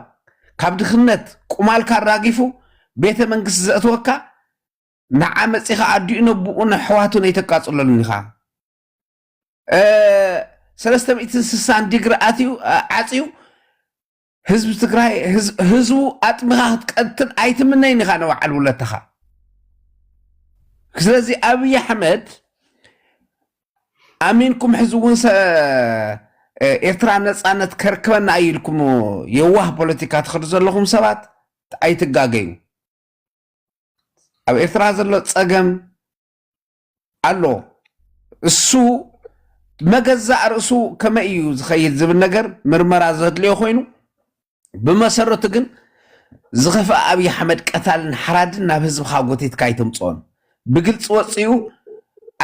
ካብ ድኽነት ቁማልካ ኣራጊፉ ቤተ መንግስቲ ዘእትወካ ንዓ መፂኻ ኣዲኡ ነብኡ ንኣሕዋቱ ነይተቃፅለሉን ኢኻ ሰለስተ ሚእትን ስሳን ዲግሪ ኣትዩ ዓፅዩ ህዝቢ ትግራይ ህዝቡ ኣጥሚኻ ክትቀትል ኣይትምነይን ኢኻ ንበዓል ውለተኻ ስለዚ ኣብይ ኣሕመድ ኣሚንኩም ሕዚ እውን ኤርትራ ነፃነት ከርክበና እዩ ኢልኩም የዋህ ፖለቲካ ትኸዱ ዘለኹም ሰባት ኣይትጋገዩ ኣብ ኤርትራ ዘሎ ፀገም ኣሎ እሱ መገዛእ ርእሱ ከመይ እዩ ዝኸይድ ዝብል ነገር ምርመራ ዘድልዮ ኮይኑ ብመሰረቱ ግን ዝኸፍአ ኣብይ ኣሕመድ ቀታልን ሓራድን ናብ ህዝብኻ ጎቲትካ ኣይተምፅኦን ብግልፂ ወፅኡ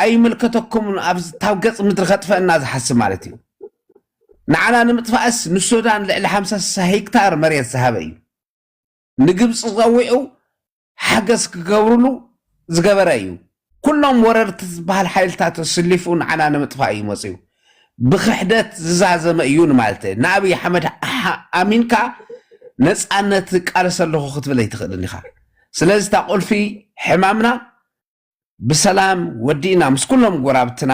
ኣይምልከተኩምን ኣብ ታብ ገፅ ምድሪ ከጥፈአና ዝሓስብ ማለት እዩ ንዓና ንምጥፋእስ ንሱዳን ልዕሊ ሓምሳ ስሳ ሄክታር መሬት ዝሃበ እዩ ንግብፂ ፀዊዑ ሓገዝ ክገብርሉ ዝገበረ እዩ ኩሎም ወረርቲ ዝበሃል ሓይልታት ኣስሊፉ ንዓና ንምጥፋእ እዩ መፅዩ ብክሕደት ዝዛዘመ እዩ ንማለት ንኣብይ ኣሕመድ ኣሚንካ ነፃነት ቃለስ ኣለኹ ክትብል ኣይትኽእልን ኢኻ ስለዚ እታ ቁልፊ ሕማምና ብሰላም ወዲእና ምስ ኩሎም ጎራብትና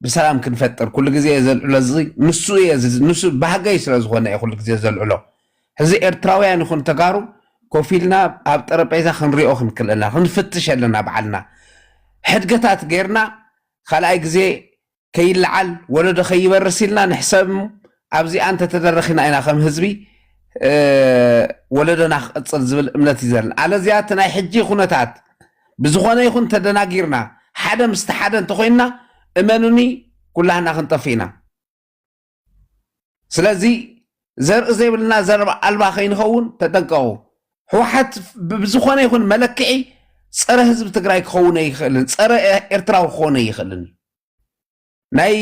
ብሰላም ክንፈጥር ኩሉ ግዜ እየ ዘልዕሎ እዚ ንሱ እየ ንሱ ባህገይ ስለ ዝኾነ እየ ኩሉ ግዜ ዘልዕሎ ሕዚ ኤርትራውያን ይኹን ተጋሩ ኮፍ ኢልና ኣብ ጠረጴዛ ክንሪኦ ክንክእል ኣለና ክንፍትሽ ኣለና በዓልና ሕድገታት ጌርና ካልኣይ ግዜ ከይለዓል ወለዶ ከይበርስ ኢልና ንሕሰብ እሞ ኣብዚኣ እንተተደረኺና ኢና ከም ህዝቢ ወለዶና ክቕፅል ዝብል እምነት እዩ ዘለና ኣለዚኣ እቲ ናይ ሕጂ ኩነታት ብዝኾነ ይኹን ተደናጊርና ሓደ ምስቲ ሓደ እንተኾይንና እመኑኒ ኩላህና ክንጠፍእ ኢና ስለዚ ዘርኢ ዘይብልና ዘረባ ኣልባ ከይንኸውን ተጠንቀቑ ህወሓት ብዝኾነ ይኹን መለክዒ ፀረ ህዝቢ ትግራይ ክኸውን ኣይኽእልን ፀረ ኤርትራዊ ክኸውን ኣይኽእልን ናይ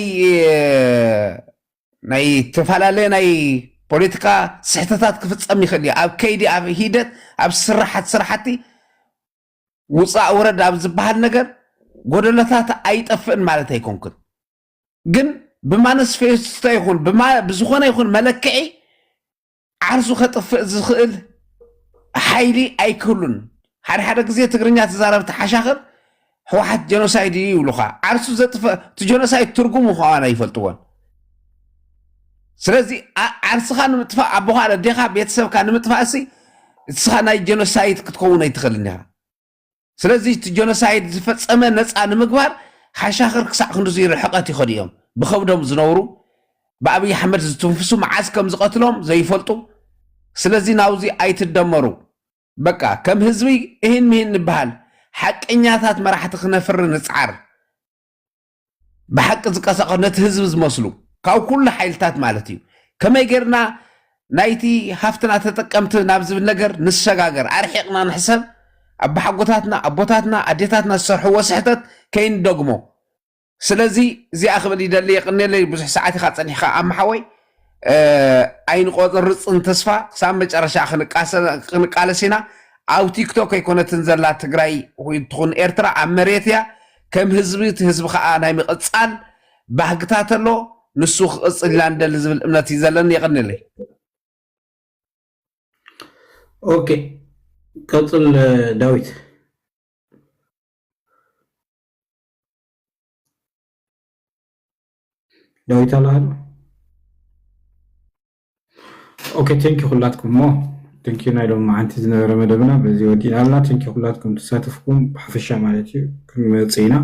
ናይ ዝተፈላለየ ናይ ፖለቲካ ስሕተታት ክፍፀም ይኽእል እዩ ኣብ ከይዲ ኣብ ሂደት ኣብ ስራሓት ስራሕቲ ውፃእ ውረድ ኣብ ዝበሃል ነገር ጎደለታት ኣይጠፍእን ማለት ኣይኮንኩን ግን ብማነስፌስቶ ይኹን ብዝኾነ ይኹን መለክዒ ዓርሱ ከጥፍእ ዝኽእል ሓይሊ ኣይክህሉን ሓደ ሓደ ግዜ ትግርኛ ተዛረብቲ ሓሻኽር ህወሓት ጀኖሳይድ እዩ ይብሉኻ ዓርሱ ዘጥፍእ እቲ ጀኖሳይድ ትርጉሙ ከዋን ኣይፈልጥዎን ስለዚ ዓርስኻ ንምጥፋእ ኣቦኻ ኣደኻ ቤተሰብካ ንምጥፋእ ሲ ንስኻ ናይ ጀኖሳይድ ክትከውን ኣይትኽእልን ኢኻ። ስለዚ እቲ ጀኖሳይድ ዝፈጸመ ነፃ ንምግባር ሓሻኽር ክሳዕ ክንድዚ ርሕቐት ይኸዱ እዮም። ብኸብዶም ዝነብሩ፣ ብኣብይ ኣሕመድ ዝትንፍሱ፣ መዓዝ ከም ዝቐትሎም ዘይፈልጡ። ስለዚ ናብዚ ኣይትደመሩ። በቃ ከም ህዝቢ እሂን ምሂን ንበሃል፣ ሓቀኛታት መራሕቲ ክነፍሪ ንፅዓር። ብሓቂ ዝቀሳቐሱ ነቲ ህዝቢ ዝመስሉ ካብ ኩሉ ሓይልታት ማለት እዩ። ከመይ ጌርና ናይቲ ሃፍትና ተጠቀምቲ ናብ ዝብል ነገር ንሰጋገር፣ ኣርሒቕና ንሕሰብ። ኣባሓጎታትና፣ ኣቦታትና፣ ኣዴታትና ዝሰርሕዎ ስሕተት ከይንደግሞ። ስለዚ እዚኣ ክብል ይደሊ። የቕኔለይ፣ ብዙሕ ሰዓት ኢኻ ጸኒሕካ ኣመሓወይ። እ፣ ኣይንቆርጽን ተስፋ፣ ክሳብ መጨረሻ ክንቃሰ-፣ ክንቃለስ ኢና። ኣብ ቲክቶክ ኣይኮነትን ዘላ ትግራይ ወይ ትኹን ኤርትራ፣ ኣብ መሬት እያ። ከም ህዝቢ፣ እቲ ህዝቢ ከዓ ናይ ምቕጻል ባህግታት ኣሎ። ንሱ ክቕጽል ኢና ንደሊ ዝብል እምነት እዩ ዘለኒ። የቐኔለይ። ኦኬ፣ ቀጽል ዳዊት። ዳዊት ኣላ ኣሎ። ኦኬ፣ ቴንኪ ኩላትኩም። ሞ ቴንኪ፣ ናይ ሎም መዓንቲ ዝነበረ መደብና በዚ ወዲእና ኣለና። ቴንኪ ኩላትኩም ተሳተፍኩም ብሓፈሻ ማለት እዩ። ክንመጽእ ኢና።